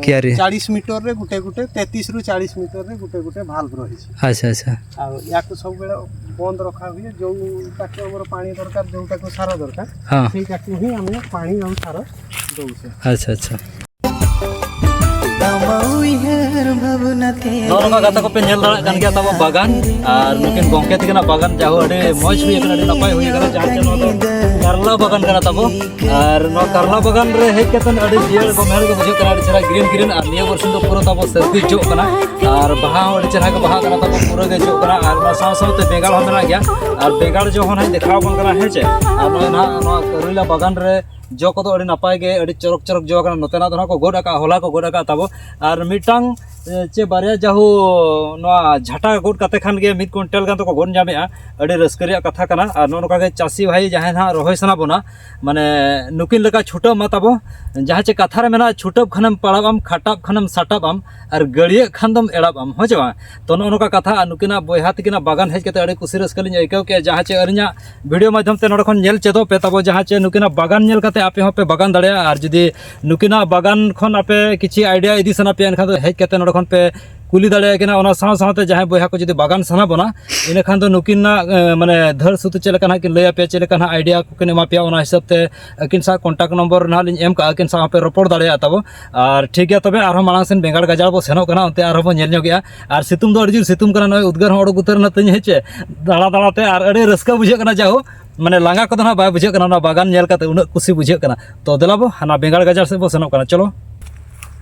କିଆରି। ଚାଳିଶ ମିଟରରେ ଗୋଟେ ଗୋଟେ, ତେତିଶ ରୁ ଚାଳିଶ ମିଟରରେ ଗୋଟେ ଗୋଟେ ଭାଲ୍ଭ ରହିଛି। ଆଚ୍ଛା, ଆଚ୍ଛା। ଆଉ ୟାକୁ ସବୁବେଳେ ବନ୍ଦ ରଖା ହୁଏ, ଯୋଉଟାକୁ ଆମର ପାଣି ଦରକାର, ଯୋଉଟାକୁ ସାର ଦରକାର, ହଁ। ସେଇଟାକୁ ହିଁ ଆମେ ପାଣି ଆଉ ସାର ଦଉଛେ। ଆଚ୍ଛା, ଆଚ୍ଛା। ᱱᱚᱜᱼᱚ ᱱᱚᱝᱠᱟ ᱜᱟᱛᱮ ᱠᱚᱯᱮ ᱧᱮᱞ ᱫᱟᱲᱮᱭᱟᱜ ᱠᱟᱱ ᱜᱮᱭᱟ ᱛᱟᱵᱚ ᱵᱟᱜᱟᱱ, ᱟᱨ ᱱᱩᱠᱤᱱ ᱜᱚᱢᱠᱮ ᱛᱟᱹᱠᱤᱱᱟᱜ ᱵᱟᱜᱟᱱ ᱡᱟᱦᱳ ᱟᱹᱰᱤ ᱢᱚᱡᱽ ᱦᱩᱭ ᱟᱠᱟᱱᱟ, ᱟᱹᱰᱤ ᱱᱟᱯᱟᱭ ᱦᱩᱭ ᱟᱠᱟᱱᱟ, ᱡᱟᱦᱟᱸ ᱪᱮ ᱱᱚᱣᱟ ᱫᱚ ᱠᱟᱨᱞᱟ ᱵᱟᱜᱟᱱ ᱠᱟᱱᱟ ᱛᱟᱵᱚ᱾ ᱟᱨ ᱱᱚᱣᱟ ᱠᱟᱨᱞᱟ ᱵᱟᱜᱟᱱ ᱨᱮ ᱦᱮᱡ ᱠᱟᱛᱮ ᱟᱹᱰᱤ ᱡᱤᱭᱟᱹᱲ ᱜᱚᱢᱮᱲ ᱜᱮ ᱵᱩᱡᱷᱟᱹᱜ ᱠᱟᱱᱟ, ᱟᱹᱰᱤ ᱪᱮᱦᱨᱟ ᱜᱨᱤᱱ ᱜᱨᱤᱱ᱾ ᱟᱨ ᱱᱤᱭᱟᱹ ᱵᱚᱨᱥᱤᱧ ᱫᱚ ᱯᱩᱨᱟᱹ ᱛᱟᱵᱚ ᱥᱟᱹᱨᱫᱤ ᱡᱚᱜ ᱠᱟᱱᱟ, ᱟᱨ ᱵᱟᱦᱟ ᱦᱚᱸ ᱟᱹᱰᱤ ᱪᱮᱦᱨᱟ ᱜᱮ ᱵᱟᱦᱟ ᱠᱟᱱᱟ ᱛᱟᱵᱚ, ᱯᱩᱨᱟᱹ ᱜᱮ ᱡᱚᱜ ᱠᱟᱱᱟ᱾ ᱟᱨ ᱚᱱᱟ ᱥᱟᱶ ᱥᱟᱶᱛᱮ ᱵᱮᱸᱜᱟᱲ ᱦᱚᱸ ᱢᱮᱱᱟᱜ ᱜᱮᱭᱟ, ᱟᱨ ᱵᱮᱸᱜᱟᱲ ᱡᱚ ᱦᱚᱸ ᱱᱟᱦᱟᱜ ᱫᱮᱠᱷᱟᱣ ᱟᱵᱚᱱ ᱠᱟᱱᱟ, ᱦᱮᱸ ᱪᱮ᱾ ᱟᱨ ᱱᱚᱜᱼᱚᱭ ᱱᱟᱦᱟᱜ ᱱᱚᱣᱟ ᱠᱟᱨᱞᱟ ᱵᱟᱜᱟᱱ ᱨᱮ ᱡᱚ ᱠᱚᱫᱚ ᱟᱹᱰᱤ ᱱᱟᱯᱟᱭ ᱜᱮ, ᱟᱹᱰᱤ ᱪᱚᱨᱚᱠ ᱪᱚᱨᱚᱠ ᱡᱚ ᱠᱟᱱᱟ᱾ ᱱᱚᱛᱮᱱᱟᱜ ᱫᱚ ᱱᱟᱦᱟᱜ ᱠᱚ ᱜᱚᱫ ᱟᱠᱟᱫᱼᱟ, ᱦᱚᱞᱟ ᱠᱚ ᱜᱚᱫ ᱟᱠᱟᱫᱼᱟ ᱛᱟᱵᱚ᱾ ᱟᱨ ᱢᱤᱫᱴᱟᱝ, ᱮ, ᱪᱮ ᱵᱟᱨᱭᱟ ᱡᱟᱦᱳ ᱱᱚᱣᱟ ᱡᱷᱟᱴᱟ ᱜᱚᱫ ᱠᱟᱛᱮ ᱠᱷᱟᱱ ᱜᱮ ᱢᱤᱫ ᱠᱩᱭᱤᱱᱴᱟᱞ ᱜᱟᱱ ᱫᱚᱠᱚ ᱜᱚᱫ ᱧᱟᱢᱮᱜᱼᱟ᱾ ᱟᱹᱰᱤ ᱨᱟᱹᱥᱠᱟᱹ ᱨᱮᱭᱟᱜ ᱠᱟᱛᱷᱟ ᱠᱟᱱᱟ᱾ ᱟᱨ ᱱᱚᱜᱼᱚ ᱱᱚᱝᱠᱟ ᱜᱮ ᱪᱟᱹᱥᱤ ᱵᱷᱟᱭ ᱡᱟᱦᱟᱸᱭ ᱱᱟᱦᱟᱜ ᱨᱚᱦᱚᱭ ᱥᱟᱱᱟ ᱵᱚᱱᱟ, ᱢᱟᱱᱮ ᱱᱩᱠᱤᱱ ᱞᱮᱠᱟ ᱪᱷᱩᱴᱟᱹᱜ ᱢᱟ ᱛᱟᱵᱚ᱾ ᱡᱟᱦᱟᱸ ᱪᱮ ᱠᱟᱛᱷᱟ ᱨᱮ ᱢᱮᱱᱟᱜᱼᱟ, "ᱪᱷᱩᱴᱟᱹᱵ ᱠᱷᱟᱱᱮᱢ ᱯᱟᱲᱟᱵ ᱟᱢ, ᱠᱷᱟᱴᱟᱵ ᱠᱷᱟᱱᱮᱢ ᱥᱟᱴᱟᱵ ᱟᱢ, ᱟᱨ ᱜᱟᱹᱲᱭᱟᱹᱜ ᱠᱷᱟᱱ ᱫᱚᱢ ᱮᱲᱟᱵ ᱟᱢ", ᱦᱳᱭ ᱪᱮ ᱵᱟᱝ? ᱛᱚ ᱱᱚᱜᱼᱚ ᱱᱚᱝᱠᱟ ᱠᱟᱛᱷᱟ᱾ ᱟᱨ ᱱᱩᱠᱤᱱᱟᱜ ᱵᱚᱭᱦᱟ ᱛᱟᱹᱠᱤᱱᱟᱜ ᱵᱟᱜᱟᱱ ᱦᱮᱡ ᱠᱟᱛᱮ ᱟᱹᱰᱤ ᱠᱩᱥᱤ ᱨᱟᱹᱥᱠᱟᱹ ᱞᱤᱧ ᱟᱹᱭᱠᱟᱹᱣ ᱠᱮᱜᱼᱟ, ᱡᱟᱦᱟᱸ ᱪᱮ ᱟᱹᱞᱤᱧᱟᱜ ᱵᱷᱤᱰᱤᱭᱳ ᱢᱟᱫᱽᱫᱷᱚᱢ ᱛᱮ ᱱᱚᱰᱮ ᱠᱷᱚᱱ ᱧᱮᱞ ᱪᱮᱫᱚᱜ ᱯᱮ ᱛᱟᱵᱚ, ᱡᱟᱦᱟᱸ ᱪᱮ ᱱᱩᱠᱤᱱᱟᱜ ᱵᱟᱜᱟᱱ ᱧᱮᱞ ᱠᱟᱛᱮ ᱟᱯᱮ ᱦᱚᱸᱯᱮ ᱵᱟᱜᱟᱱ ᱫᱟᱲᱮᱭᱟᱜᱼᱟ᱾ ᱟᱨ ᱡᱩᱫᱤ ᱱᱩᱠᱤᱱᱟᱜ ᱵᱟᱜᱟᱱ ᱠᱷᱚᱱ ᱟᱯᱮ ᱠᱤᱪᱷᱤ ᱟᱭᱰᱤᱭᱟ ᱤᱫᱤ ᱥᱟᱱᱟ ᱯᱮᱭᱟ, ᱮᱱᱠᱷᱟᱱ ᱫᱚ ᱦᱮᱡ ᱠᱟᱛᱮ ᱱᱚᱰᱮ ᱠᱷᱚᱱ ᱯᱮ ᱠᱩᱞᱤ ᱫᱟᱲᱮᱭᱟᱭ ᱠᱟᱱᱟ᱾ ᱚᱱᱟ ᱥᱟᱶ ᱥᱟᱶᱛᱮ ᱡᱟᱦᱟᱸᱭ ᱵᱚᱭᱦᱟ ᱠᱚ ᱡᱩᱫᱤ ᱵᱟᱜᱟᱱ ᱥᱟᱱᱟ ᱵᱚᱱᱟ, ᱤᱱᱟᱹᱠᱷᱟᱱ ᱫᱚ ᱱᱩᱠᱤᱱᱟᱜ, ᱮ, ᱢᱟᱱᱮ ᱫᱷᱟᱹᱲ ᱥᱩᱛ ᱪᱮᱫ ᱞᱮᱠᱟ ᱱᱟᱦᱟᱜ ᱠᱤᱱ ᱞᱟᱹᱭ ᱟᱯᱮᱭᱟ, ᱪᱮᱫ ᱞᱮᱠᱟ ᱱᱟᱦᱟᱜ ᱟᱭᱰᱤᱭᱟ ᱠᱚᱠᱤᱱ ᱮᱢᱟ ᱯᱮᱭᱟ, ᱚᱱᱟ ᱦᱤᱥᱟᱹᱵ ᱛᱮ ᱟᱹᱠᱤᱱ ᱥᱟᱶ ᱠᱚᱱᱴᱟᱠᱴ ᱱᱚᱢᱵᱚᱨ ᱱᱟᱦᱟᱜ ᱞᱤᱧ ᱮᱢ ᱠᱟᱜᱼᱟ, ᱟᱹᱠᱤᱱ ᱥᱟᱶ ᱦᱚᱸᱯᱮ ᱨᱚᱯᱚᱲ ᱫᱟᱲᱮᱭᱟᱜᱼᱟ ᱛᱟᱵᱚ᱾ ᱟᱨ ᱴᱷᱤᱠ ᱜᱮᱭᱟ, ᱛᱚᱵᱮ ᱟᱨᱦᱚᱸ ᱢᱟᱲᱟᱝ ᱥᱮᱱ ᱵᱮᱸᱜᱟᱲ ᱜᱟᱡᱟᱲ ᱵᱚ ᱥᱮᱱᱚᱜ ᱠᱟᱱᱟ, ᱚᱱᱛᱮ ᱟᱨᱦᱚᱸ ᱵᱚ ᱧᱮᱞ ᱧᱚᱜᱮᱜᱼᱟ᱾ ᱟᱨ ᱥᱤᱛᱩᱝ ᱫᱚ ᱟᱹᱰᱤ ᱡᱳᱨ ᱥᱤᱛᱩᱝ ᱠᱟᱱᱟ, ᱱᱚᱜᱼᱚᱭ ᱩᱫᱽᱜᱟᱹᱨ ᱦᱚᱸ ᱚᱰᱚᱠ ᱩᱛᱟᱹᱨ ᱮᱱᱟ ᱛᱤᱧ, ᱦᱮᱸ ᱪᱮ, ᱫᱟᱬᱟ ᱫᱟᱬᱟ ᱛᱮ᱾ ᱟᱨ ᱟᱹᱰᱤ ᱨᱟᱹᱥᱠᱟᱹ ᱵᱩᱡᱷᱟᱹᱜ ᱠᱟᱱᱟ, ᱡᱟᱭᱦᱳᱠ, ᱢᱟᱱᱮ ᱞᱟᱸᱜᱟ ᱠᱚᱫᱚ ᱱᱟᱦᱟᱜ ᱵᱟᱭ ᱵᱩᱡᱷᱟᱹᱜ ᱠᱟᱱᱟ ᱚᱱᱟ ᱵᱟᱜᱟᱱ ᱧᱮᱞ ᱠᱟᱛᱮ, ᱩᱱᱟᱹᱜ ᱠᱩᱥᱤ ᱵᱩᱡᱷᱟᱹᱜ ᱠᱟᱱᱟ᱾ ᱛᱚ ᱫᱮᱞᱟ ᱵᱚ ᱦᱟᱱᱟ ᱵᱮᱸᱜᱟᱲ ᱜᱟᱡᱟᱲ ᱥᱮᱫ ᱵᱚ ᱥᱮᱱᱚᱜ ᱠᱟᱱᱟ, ᱪᱚᱞᱚ᱾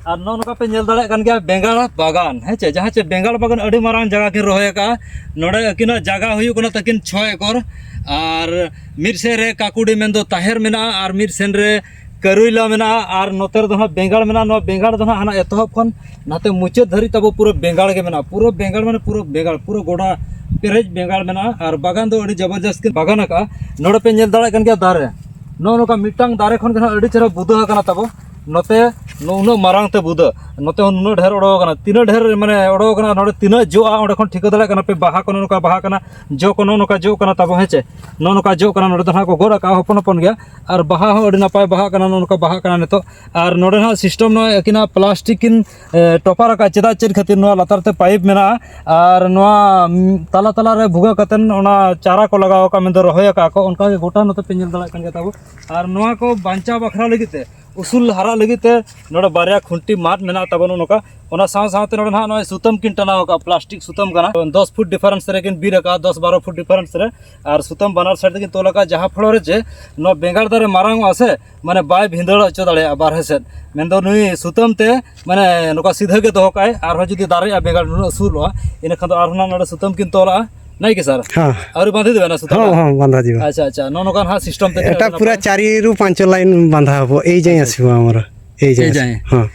ᱟᱨ ᱱᱚᱜᱼᱚ ᱱᱚᱝᱠᱟ ᱯᱮ ᱧᱮᱞ ᱫᱟᱲᱮᱭᱟᱜ ᱠᱟᱱ ᱜᱮᱭᱟ ᱵᱮᱸᱜᱟᱲ ᱵᱟᱜᱟᱱ, ᱦᱮᱸ ᱪᱮ, ᱡᱟᱦᱟᱸ ᱪᱮ ᱵᱮᱸᱜᱟᱲ ᱵᱟᱜᱟᱱ ᱟᱹᱰᱤ ᱢᱟᱨᱟᱝ ᱡᱟᱭᱜᱟ ᱠᱤᱱ ᱨᱚᱦᱚᱭ ᱟᱠᱟᱫᱼᱟ᱾ ᱱᱚᱰᱮ ᱟᱹᱠᱤᱱᱟᱜ ᱡᱟᱭᱜᱟ ᱦᱩᱭᱩᱜ ᱠᱟᱱᱟ ᱛᱟᱹᱠᱤᱱ ᱪᱷᱚᱭ ᱮᱠᱚᱨ, ᱟᱨ ᱢᱤᱫ ᱥᱮᱫ ᱨᱮ ᱠᱟᱠᱩᱰᱤ ᱢᱮᱱᱫᱚ ᱛᱟᱦᱮᱨ ᱢᱮᱱᱟᱜᱼᱟ, ᱟᱨ ᱢᱤᱫ ᱥᱮᱱ ᱨᱮ ᱠᱟᱹᱨᱩᱭᱞᱟ ᱢᱮᱱᱟᱜᱼᱟ, ᱟᱨ ᱱᱚᱛᱮ ᱨᱮᱫᱚ ᱦᱟᱸᱜ ᱵᱮᱸᱜᱟᱲ ᱢᱮᱱᱟᱜᱼᱟ᱾ ᱱᱚᱣᱟ ᱵᱮᱸᱜᱟᱲ ᱫᱚ ᱦᱟᱸᱜ ᱦᱟᱱᱟ ᱮᱛᱚᱦᱚᱵ ᱠᱷᱚᱱ ᱱᱟᱛᱮ ᱢᱩᱪᱟᱹᱫ ᱫᱷᱟᱹᱨᱤᱡ ᱛᱟᱵᱚ ᱯᱩᱨᱟᱹ ᱵᱮᱸᱜᱟᱲ ᱜᱮ ᱢᱮᱱᱟᱜᱼᱟ, ᱯᱩᱨᱟᱹ ᱵᱮᱸᱜᱟᱲ ᱢᱟᱱᱮ ᱯᱩᱨᱟᱹ ᱵᱮᱸᱜᱟᱲ, ᱯᱩᱨᱟᱹ ᱜᱚᱰᱟ ᱯᱮᱨᱮᱡ ᱵᱮᱸᱜᱟᱲ ᱢᱮᱱᱟᱜᱼᱟ᱾ ᱟᱨ ᱵᱟᱜᱟᱱ ᱫᱚ ᱟᱹᱰᱤ ᱡᱚᱵᱚᱨᱡᱚᱥᱛ ᱠᱤᱱ ᱵᱟᱜᱟᱱ ᱟᱠᱟᱫᱼᱟ᱾ ᱱᱚᱰᱮ ᱯᱮ ᱧᱮᱞ ᱫᱟᱲᱮᱭᱟᱜ ᱠᱟᱱ ᱜᱮᱭᱟ ᱫᱟᱨᱮ, ᱱᱚᱜᱼᱚ ᱱᱚᱝᱠᱟ ᱢᱤᱫᱴᱟᱝ ᱫᱟᱨᱮ ᱠᱷᱚᱱ ᱜᱮ ᱦᱟᱸᱜ ᱟᱹᱰᱤ ᱪᱮᱦᱨᱟ ᱵᱩᱫᱟᱹ ᱟᱠᱟᱱᱟ ᱛᱟᱵᱚ᱾ ᱱᱚᱛᱮ ᱱᱩᱱᱟᱹᱜ ᱢᱟᱨᱟᱝ ᱛᱮ ᱵᱩᱫᱟᱹ, ᱱᱚᱛᱮ ᱦᱚᱸ ᱱᱩᱱᱟᱹᱜ ᱰᱷᱮᱨ ᱚᱰᱚᱠ ᱟᱠᱟᱱᱟ᱾ ᱛᱤᱱᱟᱹᱜ ᱰᱷᱮᱨ ᱢᱟᱱᱮ ᱚᱰᱚᱠ ᱟᱠᱟᱱᱟ, ᱱᱚᱰᱮ ᱛᱤᱱᱟᱹᱜ ᱡᱚᱜᱼᱟ, ᱚᱸᱰᱮ ᱠᱷᱚᱱ ᱴᱷᱤᱠᱟᱹ ᱫᱟᱲᱮᱭᱟᱜ ᱠᱟᱱᱟ ᱯᱮ᱾ ᱵᱟᱦᱟ ᱠᱚ ᱱᱚᱜᱼᱚ ᱱᱚᱝᱠᱟ ᱵᱟᱦᱟ ᱠᱟᱱᱟ, ᱡᱚ ᱠᱚ ᱱᱚᱜᱼᱚ ᱱᱚᱝᱠᱟ ᱡᱚᱜ ᱠᱟᱱᱟ ᱛᱟᱵᱚ, ᱦᱮᱸ ᱪᱮ? ᱱᱚᱜᱼᱚ ᱱᱚᱝᱠᱟ ᱡᱚᱜ ᱠᱟᱱᱟ᱾ ᱱᱚᱰᱮ ᱫᱚ ᱱᱟᱦᱟᱜ ᱠᱚ ᱜᱚᱫ ᱟᱠᱟᱫᱼᱟ ᱦᱚᱯᱚᱱ ᱦᱚᱯᱚᱱ ᱜᱮᱭᱟ, ᱟᱨ ᱵᱟᱦᱟ ᱦᱚᱸ ᱟᱹᱰᱤ ᱱᱟᱯᱟᱭ ᱵᱟᱦᱟᱜ ᱠᱟᱱᱟ, ᱱᱚᱜᱼᱚ ᱱᱚᱝᱠᱟ ᱵᱟᱦᱟᱜ ᱠᱟᱱᱟ ᱱᱤᱛᱚᱜ᱾ ᱟᱨ ᱱᱚᱰᱮ ᱱᱟᱦᱟᱜ system ᱱᱚᱜᱼᱚᱭ ᱟᱹᱠᱤᱱᱟᱜ plastic ᱠᱤᱱ, ᱮ, ᱴᱚᱯᱟᱨ ᱟᱠᱟᱫᱼᱟ᱾ ᱪᱮᱫᱟᱜ ᱪᱮᱫ ᱠᱷᱟᱹᱛᱤᱨ? ᱱᱚᱣᱟ ᱞᱟᱛᱟᱨ ᱛᱮ pipe ᱢᱮᱱᱟᱜᱼᱟ, ᱟᱨ ᱱᱚᱣᱟ, ᱩᱢ, ᱛᱟᱞᱟ ᱛᱟᱞᱟ ᱨᱮ ᱵᱷᱩᱜᱟᱹᱜ ᱠᱟᱛᱮᱫ ᱚᱱᱟ ᱪᱟᱨᱟ ᱠᱚ ᱞᱟᱜᱟᱣ ᱟᱠᱟᱫᱼᱟ, ᱢᱮᱱᱫᱚ ᱨᱚᱦᱚᱭ ᱟᱠᱟᱫᱼᱟ ᱠᱚ᱾ ᱚᱱᱠᱟ ᱜᱮ ᱜᱚᱴᱟ ᱱᱚᱛᱮ ᱯᱮ ᱧᱮᱞ ᱫᱟᱲᱮᱭᱟᱜ ᱠᱟᱱ ᱜᱮᱭᱟ ᱛᱟᱵᱚ᱾ ᱟᱨ ᱱᱚᱣᱟ ᱠᱚ ᱵᱟᱧᱪᱟᱣ ᱵᱟᱠᱷᱨᱟ ᱞᱟᱹᱜᱤᱫ ᱛᱮ, ᱩᱥᱩᱞ ᱦᱟᱨᱟᱜ ᱞᱟᱹᱜᱤᱫ ᱛᱮ ᱱᱚᱰᱮ ᱵᱟᱨᱭᱟ ᱠᱷᱩᱱᱴᱤ ᱢᱟᱫ ᱢᱮᱱᱟᱜ ᱛᱟᱵᱚᱱᱟ ᱱᱚᱝᱠᱟ᱾ ᱚᱱᱟ ᱥᱟᱶ ᱥᱟᱶᱛᱮ ᱱᱚᱰᱮ ᱱᱟᱦᱟᱜ ᱱᱚᱜᱼᱚᱭ ᱥᱩᱛᱟᱹᱢ ᱠᱤᱱ ᱴᱟᱱᱟᱣ ᱟᱠᱟᱫᱼᱟ, plastic ᱥᱩᱛᱟᱹᱢ ᱠᱟᱱᱟ᱾ ᱫᱚᱥ ᱯᱷᱩᱴ difference ᱨᱮᱠᱤᱱ ᱵᱤᱫ ᱟᱠᱟᱫᱼᱟ, ᱫᱚᱥ ᱵᱟᱨᱚ ᱯᱷᱩᱴ difference ᱨᱮ᱾ ᱟᱨ ᱥᱩᱛᱟᱹᱢ ᱵᱟᱱᱟᱨ side ᱛᱮᱠᱤᱱ ᱛᱚᱞ ᱟᱠᱟᱫᱼᱟ, ᱡᱟᱦᱟᱸ ᱯᱷᱚᱲᱚ ᱨᱮ ᱪᱮ ᱱᱚᱣᱟ ᱵᱮᱸᱜᱟᱲ ᱫᱟᱨᱮ ᱢᱟᱨᱟᱝ ᱚᱜᱼᱟ ᱥᱮ, ᱢᱟᱱᱮ ᱵᱟᱭ ᱵᱷᱤᱸᱫᱟᱹᱲ ᱦᱚᱪᱚ ᱫᱟᱲᱮᱭᱟᱜᱼᱟ ᱵᱟᱨᱦᱮ ᱥᱮᱫ᱾ ᱢᱮᱱᱫᱚ ᱱᱩᱭ ᱥᱩᱛᱟᱹᱢ ᱛᱮ ᱢᱟᱱᱮ ᱱᱚᱝᱠᱟ ᱥᱤᱫᱷᱟᱹ ᱜᱮ ᱫᱚᱦᱚ ᱠᱟᱜᱼᱟᱭ᱾ ᱟᱨᱦᱚᱸ ᱡᱩᱫᱤ ᱫᱟᱨᱮᱜᱼᱟ ᱵᱮᱸᱜᱟᱲ ᱱᱩᱱᱟᱹᱜ ᱩᱥᱩᱞᱚᱜᱼᱟ, ᱤᱱᱟᱹᱠᱷᱟᱱ ᱫᱚ ᱟᱨᱦᱚᱸ ᱱᱚᱰᱮ ᱥᱩᱛᱟᱹᱢ ᱠᱤᱱ ᱛᱚᱞᱟᱜᱼᱟ᱾ ᱱᱟᱭ ᱜᱮ ᱥᱟᱨ? ᱦᱮᱸ᱾ ᱟᱹᱣᱨᱤ ᱵᱟᱸᱫᱷᱤ ᱫᱚ ᱵᱮᱱᱟ ᱥᱩᱛᱟᱹᱢ? ᱦᱚᱸ, ᱦᱚᱸ, ᱵᱟᱸᱫᱷᱟ ᱡᱤᱵᱟ᱾ ᱟᱪᱪᱷᱟ, ᱟᱪᱪᱷᱟ, ᱱᱚᱜᱼᱚ ᱱᱚᱝᱠᱟ ᱱᱟᱦᱟᱜ system ᱛᱮ ᱮᱴᱟ ᱯᱩᱨᱟ ᱪᱟᱨᱤ ᱨᱩ ᱯᱟᱸᱪ ᱞᱟᱭᱤᱱ ᱵᱟᱸᱫᱷᱟ ᱦᱚᱵᱚ, ᱮᱭ ᱡᱟᱭ ᱟᱪᱪᱷᱟ, ᱟᱪᱪᱷᱟ᱾ ᱟᱥᱤᱵᱟ ᱟᱢᱟᱨᱟ᱾ ᱮᱭ ᱡᱟᱭ ᱮᱭ ᱟᱥᱤᱵᱟ᱾ ᱡᱟᱭ᱾ ᱦᱚᱸ᱾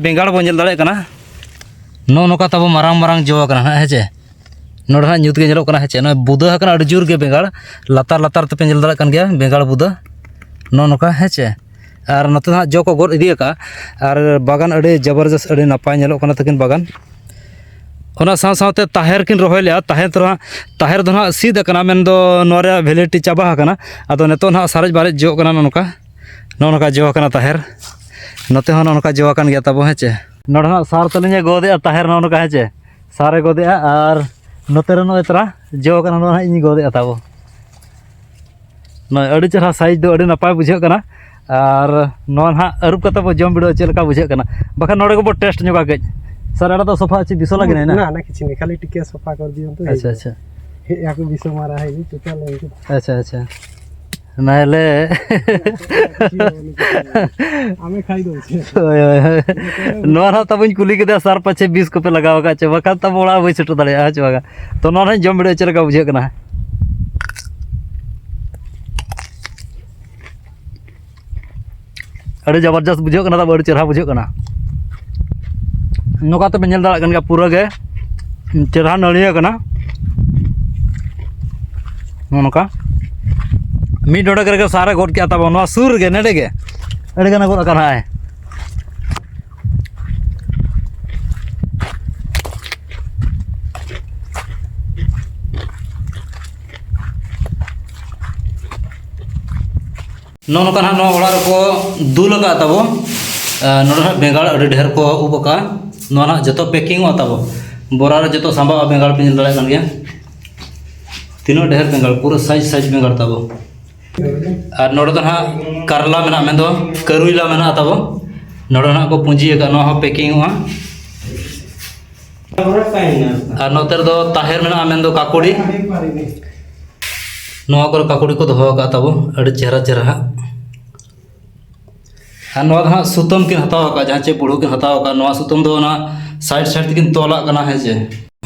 ᱵᱮᱸᱜᱟᱲ ᱵᱚᱱ ᱧᱮᱞ ᱫᱟᱲᱮᱭᱟᱜ ᱠᱟᱱᱟ, ᱱᱚᱜᱼᱚ ᱱᱚᱝᱠᱟ ᱛᱟᱵᱚ ᱢᱟᱨᱟᱝ ᱢᱟᱨᱟᱝ ᱡᱚ ᱟᱠᱟᱱᱟ ᱱᱟᱦᱟᱜ, ᱦᱮᱸ ᱪᱮ? ᱱᱚᱰᱮ ᱱᱟᱦᱟᱜ ᱧᱩᱛ ᱜᱮ ᱧᱮᱞᱚᱜ ᱠᱟᱱᱟ, ᱦᱮᱸ ᱪᱮ? ᱱᱚᱜᱼᱚᱭ ᱵᱩᱫᱟᱹ ᱟᱠᱟᱱᱟ ᱟᱹᱰᱤ ᱡᱳᱨ ᱜᱮ ᱵᱮᱸᱜᱟᱲ, ᱞᱟᱛᱟᱨ ᱞᱟᱛᱟᱨ ᱛᱮᱯᱮ ᱧᱮᱞ ᱫᱟᱲᱮᱭᱟᱜ ᱠᱟᱱ ᱜᱮᱭᱟ ᱵᱮᱸᱜᱟᱲ ᱵᱩᱫᱟᱹ, ᱱᱚᱜᱼᱚ ᱱᱚᱝᱠᱟ, ᱦᱮᱸ ᱪᱮ? ᱟᱨ ᱱᱚᱛᱮ ᱱᱟᱦᱟᱜ ᱡᱚ ᱠᱚ ᱜᱚᱫ ᱤᱫᱤ ᱟᱠᱟᱫᱼᱟ, ᱟᱨ ᱵᱟᱜᱟᱱ ᱟᱹᱰᱤ ᱡᱚᱵᱚᱨᱡᱚᱥ, ᱟᱹᱰᱤ ᱱᱟᱯᱟᱭ ᱧᱮᱞᱚᱜ ᱠᱟᱱᱟ ᱛᱟᱹᱠᱤᱱ ᱵᱟᱜᱟᱱ᱾ ᱚᱱᱟ ᱥᱟᱶ ᱥᱟᱶᱛᱮ ᱛᱟᱦᱮᱨ ᱠᱤᱱ ᱨᱚᱦᱚᱭ ᱞᱮᱜᱼᱟ᱾ ᱛᱟᱦᱮᱨ ᱫᱚ ᱦᱟᱸᱜ, ᱛᱟᱦᱮᱨ ᱫᱚ ᱦᱟᱸᱜ ᱥᱤᱫ ᱟᱠᱟᱱᱟ, ᱢᱮᱱᱫᱚ ᱱᱚᱣᱟ ᱨᱮᱭᱟᱜ validity ᱪᱟᱵᱟ ᱟᱠᱟᱱᱟ᱾ ᱟᱫᱚ ᱱᱤᱛᱚᱜ ᱱᱟᱦᱟᱜ ᱥᱟᱨᱮᱡ ᱵᱟᱨᱮᱡ ᱡᱚᱜ ᱠᱟᱱᱟ ᱱᱚᱜᱼᱚ ᱱᱚᱝᱠᱟ, ᱱᱚᱜᱼᱚ ᱱᱚᱝᱠᱟ ᱡᱚ ᱟᱠᱟᱱᱟ ᱛᱟᱦᱮᱨ᱾ ᱱᱚᱛᱮ ᱦᱚᱸ ᱱᱚᱜᱼᱚ ᱱᱚᱝᱠᱟ ᱡᱚ ᱟᱠᱟᱱ ᱜᱮᱭᱟ ᱛᱟᱵᱚ, ᱦᱮᱸ ᱪᱮ? ᱱᱚᱰᱮ ᱦᱟᱸᱜ ᱥᱟᱨ ᱛᱟᱹᱞᱤᱧ ᱮ ᱜᱚᱫᱮᱜᱼᱟ ᱛᱟᱦᱮᱨ, ᱱᱚᱜᱼᱚ ᱱᱚᱝᱠᱟ, ᱦᱮᱸ ᱪᱮ? ᱥᱟᱨ ᱮ ᱜᱚᱫᱮᱜᱼᱟ ᱟᱨ ᱱᱚᱛᱮ ᱨᱮ ᱱᱚᱜᱼᱚᱭ ᱛᱟᱨᱟ ᱡᱚ ᱟᱠᱟᱱᱟ, ᱱᱚᱣᱟ ᱦᱟᱸᱜ ᱤᱧ ᱜᱚᱫᱮᱜᱼᱟ ᱛᱟᱵᱚ᱾ ᱱᱚᱜᱼᱚᱭ ᱟᱹᱰᱤ ᱪᱮᱦᱨᱟ size ᱫᱚ, ᱟᱹᱰᱤ ᱱᱟᱯᱟᱭ ᱵᱩᱡᱷᱟᱹᱜ ᱠᱟᱱᱟ᱾ ᱟᱨ ᱱᱚᱣᱟ ᱱᱟᱦᱟᱜ ᱟᱹᱨᱩᱵ ᱠᱟᱛᱮ ᱵᱚ ᱡᱚᱢ ᱵᱤᱰᱟᱹᱣᱟ ᱪᱮᱫ ᱞᱮᱠᱟ ᱵᱩᱡᱷᱟᱹᱜ ᱠᱟᱱᱟ᱾ ᱵᱟᱠᱷᱟᱱ ᱱᱚᱰᱮ ᱜᱮᱵᱚ test ᱧᱚᱜᱟ ᱠᱟᱹᱡ᱾ ᱥᱟᱨ, ᱮᱲᱟ ᱫᱚ ᱥᱚᱯᱷᱟ ᱪᱮ ᱵᱤᱥᱚ ᱞᱟᱜᱮ ᱱᱟᱭ ᱱᱟ? ᱱᱟ, ᱱᱟ, ᱠᱤᱪᱷᱩ ᱱᱟᱭ, ᱠᱷᱟᱹᱞᱤ ᱴᱤᱠᱮ ᱥᱚᱯᱷᱟ ᱠᱚᱨ ᱫᱤᱭᱚᱱ ᱛᱚ, ᱟᱪᱪᱷᱟ, ᱦᱮᱡ ᱟᱪᱪᱷᱟ᱾ ᱦᱮᱡ ᱟᱠᱚ ᱵᱤᱥᱚ ᱢᱟᱨᱟ ᱦᱮᱡ ᱪᱮᱛᱟᱱ ᱞᱮ ᱩᱱᱠᱩ᱾ ᱟᱪᱪᱷᱟ, ᱟᱪᱪᱷᱟ᱾ ᱱᱟᱭᱞᱮ᱾ ᱟᱢᱮ ᱠᱷᱟᱭ ᱫᱚ ᱪᱮᱫ? ᱦᱳᱭ, ᱦᱳᱭ, ᱦᱳᱭ᱾ ᱱᱚᱣᱟ ᱨᱮᱦᱚᱸ ᱛᱟᱵᱚᱧ ᱠᱩᱞᱤ ᱠᱮᱫᱟ, ᱥᱟᱨ ᱯᱟᱪᱷᱮ ᱵᱤᱥ ᱠᱚᱯᱮ ᱞᱟᱜᱟᱣ ᱟᱠᱟᱫ ᱪᱮ, ᱵᱟᱠᱷᱟᱱ ᱛᱟᱵᱚ ᱚᱲᱟᱜ ᱵᱟᱹᱧ ᱥᱮᱴᱮᱨ ᱫᱟᱲᱮᱭᱟᱜᱼᱟ, ᱦᱮᱸ ᱪᱮ ᱵᱟᱝᱟ? ᱛᱚ, ᱱᱚᱣᱟ ᱨᱮᱦᱚᱸᱧ ᱡᱚᱢ ᱵᱤᱰᱟᱹᱣ ᱪᱮᱫ ᱞᱮᱠᱟ ᱵᱩᱡᱷᱟᱹᱜ ᱠᱟᱱᱟ᱾ ᱟᱹᱰᱤ ᱡᱚᱵᱚᱨᱡᱚᱥᱛ ᱵᱩᱡᱷᱟᱹᱜ ᱠᱟᱱᱟ, ᱛᱟᱵᱚ ᱟᱹᱰᱤ ᱪᱮᱦᱨᱟ ᱵᱩᱡᱷᱟᱹᱜ ᱠᱟᱱᱟ᱾ ᱱᱚᱝᱠᱟ ᱛᱮᱯᱮ ᱧᱮᱞ ᱫᱟᱲᱮᱭᱟᱜ ᱠᱟᱱ ᱜᱮᱭᱟ, ᱯᱩᱨᱟᱹ ᱜᱮ ᱪᱮᱦᱨᱟ ᱱᱟᱹᱲᱤᱭᱟᱹ ᱠᱟᱱᱟ᱾ ᱱᱚᱜᱼᱚ ᱱᱚᱝᱠᱟ ᱢᱤᱫ ᱰᱚᱸᱰᱮᱠ ᱨᱮᱜᱮ ᱥᱟᱨᱮ ᱜᱚᱫ ᱠᱮᱜᱼᱟ ᱛᱟᱵᱚ, ᱱᱚᱣᱟ ᱥᱩᱨ ᱨᱮᱜᱮ, ᱱᱚᱰᱮ ᱜᱮ ᱟᱹᱰᱤ ᱜᱟᱱᱮ ᱜᱚᱫ ᱟᱠᱟᱱ ᱦᱟᱸᱜ᱾ ᱱᱚᱜᱼᱚ ᱱᱚᱝᱠᱟ ᱱᱟᱦᱟᱜ ᱱᱚᱣᱟ ᱚᱲᱟᱜ ᱨᱮᱠᱚ ᱫᱩᱞ ᱟᱠᱟᱫ ᱛᱟᱵᱚ᱾ ᱟᱨ ᱱᱚᱰᱮ ᱱᱟᱦᱟᱜ ᱵᱮᱸᱜᱟᱲ ᱟᱹᱰᱤ ᱰᱷᱮᱨ ᱠᱚ ᱩᱵ ᱟᱠᱟᱫᱼᱟ᱾ ᱱᱚᱣᱟ ᱱᱟᱦᱟᱜ ᱡᱚᱛᱚ ᱯᱮᱠᱤᱝᱚᱜᱼᱟ ᱛᱟᱵᱚ᱾ ᱵᱚᱨᱟ ᱨᱮ ᱡᱚᱛᱚ ᱥᱟᱢᱵᱟᱣᱜᱼᱟ ᱵᱮᱸᱜᱟᱲ, ᱯᱮ ᱧᱮᱞ ᱫᱟᱲᱮᱭᱟᱜ ᱠᱟᱱ ᱜᱮᱭᱟ᱾ ᱛᱤᱱᱟᱹᱜ ᱰᱷᱮᱨ ᱵᱮᱸᱜᱟᱲ, ᱯᱩᱨᱟᱹ ᱥᱟᱭᱤᱡ ᱥᱟᱭᱤᱡ ᱵᱮᱸᱜᱟᱲ ᱛᱟᱵᱚ᱾ ᱟᱨ ᱱᱚᱰᱮ ᱫᱚ ᱱᱟᱦᱟᱜ ᱠᱟᱨᱞᱟ ᱢᱮᱱᱟᱜᱼᱟ, ᱢᱮᱱᱫᱚ ᱠᱟᱹᱨᱩᱭᱞᱟ ᱢᱮᱱᱟᱜᱼᱟ ᱛᱟᱵᱚ᱾ ᱱᱚᱰᱮ ᱱᱟᱦᱟᱜ ᱠᱚ ᱯᱩᱸᱡᱤ ᱟᱠᱟᱫ, ᱱᱚᱣᱟ ᱦᱚᱸ ᱯᱮᱠᱤᱝᱚᱜᱼᱟ᱾ ᱟᱨ ᱱᱚᱛᱮ ᱨᱮᱫᱚ ᱛᱟᱦᱮᱨ ᱢᱮᱱᱟᱜᱼᱟ, ᱢᱮᱱᱫᱚ ᱠᱟᱠᱩᱲᱤ᱾ ᱱᱚᱣᱟ ᱠᱚᱨᱮ ᱠᱟᱠᱩᱲᱤ ᱠᱚ ᱫᱚᱦᱚ ᱟᱠᱟᱫ ᱛᱟᱵᱚ, ᱟᱹᱰᱤ ᱪᱮᱦᱨᱟ ᱪᱮᱦᱨᱟ ᱦᱟᱸᱜ᱾ ᱟᱨ ᱱᱚᱣᱟ ᱫᱚ ᱦᱟᱸᱜ ᱥᱩᱛᱟᱹᱢ ᱠᱤᱱ ᱦᱟᱛᱟᱣ ᱟᱠᱟᱫ, ᱡᱟᱦᱟᱸ ᱪᱮ ᱵᱩᱲᱦᱩ ᱠᱤᱱ ᱦᱟᱛᱟᱣ ᱟᱠᱟᱫ, ᱱᱚᱣᱟ ᱥᱩᱛᱟᱹᱢ ᱫᱚ ᱚᱱᱟ ᱥᱟᱭᱤᱰ ᱥᱟᱭᱤᱰ ᱛᱮᱠᱤᱱ ᱛᱚᱞᱟᱜ ᱠᱟᱱᱟ, ᱦᱮᱸ ᱪᱮ᱾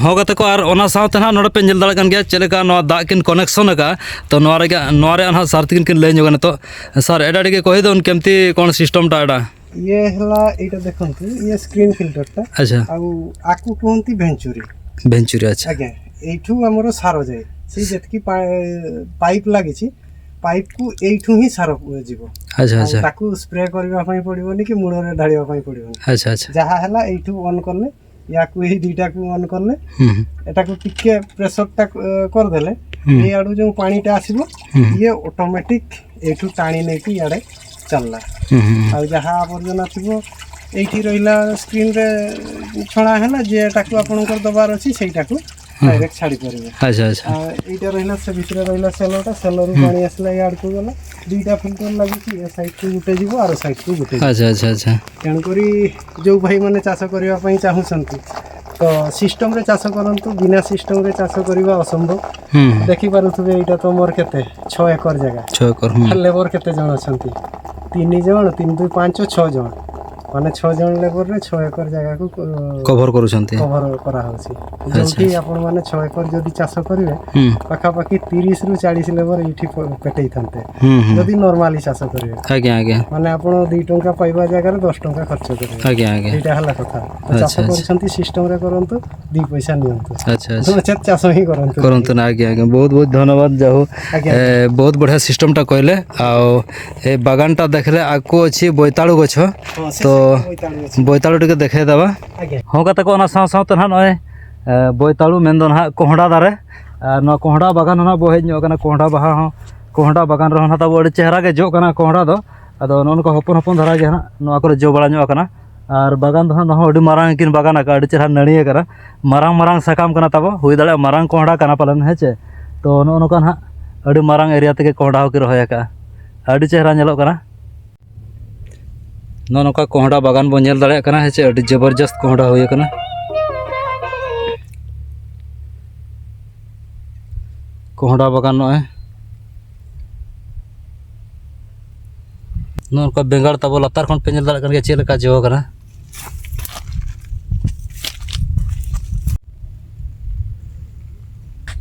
ᱦᱚᱸ ᱜᱟᱛᱮ ᱠᱚ, ᱟᱨ ᱚᱱᱟ ᱥᱟᱶᱛᱮ ᱦᱟᱸᱜ ᱱᱚᱰᱮ ᱯᱮ ᱧᱮᱞ ᱫᱟᱲᱮᱭᱟᱜ ᱠᱟᱱ ᱜᱮᱭᱟ ᱪᱮᱫ ᱞᱮᱠᱟ ᱱᱚᱣᱟ ᱫᱟᱜ ᱠᱤᱱ ᱠᱚᱱᱮᱠᱥᱚᱱ ᱟᱠᱟᱫᱼᱟ᱾ ᱛᱚ ᱱᱚᱣᱟ ᱨᱮᱜᱮ, ᱱᱚᱣᱟ ᱨᱮᱭᱟᱜ ᱦᱟᱸᱜ ᱥᱟᱨ ᱛᱤᱠᱤᱱ ᱠᱤᱱ ᱞᱟᱹᱭ ᱧᱚᱜᱟ ᱱᱤᱛᱚᱜ᱾ ᱥᱟᱨ, ᱮᱰᱟ ᱮᱰᱤ ᱜᱮ ᱠᱚᱦᱤ ᱫᱚ ᱩᱱ ᱠᱮᱢᱛᱤ ᱠᱚᱬ ᱥᱤᱥᱴᱚᱢ ᱴᱟ ᱮᱰᱟ? ᱤᱭᱟᱹ ᱦᱮᱞᱟ, ᱮᱭᱴᱟ ᱫᱮᱠᱷᱚᱱᱛᱩ, ᱤᱭᱟᱹ ᱥᱠᱨᱤᱱ ଫିଲ୍ଟରଟା। ଆଚ୍ଛା। ଆଉ ଆକୁ କୁହନ୍ତି ଭେଞ୍ଚୁରୀ। ଭେଞ୍ଚୁରୀ, ଆଚ୍ଛା। ଆଜ୍ଞା, ଏଇଠୁ ଆମର ସାର ଯାଏ। ସେଇ ଯେତିକି ପା-, ପାଇପ୍ ଲାଗିଛି, ପାଇପ୍କୁ ଏଇଠୁ ହିଁ ସାର ଯିବ। ଆଚ୍ଛା, ଆଉ ଆଚ୍ଛା। ତାକୁ ସ୍ପ୍ରେ କରିବା ପାଇଁ ପଡ଼ିବନି କି ମୂଳରେ ଢାଳିବା ପାଇଁ ପଡ଼ିବନି। ଆଚ୍ଛା, ଆଚ୍ଛା। ଯାହା ହେଲା, ଏଇଠୁ ଅନ୍ କଲେ, ୟାକୁ, ଏଇ ଦିଟାକୁ ଅନ୍ କଲେ, ହୁଁ, ହୁଁ। ଏଟାକୁ ଟିକେ ପ୍ରେସରଟା, ଅ, କରିଦେଲେ, ହୁଁ। ଏଇ ଆଡ଼ୁ ଯେଉଁ ପାଣିଟା ଆସିବ, ହୁଁ। ଇଏ ଅଟୋମେଟିକ୍ ଏଇଠୁ ଟାଣି ନେଇକି ଇଆଡ଼େ ଚାଲିଲା। ହୁଁ, ହୁଁ, ହୁଁ। ଆଉ ଯାହା ଆବର୍ଜନା ଥିବ, ଏଇଠି ରହିଲା, ସ୍କ୍ରିନ୍ରେ ଛଡ଼ା ହେଲା, ଯିଏ ତାକୁ ଆପଣଙ୍କର ଦେବାର ଅଛି, ସେଇଟାକୁ ହୁଁ। ଡାଇରେକ୍ଟ ଛାଡ଼ିପାରିବେ। ଆଚ୍ଛା, ଆଚ୍ଛା। ଆ, ଏଇଟା ରହିଲା, ସେ ଭିତରେ ରହିଲା ସେଲଟା, ସେଲରୁ ହୁଁ। ପାଣି ଆସିଲା, ଇଆଡ଼କୁ ଗଲା, ଦିଟା ଫିଲ୍ଟର ଲାଗୁଛି, ଏ ସାଇଡ୍କୁ ଗୋଟେ ଯିବ, ଆର ସାଇଡ୍କୁ ଗୋଟେ ଯିବ। ଆଚ୍ଛା, ଆଚ୍ଛା, ଆଚ୍ଛା। ତେଣୁକରି ଯେଉଁ ଭାଇମାନେ ଚାଷ କରିବା ପାଇଁ ଚାହୁଁଛନ୍ତି, ତ ସିଷ୍ଟମରେ ଚାଷ କରନ୍ତୁ, ବିନା ସିଷ୍ଟମରେ ଚାଷ କରିବା ଅସମ୍ଭବ। ହୁଁ। ଦେଖିପାରୁଥିବେ, ଏଇଟା ତ ମୋର କେତେ, ଛଅ ଏକର ଜାଗା। ଛଅ ଏକର, ହୁଁ। ଲେବର କେତେ ଜଣ ଅଛନ୍ତି? ତିନି ଜଣ, ତିନି ଦୁଇ ପାଞ୍ଚ, ଛଅ ଜଣ। ମାନେ, ଛଅ ଜଣ ଲେବରରେ ଛଅ ଏକର ଜାଗାକୁ, ଅ, କଭର କରୁଛନ୍ତି। କଭର କରାହଉଛି। ଆଚ୍ଛା, ଯୋଉଠି ଆଚ୍ଛା। ଆପଣମାନେ ଛଅ ଏକର ଯଦି ଚାଷ କରିବେ, ହୁଁ। ପାଖାପାଖି ତିରିଶରୁ ଚାଳିଶ ଲେବର ଏଇଠି ପ-, ପେଟେଇଥାନ୍ତେ, ହୁଁ, ହୁଁ। ଯଦି ନର୍ମାଲି ଚାଷ କରିବେ। ଆଜ୍ଞା, ଆଜ୍ଞା। ମାନେ, ଆପଣ ଦି ଟଙ୍କା ପାଇବା ଜାଗାରେ ଦଶ ଟଙ୍କା ଖର୍ଚ୍ଚ କରିବେ। ଆଜ୍ଞା, ଆଜ୍ଞା। ଏଇଟା ହେଲା କଥା। ତ ଆଚ୍ଛା, ଚାଷ ଆଚ୍ଛା। କରୁଛନ୍ତି, ସିଷ୍ଟମରେ କରନ୍ତୁ, ଦି ପଇସା ନିଅନ୍ତୁ। ଆଚ୍ଛା, ଆଚ୍ଛା। ନଚେତ୍ ଚାଷ ହିଁ କରନ୍ତୁ। କରନ୍ତୁ ନା, ଆଜ୍ଞା, ଆଜ୍ଞା। ବହୁତ ବହୁତ ଧନ୍ୟବାଦ, ଯାହା ହଉ। ଆଜ୍ଞା, ଏ, ଆଜ୍ଞା। ବହୁତ ବଢ଼ିଆ ସିଷ୍ଟମଟା କହିଲେ। ଆଉ ଏ ବାଗାନଟା ଦେଖିଲେ ଆଗକୁ ଅଛି ବୋଇତାଳୁ ଗଛ। ହଁ, ସେ ତ ସାଇଡ୍ ବୋଇତାଳୁ ଗଛ। ବୋଇତାଳୁ ଟିକେ ଦେଖେଇଦେବା। ଆଜ୍ଞା। ᱦᱚᱸ ᱜᱟᱛᱮ ᱠᱚ, ᱚᱱᱟ ᱥᱟᱶ ᱥᱟᱶᱛᱮ ᱱᱟᱦᱟᱜ ᱱᱚᱜᱼᱚᱭ, ᱮ, ᱵᱳᱭᱛᱟᱲᱩ ᱢᱮᱱᱫᱚ ᱱᱟᱦᱟᱜ ᱠᱚᱦᱰᱟ ᱫᱟᱨᱮ᱾ ᱟᱨ ᱱᱚᱣᱟ ᱠᱚᱦᱰᱟ ᱵᱟᱜᱟᱱ ᱦᱚᱸ ᱱᱟᱦᱟᱜ ᱵᱚ ᱦᱮᱡ ᱧᱚᱜ ᱟᱠᱟᱱᱟ᱾ ᱠᱚᱦᱰᱟ ᱵᱟᱦᱟ ᱦᱚᱸ ᱠᱚᱸᱦᱰᱟ ᱵᱟᱜᱟᱱ ᱨᱮᱦᱚᱸ ᱱᱟᱦᱟᱜ ᱛᱟᱵᱚ ᱟᱹᱰᱤ ᱪᱮᱦᱨᱟ ᱜᱮ ᱡᱚᱜ ᱠᱟᱱᱟ ᱠᱚᱸᱦᱰᱟ ᱫᱚ᱾ ᱟᱫᱚ ᱱᱚᱜᱼᱚ ᱱᱚᱝᱠᱟ ᱦᱚᱯᱚᱱ ᱦᱚᱯᱚᱱ ᱫᱷᱟᱨᱟ ᱜᱮ ᱦᱟᱸᱜ ᱱᱚᱣᱟ ᱠᱚᱨᱮ ᱡᱚ ᱵᱟᱲᱟ ᱧᱚᱜ ᱟᱠᱟᱱᱟ᱾ ᱟᱨ ᱵᱟᱜᱟᱱ ᱫᱚ ᱦᱟᱸᱜ ᱱᱚᱣᱟ ᱦᱚᱸ ᱟᱹᱰᱤ ᱢᱟᱨᱟᱝ ᱠᱤᱱ ᱵᱟᱜᱟᱱ ᱟᱠᱟᱫᱼᱟ, ᱟᱹᱰᱤ ᱪᱮᱦᱨᱟ ᱱᱟᱹᱲᱤ ᱟᱠᱟᱱᱟ, ᱢᱟᱨᱟᱝ ᱢᱟᱨᱟᱝ ᱥᱟᱠᱟᱢ ᱠᱟᱱᱟ ᱛᱟᱵᱚ, ᱦᱩᱭ ᱫᱟᱲᱮᱭᱟᱜᱼᱟ ᱢᱟᱨᱟᱝ ᱠᱚᱸᱦᱰᱟ ᱠᱟᱱᱟ ᱯᱟᱞᱮᱱ, ᱦᱮᱸ ᱪᱮ᱾ ᱛᱚ ᱱᱚᱜᱼᱚ ᱱᱚᱝᱠᱟ ᱱᱟᱦᱟᱜ ᱟᱹᱰᱤ ᱢᱟᱨᱟᱝ ᱮᱨᱤᱭᱟ ᱛᱮᱜᱮ ᱠᱚᱸᱦᱰᱟ ᱦᱚᱸᱠᱤᱱ ᱨᱚᱦᱚᱭ ᱟᱠᱟᱫᱼᱟ, ᱟᱹᱰᱤ ᱪᱮᱦᱨᱟ ᱧᱮᱞᱚᱜ ᱠᱟᱱᱟ᱾ ᱱᱚᱜᱼᱚ ᱱᱚᱝᱠᱟ ᱠᱚᱸᱦᱰᱟ ᱵᱟᱜᱟᱱ ᱵᱚᱱ ᱧᱮᱞ ᱫᱟᱲᱮᱭᱟᱜ ᱠᱟᱱᱟ, ᱦᱮᱸ ᱪᱮ, ᱟᱹᱰᱤ ᱡᱚᱵᱚᱨᱡᱚᱥᱛ ᱠᱚᱸᱦᱰᱟ ᱦᱩᱭ ᱟᱠᱟᱱᱟ᱾ ᱠᱚᱸᱦᱰᱟ ᱵᱟᱜᱟᱱ ᱱᱚᱜᱼᱚᱭ ᱱᱚᱜᱼᱚ ᱱᱚᱝᱠᱟ ᱵᱮᱸᱜᱟᱲ ᱛᱟᱵᱚ ᱞᱟᱛᱟᱨ ᱠᱷᱚᱱ ᱯᱮ ᱧᱮᱞ ᱫᱟᱲᱮᱭᱟᱜ ᱠᱟᱱ ᱜᱮᱭᱟ ᱪᱮᱫ ᱞᱮᱠᱟ ᱡᱚ ᱟᱠᱟᱱᱟ᱾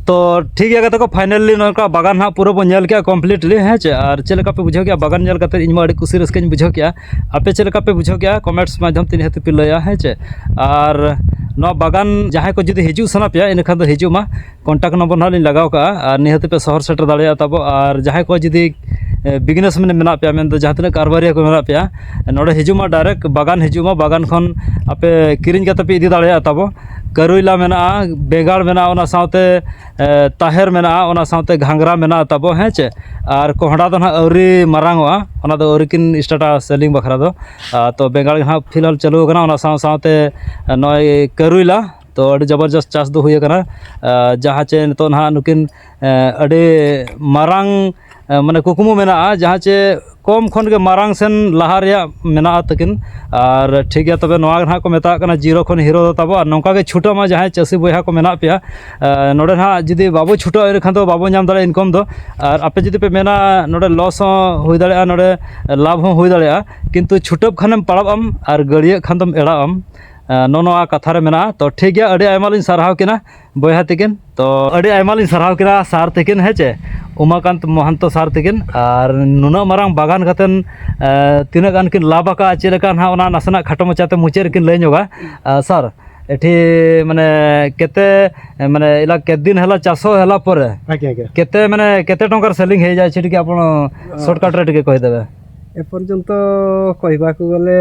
ᱛᱚ ᱴᱷᱤᱠ ᱜᱮᱭᱟ ᱜᱟᱛᱮ ᱠᱚ, finally ᱱᱚᱝᱠᱟ ᱵᱟᱜᱟᱱ ᱦᱟᱸᱜ ᱯᱩᱨᱟᱹ ᱵᱚᱱ ᱧᱮᱞ ᱠᱮᱜᱼᱟ completely, ᱦᱮᱸ ᱪᱮ᱾ ᱟᱨ ᱪᱮᱫ ᱞᱮᱠᱟ ᱯᱮ ᱵᱩᱡᱷᱟᱹᱣ ᱠᱮᱜᱼᱟ ᱵᱟᱜᱟᱱ ᱧᱮᱞ ᱠᱟᱛᱮ? ᱤᱧ ᱢᱟ ᱟᱹᱰᱤ ᱠᱩᱥᱤ ᱨᱟᱹᱥᱠᱟᱹᱧ ᱵᱩᱡᱷᱟᱹᱣ ᱠᱮᱜᱼᱟ᱾ ᱟᱯᱮ ᱪᱮᱫ ᱞᱮᱠᱟ ᱯᱮ ᱵᱩᱡᱷᱟᱹᱣ ᱠᱮᱜᱼᱟ comments ᱢᱟᱫᱽᱫᱷᱚᱢ ᱛᱮ ᱱᱤᱦᱟᱹᱛ ᱯᱮ ᱞᱟᱹᱭᱟ, ᱦᱮᱸ ᱪᱮ᱾ ᱟᱨ ᱱᱚᱣᱟ ᱵᱟᱜᱟᱱ ᱡᱟᱦᱟᱸᱭ ᱠᱚ ᱡᱩᱫᱤ ᱦᱤᱡᱩᱜ ᱥᱟᱱᱟ ᱯᱮᱭᱟ, ᱤᱱᱟᱹᱠᱷᱟᱱ ᱫᱚ ᱦᱤᱡᱩᱜ ᱢᱟ, contact number ᱱᱟᱦᱟᱜ ᱞᱤᱧ ᱞᱟᱜᱟᱣ ᱠᱟᱜᱼᱟ᱾ ᱟᱨ ᱱᱤᱦᱟᱹᱛ ᱯᱮ ᱥᱚᱦᱚᱨ ᱥᱮᱴᱮᱨ ᱫᱟᱲᱮᱭᱟᱜᱼᱟ ᱛᱟᱵᱚ᱾ ᱟᱨ ᱡᱟᱦᱟᱸᱭ ᱠᱚ ᱡᱩᱫᱤ ᱵᱤᱡᱽᱱᱮᱥ ᱢᱮᱱ ᱢᱮᱱᱟᱜ ᱯᱮᱭᱟ, ᱢᱮᱱᱫᱚ ᱡᱟᱦᱟᱸ ᱛᱤᱱᱟᱹᱜ ᱠᱟᱨᱵᱟᱨᱤᱭᱟᱹ ᱠᱚ ᱢᱮᱱᱟᱜ ᱯᱮᱭᱟ, ᱱᱚᱰᱮ ᱦᱤᱡᱩᱜ ᱢᱟ, direct ᱵᱟᱜᱟᱱ ᱦᱤᱡᱩᱜ ᱢᱟ, ᱵᱟᱜᱟᱱ ᱠᱷᱚᱱ ᱟᱯᱮ ᱠᱤᱨᱤᱧ ᱠᱟᱛᱮ ᱯᱮ ᱤᱫᱤ ᱫᱟᱲᱮᱭᱟᱜᱼᱟ ᱛᱟᱵᱚ᱾ ᱠᱟᱹᱨᱩᱭᱞᱟ ᱢᱮᱱᱟᱜᱼᱟ, ᱵᱮᱸᱜᱟᱲ ᱢᱮᱱᱟᱜᱼᱟ, ᱚᱱᱟ ᱥᱟᱶᱛᱮ ᱮ, ᱛᱟᱦᱮᱨ ᱢᱮᱱᱟᱜᱼᱟ, ᱚᱱᱟ ᱥᱟᱶᱛᱮ ᱜᱷᱟᱸᱜᱽᱨᱟ ᱢᱮᱱᱟᱜᱼᱟ ᱛᱟᱵᱚ, ᱦᱮᱸ ᱪᱮ᱾ ᱟᱨ ᱠᱚᱸᱦᱰᱟ ᱫᱚ ᱱᱟᱦᱟᱜ ᱟᱹᱣᱨᱤ ᱢᱟᱨᱟᱝᱚᱜᱼᱟ, ᱚᱱᱟ ᱫᱚ ᱟᱹᱣᱨᱤ ᱠᱤᱱ ᱥᱴᱟᱨᱴᱟ selling ᱵᱟᱠᱷᱨᱟ ᱫᱚ᱾ ᱟᱨ ᱛᱚ ᱵᱮᱸᱜᱟᱲ ᱜᱮ ᱱᱟᱦᱟᱜ ᱯᱷᱤᱞᱦᱟᱞ ᱪᱟᱹᱞᱩ ᱟᱠᱟᱱᱟ, ᱚᱱᱟ ᱥᱟᱶ ᱥᱟᱶᱛᱮ ᱱᱚᱜᱼᱚᱭ ᱠᱟᱹᱨᱩᱭᱞᱟ, ᱛᱚ ᱟᱹᱰᱤ ᱡᱚᱵᱚᱨᱡᱚᱥ ᱪᱟᱥ ᱫᱚ ᱦᱩᱭ ᱟᱠᱟᱱᱟ᱾ ᱟᱨ ᱡᱟᱦᱟᱸ ᱪᱮ ᱱᱤᱛᱚᱜ ᱱᱟᱦᱟᱜ ᱱᱩᱠᱤᱱ, ᱮ, ᱟᱹᱰᱤ ᱢᱟᱨᱟᱝ ᱮ, ᱢᱟᱱᱮ ᱠᱩᱠᱢᱩ ᱢᱮᱱᱟᱜᱼᱟ, ᱡᱟᱦᱟᱸ ᱪᱮ ᱠᱚᱢ ᱠᱷᱚᱱ ᱜᱮ ᱢᱟᱨᱟᱝ ᱥᱮᱱ ᱞᱟᱦᱟ ᱨᱮᱭᱟᱜ ᱢᱮᱱᱟᱜᱼᱟ ᱛᱟᱹᱠᱤᱱ᱾ ᱟᱨ ᱴᱷᱤᱠ ᱜᱮᱭᱟ, ᱛᱚᱵᱮ ᱱᱚᱣᱟ ᱜᱮ ᱱᱟᱦᱟᱜ ᱠᱚ ᱢᱮᱛᱟᱜ ᱠᱟᱱᱟ zero ᱠᱷᱚᱱ hero ᱫᱚ ᱛᱟᱵᱚ᱾ ᱟᱨ ᱱᱚᱝᱠᱟ ᱜᱮ ᱪᱷᱩᱴᱟᱹᱜ ᱢᱟ ᱡᱟᱦᱟᱸᱭ ᱪᱟᱹᱥᱤ ᱵᱚᱭᱦᱟ ᱠᱚ ᱢᱮᱱᱟᱜ ᱯᱮᱭᱟ᱾ ᱮ, ᱱᱚᱰᱮ ᱱᱟᱦᱟᱜ ᱡᱩᱫᱤ ᱵᱟᱵᱚ ᱪᱷᱩᱴᱟᱹᱜᱼᱟ, ᱮᱱᱠᱷᱟᱱ ᱫᱚ ᱵᱟᱵᱚ ᱧᱟᱢ ᱫᱟᱲᱮᱭᱟᱜᱼᱟ income ᱫᱚ᱾ ᱟᱨ ᱟᱯᱮ ᱡᱩᱫᱤ ᱯᱮ ᱢᱮᱱᱟ ᱱᱚᱰᱮ loss ᱦᱚᱸ ᱦᱩᱭ ᱫᱟᱲᱮᱭᱟᱜᱼᱟ, ᱱᱚᱰᱮ ᱞᱟᱵᱷ ᱦᱚᱸ ᱦᱩᱭ ᱫᱟᱲᱮᱭᱟᱜᱼᱟ, ᱠᱤᱱᱛᱩ ᱪᱷᱩᱴᱟᱹᱣ ᱠᱷᱟᱱᱮᱢ ᱯᱟᱲᱟᱜ ᱟᱢ ᱟᱨ ᱜᱟᱹᱲᱭᱟᱹᱜ ᱠᱷᱟᱱ ᱫᱚᱢ ᱮᱲᱟᱜ ᱟᱢ᱾ ᱮ, ᱱᱚᱜᱼᱚ ᱱᱚᱣᱟ ᱠᱟᱛᱷᱟ ᱨᱮ ᱢᱮᱱᱟᱜᱼᱟ᱾ ᱛᱚ ᱴᱷᱤᱠ ᱜᱮᱭᱟ, ᱟᱹᱰᱤ ᱟᱭᱢᱟ ᱞᱤᱧ ᱥᱟᱨᱦᱟᱣ ᱠᱤᱱᱟ ᱵᱚᱭᱦᱟ ᱛᱤᱠᱤᱱ᱾ ᱛᱚ ᱟᱹᱰᱤ ᱟᱭᱢᱟ ᱞᱤᱧ ᱥᱟᱨᱦᱟᱣ ᱠᱤᱱᱟ ᱥᱟᱨ ᱛᱤᱠᱤᱱ, ᱦᱮᱸ ᱪᱮ, ᱩᱢᱟᱠᱟᱱᱛ ᱢᱚᱦᱟᱱᱛᱚ ᱥᱟᱨ ᱛᱤᱠᱤᱱ᱾ ᱟᱨ ᱱᱩᱱᱟᱹᱜ ᱢᱟᱨᱟᱝ ᱵᱟᱜᱟᱱ ᱠᱟᱛᱮᱱ, ᱮ, ᱛᱤᱱᱟᱹᱜ ᱜᱟᱱ ᱠᱤᱱ ᱞᱟᱵᱷ ᱟᱠᱟᱫᱼᱟ, ᱪᱮᱫ ᱞᱮᱠᱟ ᱱᱟᱦᱟᱜ, ᱚᱱᱟ ᱱᱟᱥᱮᱱᱟᱜ ᱠᱷᱟᱴᱚ ᱢᱟᱪᱷᱟᱛᱮ ᱢᱩᱪᱟᱹᱫ ᱨᱮᱠᱤᱱ ᱞᱟᱹᱭ ᱧᱚᱜᱟ᱾ ᱮ, ᱥᱟᱨ, ᱮᱴᱷᱤ ᱢᱟᱱᱮ ᱠᱮᱛᱮ, ᱢᱟᱱᱮ ᱤᱞᱟ ᱠᱮᱛ ᱫᱤᱱ ᱦᱮᱞᱟ ᱪᱟᱥ ᱦᱮᱞᱟ ᱯᱚᱨᱮ ᱟᱜᱮ, ᱟᱜᱮ। କେତେ, ମାନେ, କେତେ ଟଙ୍କାର ସେଲିଂ ହେଇଯାଇଛି ଟିକେ ଆପଣ ସର୍ଟକଟ୍ରେ ଟିକେ କହିଦେବେ। ଏପର୍ଯ୍ୟନ୍ତ କହିବାକୁ ଗଲେ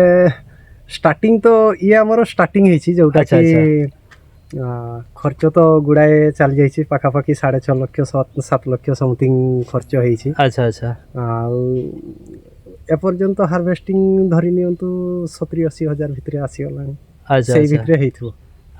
ଷ୍ଟାର୍ଟିଂ ତ ଇଏ ଆମର ଷ୍ଟାର୍ଟିଂ ହେଇଛି, ଯୋଉଟା ଆଚ୍ଛା, କି ଆଚ୍ଛା। ଆ, ଖର୍ଚ୍ଚ ତ ଗୁଡ଼ାଏ ଚାଲିଯାଇଛି, ପାଖାପାଖି ସାଢ଼େ ଛଅ ଲକ୍ଷ, ସାତ, ସାତ ଲକ୍ଷ ସମଥିଙ୍ଗ ଖର୍ଚ୍ଚ ହେଇଛି। ଆଚ୍ଛା, ଆଚ୍ଛା। ଆଉ ଏପର୍ଯ୍ୟନ୍ତ ହାର୍ଭେଷ୍ଟିଂ ଧରି ନିଅନ୍ତୁ ସତୁରି ଅଶୀ ହଜାର ଭିତରେ ଆସିଗଲାଣି। ଆଚ୍ଛା, ସେଇ ଆଚ୍ଛା। ଭିତରେ ହେଇଥିବ।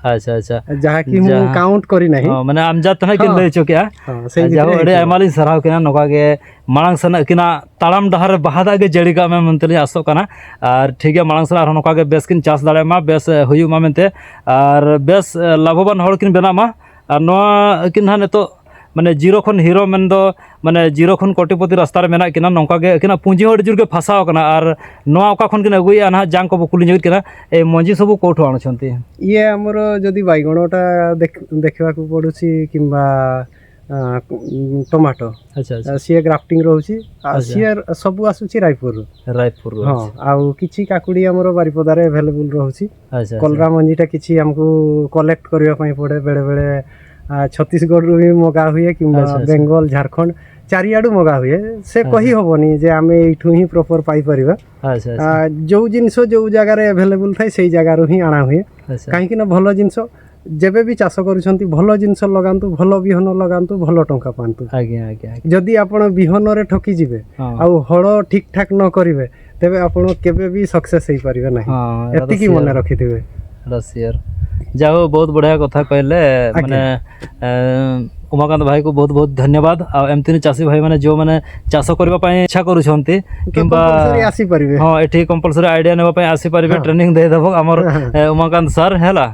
ଆଚ୍ଛା, ଆଚ୍ଛା। ଯାହାକି ମୁଁ ଯାହା କାଉଣ୍ଟ କରି ନାହିଁ। ହଁ, ମାନେ ଆମ୍ ଯାହା ତମେ ହଁ। କେମିତି ଦେଇଛ କି, ଆ? ହଁ, ସେଇ ଆ, ଯାହା ଭିତରେ ହଉ, ଏଡ଼େ ହେଇଥିବ। ଆଇମା ᱞᱤᱧ ᱥᱟᱨᱦᱟᱣ ᱠᱤᱱᱟ, ᱱᱚᱝᱠᱟ ᱜᱮ ᱢᱟᱲᱟᱝ ᱥᱮᱱ ᱟᱹᱠᱤᱱᱟᱜ ᱛᱟᱲᱟᱢ ᱰᱟᱦᱟᱨ ᱨᱮ ᱵᱟᱦᱟ ᱫᱟᱜ ᱜᱮ ᱡᱟᱹᱲᱤ ᱠᱟᱜ ᱢᱟ ᱢᱮᱱᱛᱮ ᱞᱤᱧ ᱟᱥᱚᱜ ᱠᱟᱱᱟ᱾ ᱟᱨ ᱴᱷᱤᱠ ᱜᱮᱭᱟ, ᱢᱟᱲᱟᱝ ᱥᱮᱱ ᱟᱨᱦᱚᱸ ᱱᱚᱝᱠᱟ ᱜᱮ ᱵᱮᱥ ᱠᱤᱱ ᱪᱟᱥ ᱫᱟᱲᱮᱭᱟᱜ ᱢᱟ, ᱵᱮᱥ, ᱮ, ᱦᱩᱭᱩᱜ ᱢᱟ ᱢᱮᱱᱛᱮ, ᱟᱨ ᱵᱮᱥ, ᱮ, ᱞᱟᱵᱷᱚᱵᱟᱱ ᱦᱚᱲ ᱠᱤᱱ ᱵᱮᱱᱟᱜ ᱢᱟ᱾ ᱟᱨ ᱱᱚᱣᱟ ᱟᱹᱠᱤᱱ ᱦᱟᱸᱜ ᱱᱤᱛᱚᱜ ᱢᱟᱱᱮ ᱡᱤᱨᱳ ᱠᱷᱚᱱ ᱦᱤᱨᱳ ᱢᱮᱱᱫᱚ ᱢᱟᱱᱮ ᱡᱤᱨᱳ ᱠᱷᱚᱱ ᱠᱳᱴᱤᱯᱚᱛᱤ ᱨᱟᱥᱛᱟ ᱨᱮ ᱢᱮᱱᱟᱜ ᱠᱤᱱᱟ, ᱱᱚᱝᱠᱟ ᱜᱮ ᱟᱹᱠᱤᱱᱟᱜ ᱯᱩᱸᱡᱤ ᱦᱚᱸ ᱟᱹᱰᱤ ᱡᱳᱨ ᱜᱮ ᱯᱷᱟᱥᱟᱣ ᱠᱟᱱᱟ᱾ ᱟᱨ ᱱᱚᱣᱟ ᱚᱠᱟ ᱠᱷᱚᱱ ᱠᱤᱱ ᱟᱹᱜᱩᱭᱮᱫᱼᱟ ᱱᱟᱦᱟᱜ, ᱡᱟᱝ ᱠᱚᱵᱚ ᱠᱩᱞᱤ ᱧᱚᱜᱮᱫ ᱠᱤᱱᱟ, ᱮ, ᱢᱚᱸᱡᱽ ᱥᱚᱵᱩ ᱠᱳᱴ ᱦᱚᱸ ᱟᱬᱚ ᱪᱷᱚᱱᱛᱤ? ଇଏ ଆମର ଯଦି ବାଇଗଣଟା ଦେଖ-, ଦେଖିବାକୁ ପଡ଼ୁଛି କିମ୍ବା, ଆ, ଟମାଟୋ, ଆଚ୍ଛା, ଆଚ୍ଛା। ଆ, ସିଏ ଗ୍ରାଫ୍ଟିଂ ରହୁଛି। ଆ, ଆଚ୍ଛା। ସିଏ ସବୁ ଆସୁଛି ରାୟପୁରରୁ। ରାୟପୁରରୁ, ହଁ, ଆଚ୍ଛା। ଆଉ କିଛି କାକୁଡ଼ି ଆମର ବାରିପଦାରେ ଆଭେଲେବୁଲ୍ ରହୁଛି। ଆଚ୍ଛା, ଆଚ୍ଛା। କଲରା ମଞ୍ଜିଟା କିଛି ଆମକୁ କଲେକ୍ଟ କରିବା ପାଇଁ ପଡ଼େ। ବେଳେବେଳେ, ଆ, ଛତିଶଗଡ଼ରୁ ହିଁ ମଗା ହୁଏ କିମ୍ବା ଆଚ୍ଛା, ଆଚ୍ଛା। ବେଙ୍ଗଲ, ଝାଡ଼ଖଣ୍ଡ, ଚାରିଆଡ଼ୁ ମଗା ହୁଏ। ସେ ହଁ, କହି ହଁ। ହବନି ଯେ ଆମେ ଏଇଠୁ ହିଁ ପ୍ରପର୍ ପାଇପାରିବା। ଆଚ୍ଛା, ଆଚ୍ଛା। ଆ, ଯୋଉ ଜିନିଷ ଯୋଉ ଜାଗାରେ ଆଭେଲେବୁଲ୍ ଥାଏ, ସେଇ ଜାଗାରୁ ହିଁ ଅଣା ହୁଏ। ଆଚ୍ଛା। କାହିଁକି ନା ଭଲ ଜିନିଷ ଯେବେ ବି ଚାଷ କରୁଛନ୍ତି, ଭଲ ଜିନିଷ ଲଗାନ୍ତୁ, ଭଲ ବିହନ ଲଗାନ୍ତୁ, ଭଲ ଟଙ୍କା ପାଆନ୍ତୁ। ଆଜ୍ଞା, ଆଜ୍ଞା, ଆଜ୍ଞା। ଯଦି ଆପଣ ବିହନରେ ଠକିଯିବେ, ହଁ। ଆଉ ହଳ ଠିକ୍ ଠାକ୍ ନ କରିବେ, ତେବେ ଆପଣ କେବେ ବି ସକ୍ସେସ୍ ହେଇପାରିବେ ନାହିଁ। ହଁ, ଏଟା ତ ଏତିକି ସିଓର। ମନେ ରଖିଥିବେ। ଏଟା ସିଓର। ଯାହା ହଉ, ବହୁତ ବଢ଼ିଆ କଥା କହିଲେ। ଆଜ୍ଞା। ମାନେ, ଏ, ଉମାକାନ୍ତ ଭାଇକୁ ବହୁତ ବହୁତ ଧନ୍ୟବାଦ। ଆଉ ଏମିତି ଚାଷୀ ଭାଇମାନେ ଯେଉଁମାନେ ଚାଷ କରିବା ପାଇଁ ଇଚ୍ଛା କରୁଛନ୍ତି ତ କିମ୍ବା କମ୍ପଲସରି ଆସିପାରିବେ। ହଁ, ଏଠି କମ୍ପଲସରି ଆଇଡ଼ିଆ ନେବା ପାଇଁ ଆସିପାରିବେ, ହଁ। ଟ୍ରେନିଂ ଦେଇଦେବ ଆମର, ହଁ, ହଁ। ଏ, ଉମାକାନ୍ତ ସାର୍, ହେଲା।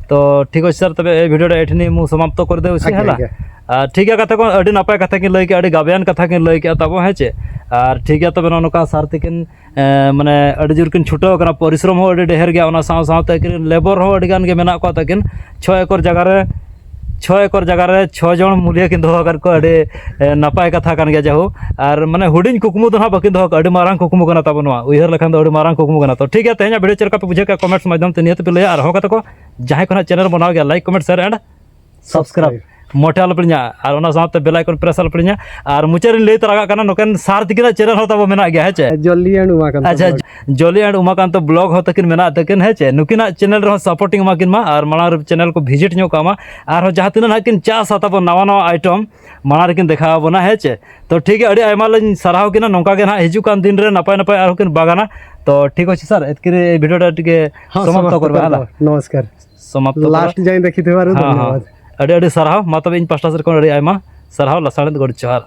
ତ ଠିକ୍ ଅଛି ସାର୍, ତେବେ ଏ ଭିଡ଼ିଓଟା ଏଠି ନେଇ ମୁଁ ସମାପ୍ତ କରିଦେଉଛି, ଆଜ୍ଞା, ହେଲା। ଆଜ୍ଞା। ଆ, ଠିକ୍ ଅଛି, କଥା କ'ଣ, ଆᱹᱰᱤ ᱱᱟᱯᱟᱭ ᱠᱟᱛᱷᱟ ᱠᱤᱱ ᱞᱟᱹᱭ ᱠᱮᱜᱼᱟ, ᱟᱹᱰᱤ ᱜᱟᱵᱮᱭᱟᱱ ᱠᱟᱛᱷᱟ ᱠᱤᱱ ᱞᱟᱹᱭ ᱠᱮᱜᱼᱟ ᱛᱟᱵᱚ, ᱦᱮᱸ ᱪᱮ? ᱟᱨ ᱴᱷᱤᱠ ᱜᱮᱭᱟ, ᱛᱚᱵᱮ ᱱᱚᱜᱼᱚ ᱱᱚᱝᱠᱟ ᱥᱟᱨ ᱛᱤᱠᱤᱱ, ᱮ, ᱢᱟᱱᱮ ᱟᱹᱰᱤ ᱡᱳᱨ ᱠᱤᱱ ᱪᱷᱩᱴᱟᱹᱣ ᱠᱟᱱᱟ, ᱯᱚᱨᱤᱥᱨᱚᱢ ᱦᱚᱸ ᱟᱹᱰᱤ ᱰᱷᱮᱨ ᱜᱮᱭᱟ, ᱚᱱᱟ ᱥᱟᱶ ᱥᱟᱶᱛᱮ ᱠᱤᱱ ᱞᱮᱵᱚᱨ ᱦᱚᱸ ᱟᱹᱰᱤ ᱜᱟᱱ ᱜᱮ ᱢᱮᱱᱟᱜ ᱠᱚᱣᱟ ᱛᱟᱹᱠᱤᱱ᱾ ᱪᱷᱚ ᱮᱠᱚᱨ ᱡᱟᱭᱜᱟ ᱨᱮ, ᱪᱷᱚ ᱮᱠᱚᱨ ᱡᱟᱭᱜᱟ ᱨᱮ ᱪᱷᱚ ᱡᱚᱱ ᱢᱩᱞᱤᱭᱟᱹ ᱠᱤᱱ ᱫᱚᱦᱚ ᱟᱠᱟᱫ ᱠᱚᱣᱟ, ᱟᱹᱰᱤ, ᱮ, ᱱᱟᱯᱟᱭ ᱠᱟᱛᱷᱟ ᱠᱟᱱ ᱜᱮᱭᱟ᱾ ᱡᱟᱭᱦᱳᱠ, ᱟᱨ ᱢᱟᱱᱮ ᱦᱩᱰᱤᱧ ᱠᱩᱠᱢᱩ ᱫᱚ ᱱᱟᱦᱟᱜ ᱵᱟᱹᱠᱤᱱ ᱫᱚᱦᱚ ᱠᱟᱜᱼᱟ, ᱟᱹᱰᱤ ᱢᱟᱨᱟᱝ ᱠᱩᱠᱢᱩ ᱠᱟᱱᱟ ᱛᱟᱵᱚ ᱱᱚᱣᱟ, ᱩᱭᱦᱟᱹᱨ ᱞᱮᱠᱷᱟᱱ ᱫᱚ ᱟᱹᱰᱤ ᱢᱟᱨᱟᱝ ᱠᱩᱠᱢᱩ ᱠᱟᱱᱟ᱾ ᱛᱚ ᱴᱷᱤᱠ ᱜᱮᱭᱟ, ᱛᱮᱦᱮᱧᱟᱜ ᱵᱷᱤᱰᱤᱭᱳ ᱪᱮᱫ ᱞᱮᱠᱟ ᱯᱮ ᱵᱩᱡᱷᱟᱹᱣ ᱠᱮᱜᱼᱟ, ᱠᱚᱢᱮᱱᱴᱥ ᱢᱟᱫᱽᱫᱷᱚᱢ ᱛᱮ ᱱᱤᱦᱟᱹᱛ ᱯᱮ ᱞᱟᱹᱭᱟ, ᱟᱨ ᱦᱚᱸ ᱜᱟᱛᱮ ᱠᱚ ᱡᱟᱦᱟᱸᱭ ᱠᱚ ᱱᱟᱦᱟᱜ ᱪᱮᱱᱮᱞ ᱵᱮᱱᱟᱣ ᱜᱮᱭᱟ, like, comment, share and subscribe. Subscribe. ᱢᱚᱴᱷᱮ ᱟᱞᱚᱯᱮ ᱦᱤᱲᱤᱧᱟ, ᱟᱨ ᱚᱱᱟ ᱥᱟᱶᱛᱮ bell icon press ᱟᱞᱚᱯᱮ ᱦᱤᱲᱤᱧᱟ᱾ ᱟᱨ ᱢᱩᱪᱟᱹᱫ ᱨᱤᱧ ᱞᱟᱹᱭ ᱛᱚᱨᱟ ᱠᱟᱜ ᱠᱟᱱᱟ, ᱱᱩᱠᱤᱱ sir ᱛᱤᱠᱤᱱᱟᱜ channel ᱦᱚᱸ ᱛᱟᱵᱚ ᱢᱮᱱᱟᱜ ᱜᱮᱭᱟ, ᱦᱮᱸ ᱪᱮ? ᱡᱚᱞᱤ and ᱩᱢᱟᱠᱟᱱᱛᱚ ᱟᱪᱪᱷᱟ, vlog᱾ ᱡᱚᱞᱤ and ᱩᱢᱟᱠᱟᱱᱛᱚ vlog ᱦᱚᱸ ᱛᱟᱹᱠᱤᱱ ᱢᱮᱱᱟᱜ ᱛᱟᱹᱠᱤᱱ, ᱦᱮᱸ ᱪᱮ? ᱱᱩᱠᱤᱱᱟᱜ channel ᱨᱮᱦᱚᱸ supporting ᱮᱢᱟ ᱠᱤᱱ ᱢᱟ, ᱟᱨ ᱢᱟᱲᱟᱝ ᱨᱮ channel ᱠᱚ visit ᱧᱚᱜ ᱠᱟᱜ ᱢᱟ᱾ ᱟᱨᱦᱚᱸ ᱡᱟᱦᱟᱸ ᱛᱤᱱᱟᱹᱜ ᱱᱟᱦᱟᱜ ᱠᱤᱱ ᱪᱟᱥᱟ ᱛᱟᱵᱚ ᱱᱟᱣᱟ ᱱᱟᱣᱟ item, ᱢᱟᱲᱟᱝ ᱨᱮᱠᱤᱱ ᱫᱮᱠᱷᱟᱣ ᱟᱵᱚᱱᱟ, ᱦᱮᱸ ᱪᱮ? ᱛᱚ ᱴᱷᱤᱠ ᱜᱮᱭᱟ, ᱟᱹᱰᱤ ᱟᱭᱢᱟ ᱞᱤᱧ ᱥᱟᱨᱦᱟᱣ ᱠᱤᱱᱟ, ᱱᱚᱝᱠᱟ ᱜᱮ ᱱᱟᱦᱟᱜ ᱦᱤᱡᱩᱜ ᱠᱟᱱ ᱫᱤᱱ ᱨᱮ ᱱᱟᱯᱟᱭ ᱱᱟᱯᱟᱭ ᱟᱨᱦᱚᱸ ᱠᱤᱱ ᱵᱟᱜᱟᱱᱟ᱾ ᱛᱚ ᱴᱷᱤᱠ ᱟᱪᱷᱮ sir, ᱮᱛᱠᱤ ᱨᱮ video ᱴᱟ ᱴᱤᱠᱮ ᱦᱚᱸ, ᱥᱚᱢᱟᱯᱛᱚ ᱥᱚᱢᱟᱯᱛᱚ ᱠᱚᱨᱵᱮ, ᱠᱚᱨᱵᱚ᱾ ᱦᱮᱞᱟ? ᱱᱚᱢᱚᱥᱠᱟᱨ᱾ ᱥᱚᱢᱟᱯᱛᱚ ᱞᱟᱥᱴ ᱠᱚᱨᱵᱮ᱾ ᱡᱟᱭ ᱫᱮᱠᱷᱤ ᱛᱮ ᱵᱟᱨᱩ ᱦᱮᱸ, ᱫᱷᱚᱱᱭᱚᱵᱟᱫ᱾ ᱦᱮᱸ᱾ ᱟᱹᱰᱤ ᱟᱹᱰᱤ ᱥᱟᱨᱦᱟᱣ, ᱢᱟ ᱛᱚᱵᱮ ᱤᱧ ᱯᱟᱥᱴᱟ ᱥᱮᱫ ᱠᱷᱚᱱ ᱟᱹᱰᱤ ᱟᱭᱢᱟ ᱥᱟᱨᱦᱟᱣ, ᱞᱟᱥᱟᱲᱦᱮᱫ ᱜᱚᱰ ᱡᱚᱦᱟᱨ᱾